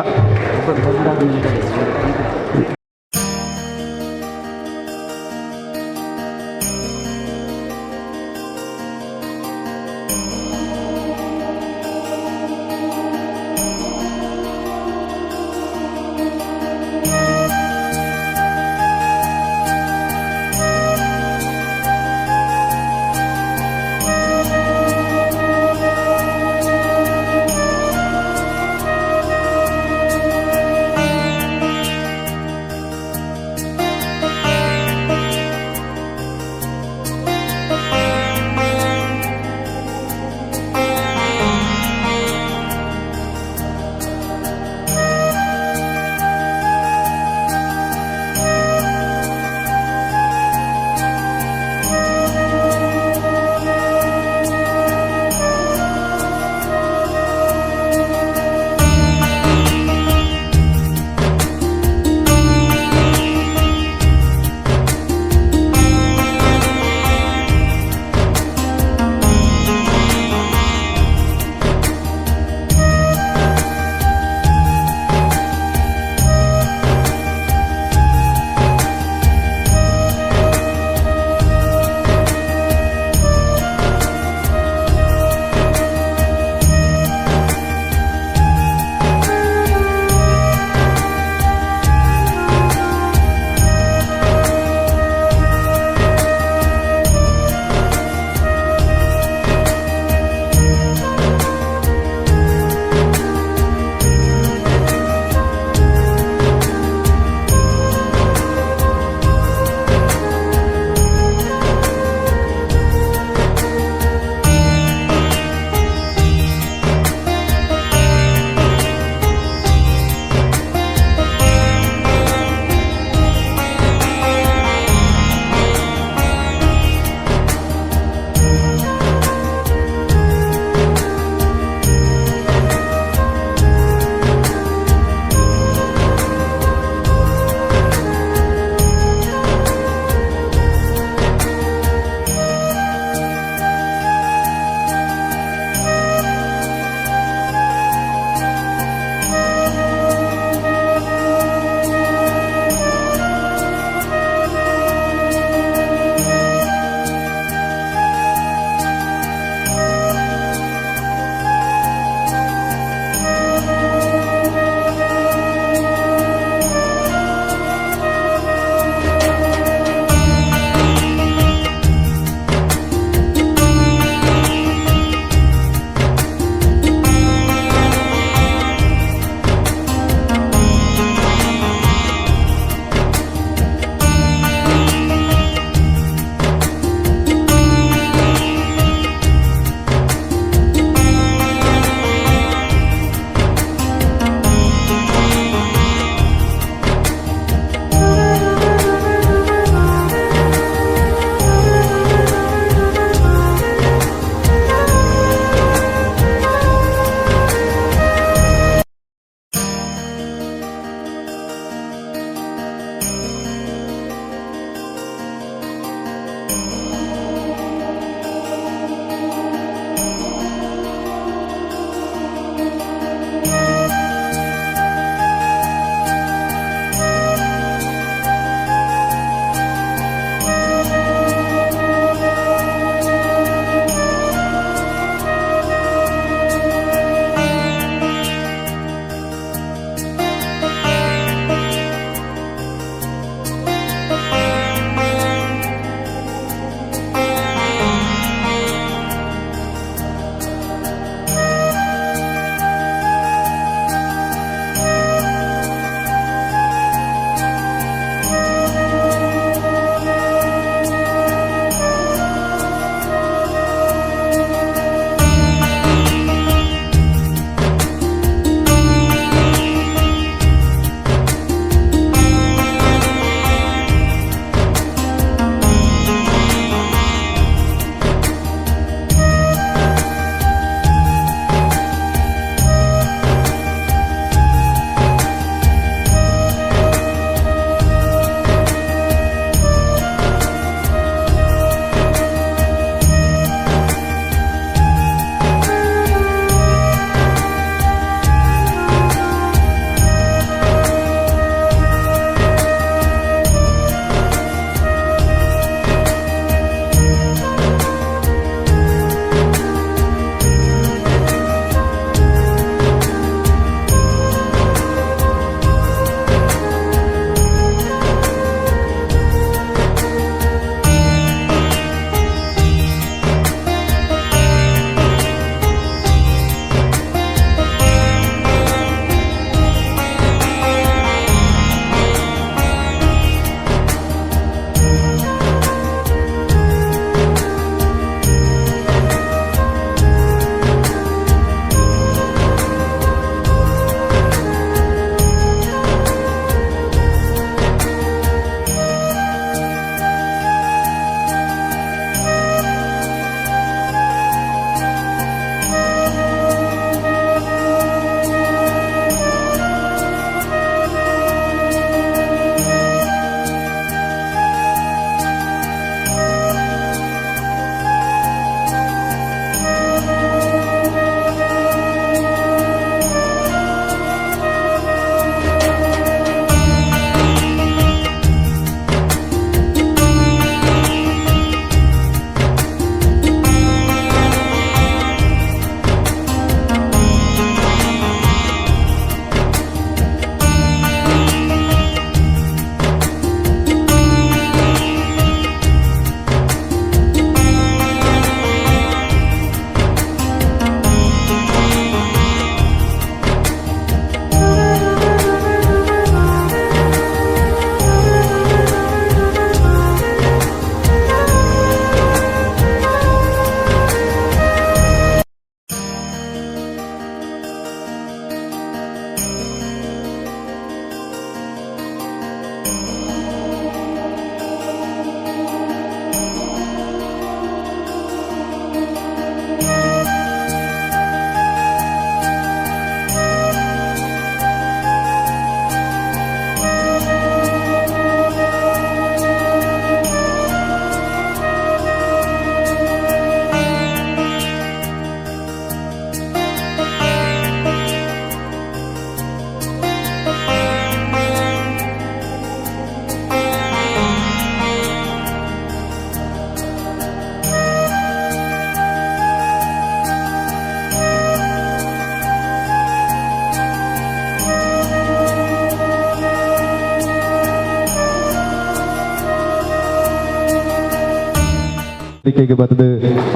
ವೇದಿಕೆಗೆ ಬತ್ತದು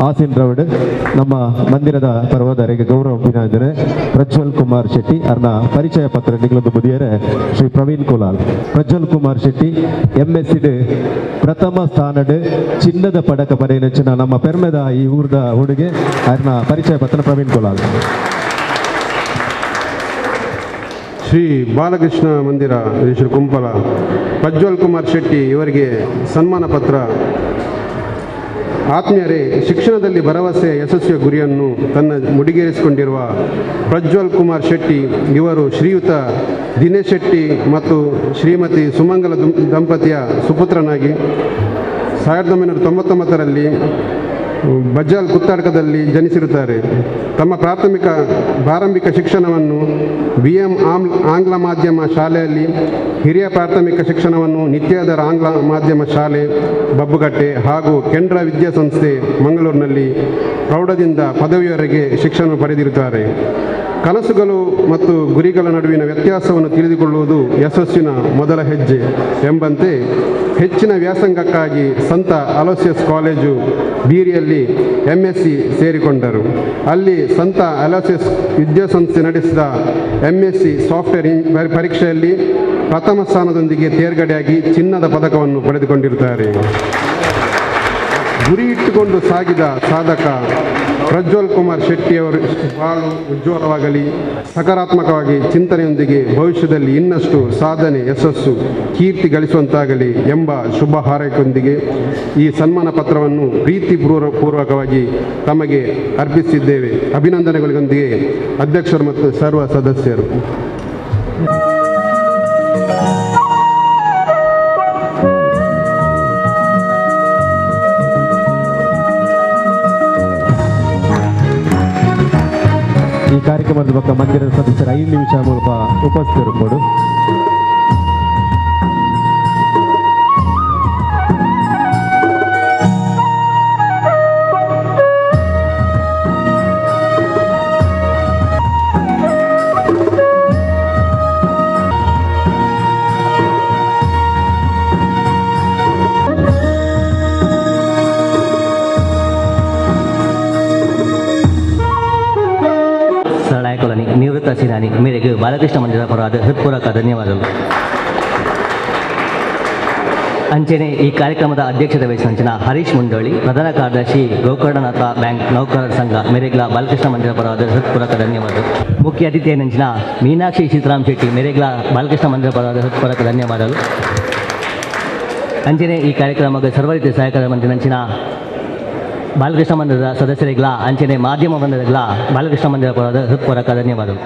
ಆಸಿನ್ ರೌಡ್ ನಮ್ಮ ಮಂದಿರದ ಪರ್ವದರಿಗೆ ಗೌರವ ವಿನಾಯನೆ ಪ್ರಜ್ವಲ್ ಕುಮಾರ್ ಶೆಟ್ಟಿ ಅರ್ನ ಪರಿಚಯ ಪತ್ರ ನಿಗಳೊಂದು ಮುದಿಯರೆ ಶ್ರೀ ಪ್ರವೀಣ್ ಕುಲಾಲ್. ಪ್ರಜ್ವಲ್ ಕುಮಾರ್ ಶೆಟ್ಟಿ ಎಂಎಸ್ ಪ್ರಥಮ ಸ್ಥಾನಡ್ ಚಿನ್ನದ ಪದಕ ಪಡೆಯಿನ ನಮ್ಮ ಪೆರ್ಮೆದ ಈ ಊರ್ದ ಹುಡುಗೆ ಅರ್ನ ಪರಿಚಯ ಪತ್ರ ಪ್ರವೀಣ್ ಕುಲಾಲ್. ಶ್ರೀ ಬಾಲಕೃಷ್ಣ ಮಂದಿರ ಶ್ರೀ ಕುಂಪಲ ಪ್ರಜ್ವಲ್ ಕುಮಾರ್ ಶೆಟ್ಟಿ ಇವರಿಗೆ ಸನ್ಮಾನ ಪತ್ರ. ಆತ್ಮೀಯರೇ, ಶಿಕ್ಷಣದಲ್ಲಿ ಭರವಸೆ ಯಶಸ್ವಿಯ ಗುರಿಯನ್ನು ತನ್ನ ಮುಡಿಗೇರಿಸಿಕೊಂಡಿರುವ ಪ್ರಜ್ವಲ್ ಕುಮಾರ್ ಶೆಟ್ಟಿ ಇವರು ಶ್ರೀಯುತ ದಿನೇಶ್ ಶೆಟ್ಟಿ ಮತ್ತು ಶ್ರೀಮತಿ ಸುಮಂಗಲ ದಂಪತಿಯ ಸುಪುತ್ರನಾಗಿ 1999ರಲ್ಲಿ ಬಜಾಲ್ ಕುತ್ತಾಡ್ಕದಲ್ಲಿ ಜನಿಸಿರುತ್ತಾರೆ. ತಮ್ಮ ಪ್ರಾರಂಭಿಕ ಶಿಕ್ಷಣವನ್ನು ಬಿ ಎಂ ಆಂಗ್ಲ ಮಾಧ್ಯಮ ಶಾಲೆಯಲ್ಲಿ, ಹಿರಿಯ ಪ್ರಾಥಮಿಕ ಶಿಕ್ಷಣವನ್ನು ನಿತ್ಯಾದರ ಆಂಗ್ಲ ಮಾಧ್ಯಮ ಶಾಲೆ ಬಬ್ಬುಗಟ್ಟೆ ಹಾಗೂ ಕೆನರಾ ವಿದ್ಯಾಸಂಸ್ಥೆ ಮಂಗಳೂರಿನಲ್ಲಿ ಪ್ರೌಢದಿಂದ ಪದವಿಯವರೆಗೆ ಶಿಕ್ಷಣ ಪಡೆದಿರುತ್ತಾರೆ. ಕನಸುಗಳು ಮತ್ತು ಗುರಿಗಳ ನಡುವಿನ ವ್ಯತ್ಯಾಸವನ್ನು ತಿಳಿದುಕೊಳ್ಳುವುದು ಯಶಸ್ಸಿನ ಮೊದಲ ಹೆಜ್ಜೆ ಎಂಬಂತೆ ಹೆಚ್ಚಿನ ವ್ಯಾಸಂಗಕ್ಕಾಗಿ ಸಂತ ಅಲೋಸಿಯಸ್ ಕಾಲೇಜು ಬೀರಿಯಲ್ಲಿ MSc ಸೇರಿಕೊಂಡರು. ಅಲ್ಲಿ ಸಂತ ಅಲೋಸಿಯಸ್ ವಿದ್ಯಾಸಂಸ್ಥೆ ನಡೆಸಿದ MSc software ಪರೀಕ್ಷೆಯಲ್ಲಿ ಪ್ರಥಮ ಸ್ಥಾನದೊಂದಿಗೆ ತೇರ್ಗಡೆಯಾಗಿ ಚಿನ್ನದ ಪದಕವನ್ನು ಪಡೆದುಕೊಂಡಿರುತ್ತಾರೆ. ಗುರಿ ಇಟ್ಟುಕೊಂಡು ಸಾಗಿದ ಸಾಧಕ ಪ್ರಜ್ವಲ್ ಕುಮಾರ್ ಶೆಟ್ಟಿಯವರು ಬಾಳು ಉಜ್ವಲವಾಗಲಿ, ಸಕಾರಾತ್ಮಕವಾಗಿ ಚಿಂತನೆಯೊಂದಿಗೆ ಭವಿಷ್ಯದಲ್ಲಿ ಇನ್ನಷ್ಟು ಸಾಧನೆ, ಯಶಸ್ಸು, ಕೀರ್ತಿ ಗಳಿಸುವಂತಾಗಲಿ ಎಂಬ ಶುಭ ಹಾರೈಕೆಯೊಂದಿಗೆ ಈ ಸನ್ಮಾನ ಪತ್ರವನ್ನು ಪ್ರೀತಿಪೂರ್ವಕವಾಗಿ ತಮಗೆ ಅರ್ಪಿಸಿದ್ದೇವೆ. ಅಭಿನಂದನೆಗಳೊಂದಿಗೆ ಅಧ್ಯಕ್ಷರು ಮತ್ತು ಸರ್ವ ಸದಸ್ಯರು. ಈ ಕಾರ್ಯಕ್ರಮದ ಬೊಕ್ಕ ಮಂದಿರದ ಸದಸ್ಯರು 5 ನಿಮಿಷ ಮೂಲಕ ಉಪಸ್ಥಿತರಿರ್ಬೋದು. ನಿವೃತ್ತ ಸೇನಾನಿ ಮೇರೆಗೆ ಬಾಲಕೃಷ್ಣ ಮಂದಿರ ಪರವಾದ ಹೃತ್ಪೂರ್ವಕ ಧನ್ಯವಾದಗಳು. ಅಂಚನೆ ಈ ಕಾರ್ಯಕ್ರಮದ ಅಧ್ಯಕ್ಷತೆ ವಹಿಸಿದ ಹರೀಶ್ ಮುಂಡೋಳಿ, ಪ್ರಧಾನ ಕಾರ್ಯದರ್ಶಿ ಗೋಕರ್ಣನಾಥ ಬ್ಯಾಂಕ್ ನೌಕರರ ಸಂಘ ಮೇರೆಗ್ಲ ಬಾಲಕೃಷ್ಣ ಮಂದಿರ ಪರವಾದ ಹೃತ್ಪೂರ್ವಕ ಧನ್ಯವಾದಗಳು. ಮುಖ್ಯ ಅತಿಥಿಯಂಚಿನ ಮೀನಾಕ್ಷಿ ಸೀತಾರಾಮ್ ಶೆಟ್ಟಿ ಮೇರೆಗ್ಲ ಬಾಲಕೃಷ್ಣ ಮಂದಿರ ಪರವಾದ ಹೃತ್ಪೂರ್ವಕ ಧನ್ಯವಾದಗಳು. ಅಂಚನೆ ಈ ಕಾರ್ಯಕ್ರಮಕ್ಕೆ ಸರ್ವ ರೀತಿಯ ಸಹಕಾರ ಮಂದಿರಂಚಿನ ಬಾಲಕೃಷ್ಣ ಮಂದಿರದ ಸದಸ್ಯರಿಗಳ ಅಂಚನೆ ಮಾಧ್ಯಮ ಬಂಧುಗಳ ಬಾಲಕೃಷ್ಣ ಮಂದಿರ ಪರವಾದ ಹೃತ್ಪೂರ್ವಕ ಧನ್ಯವಾದಗಳು.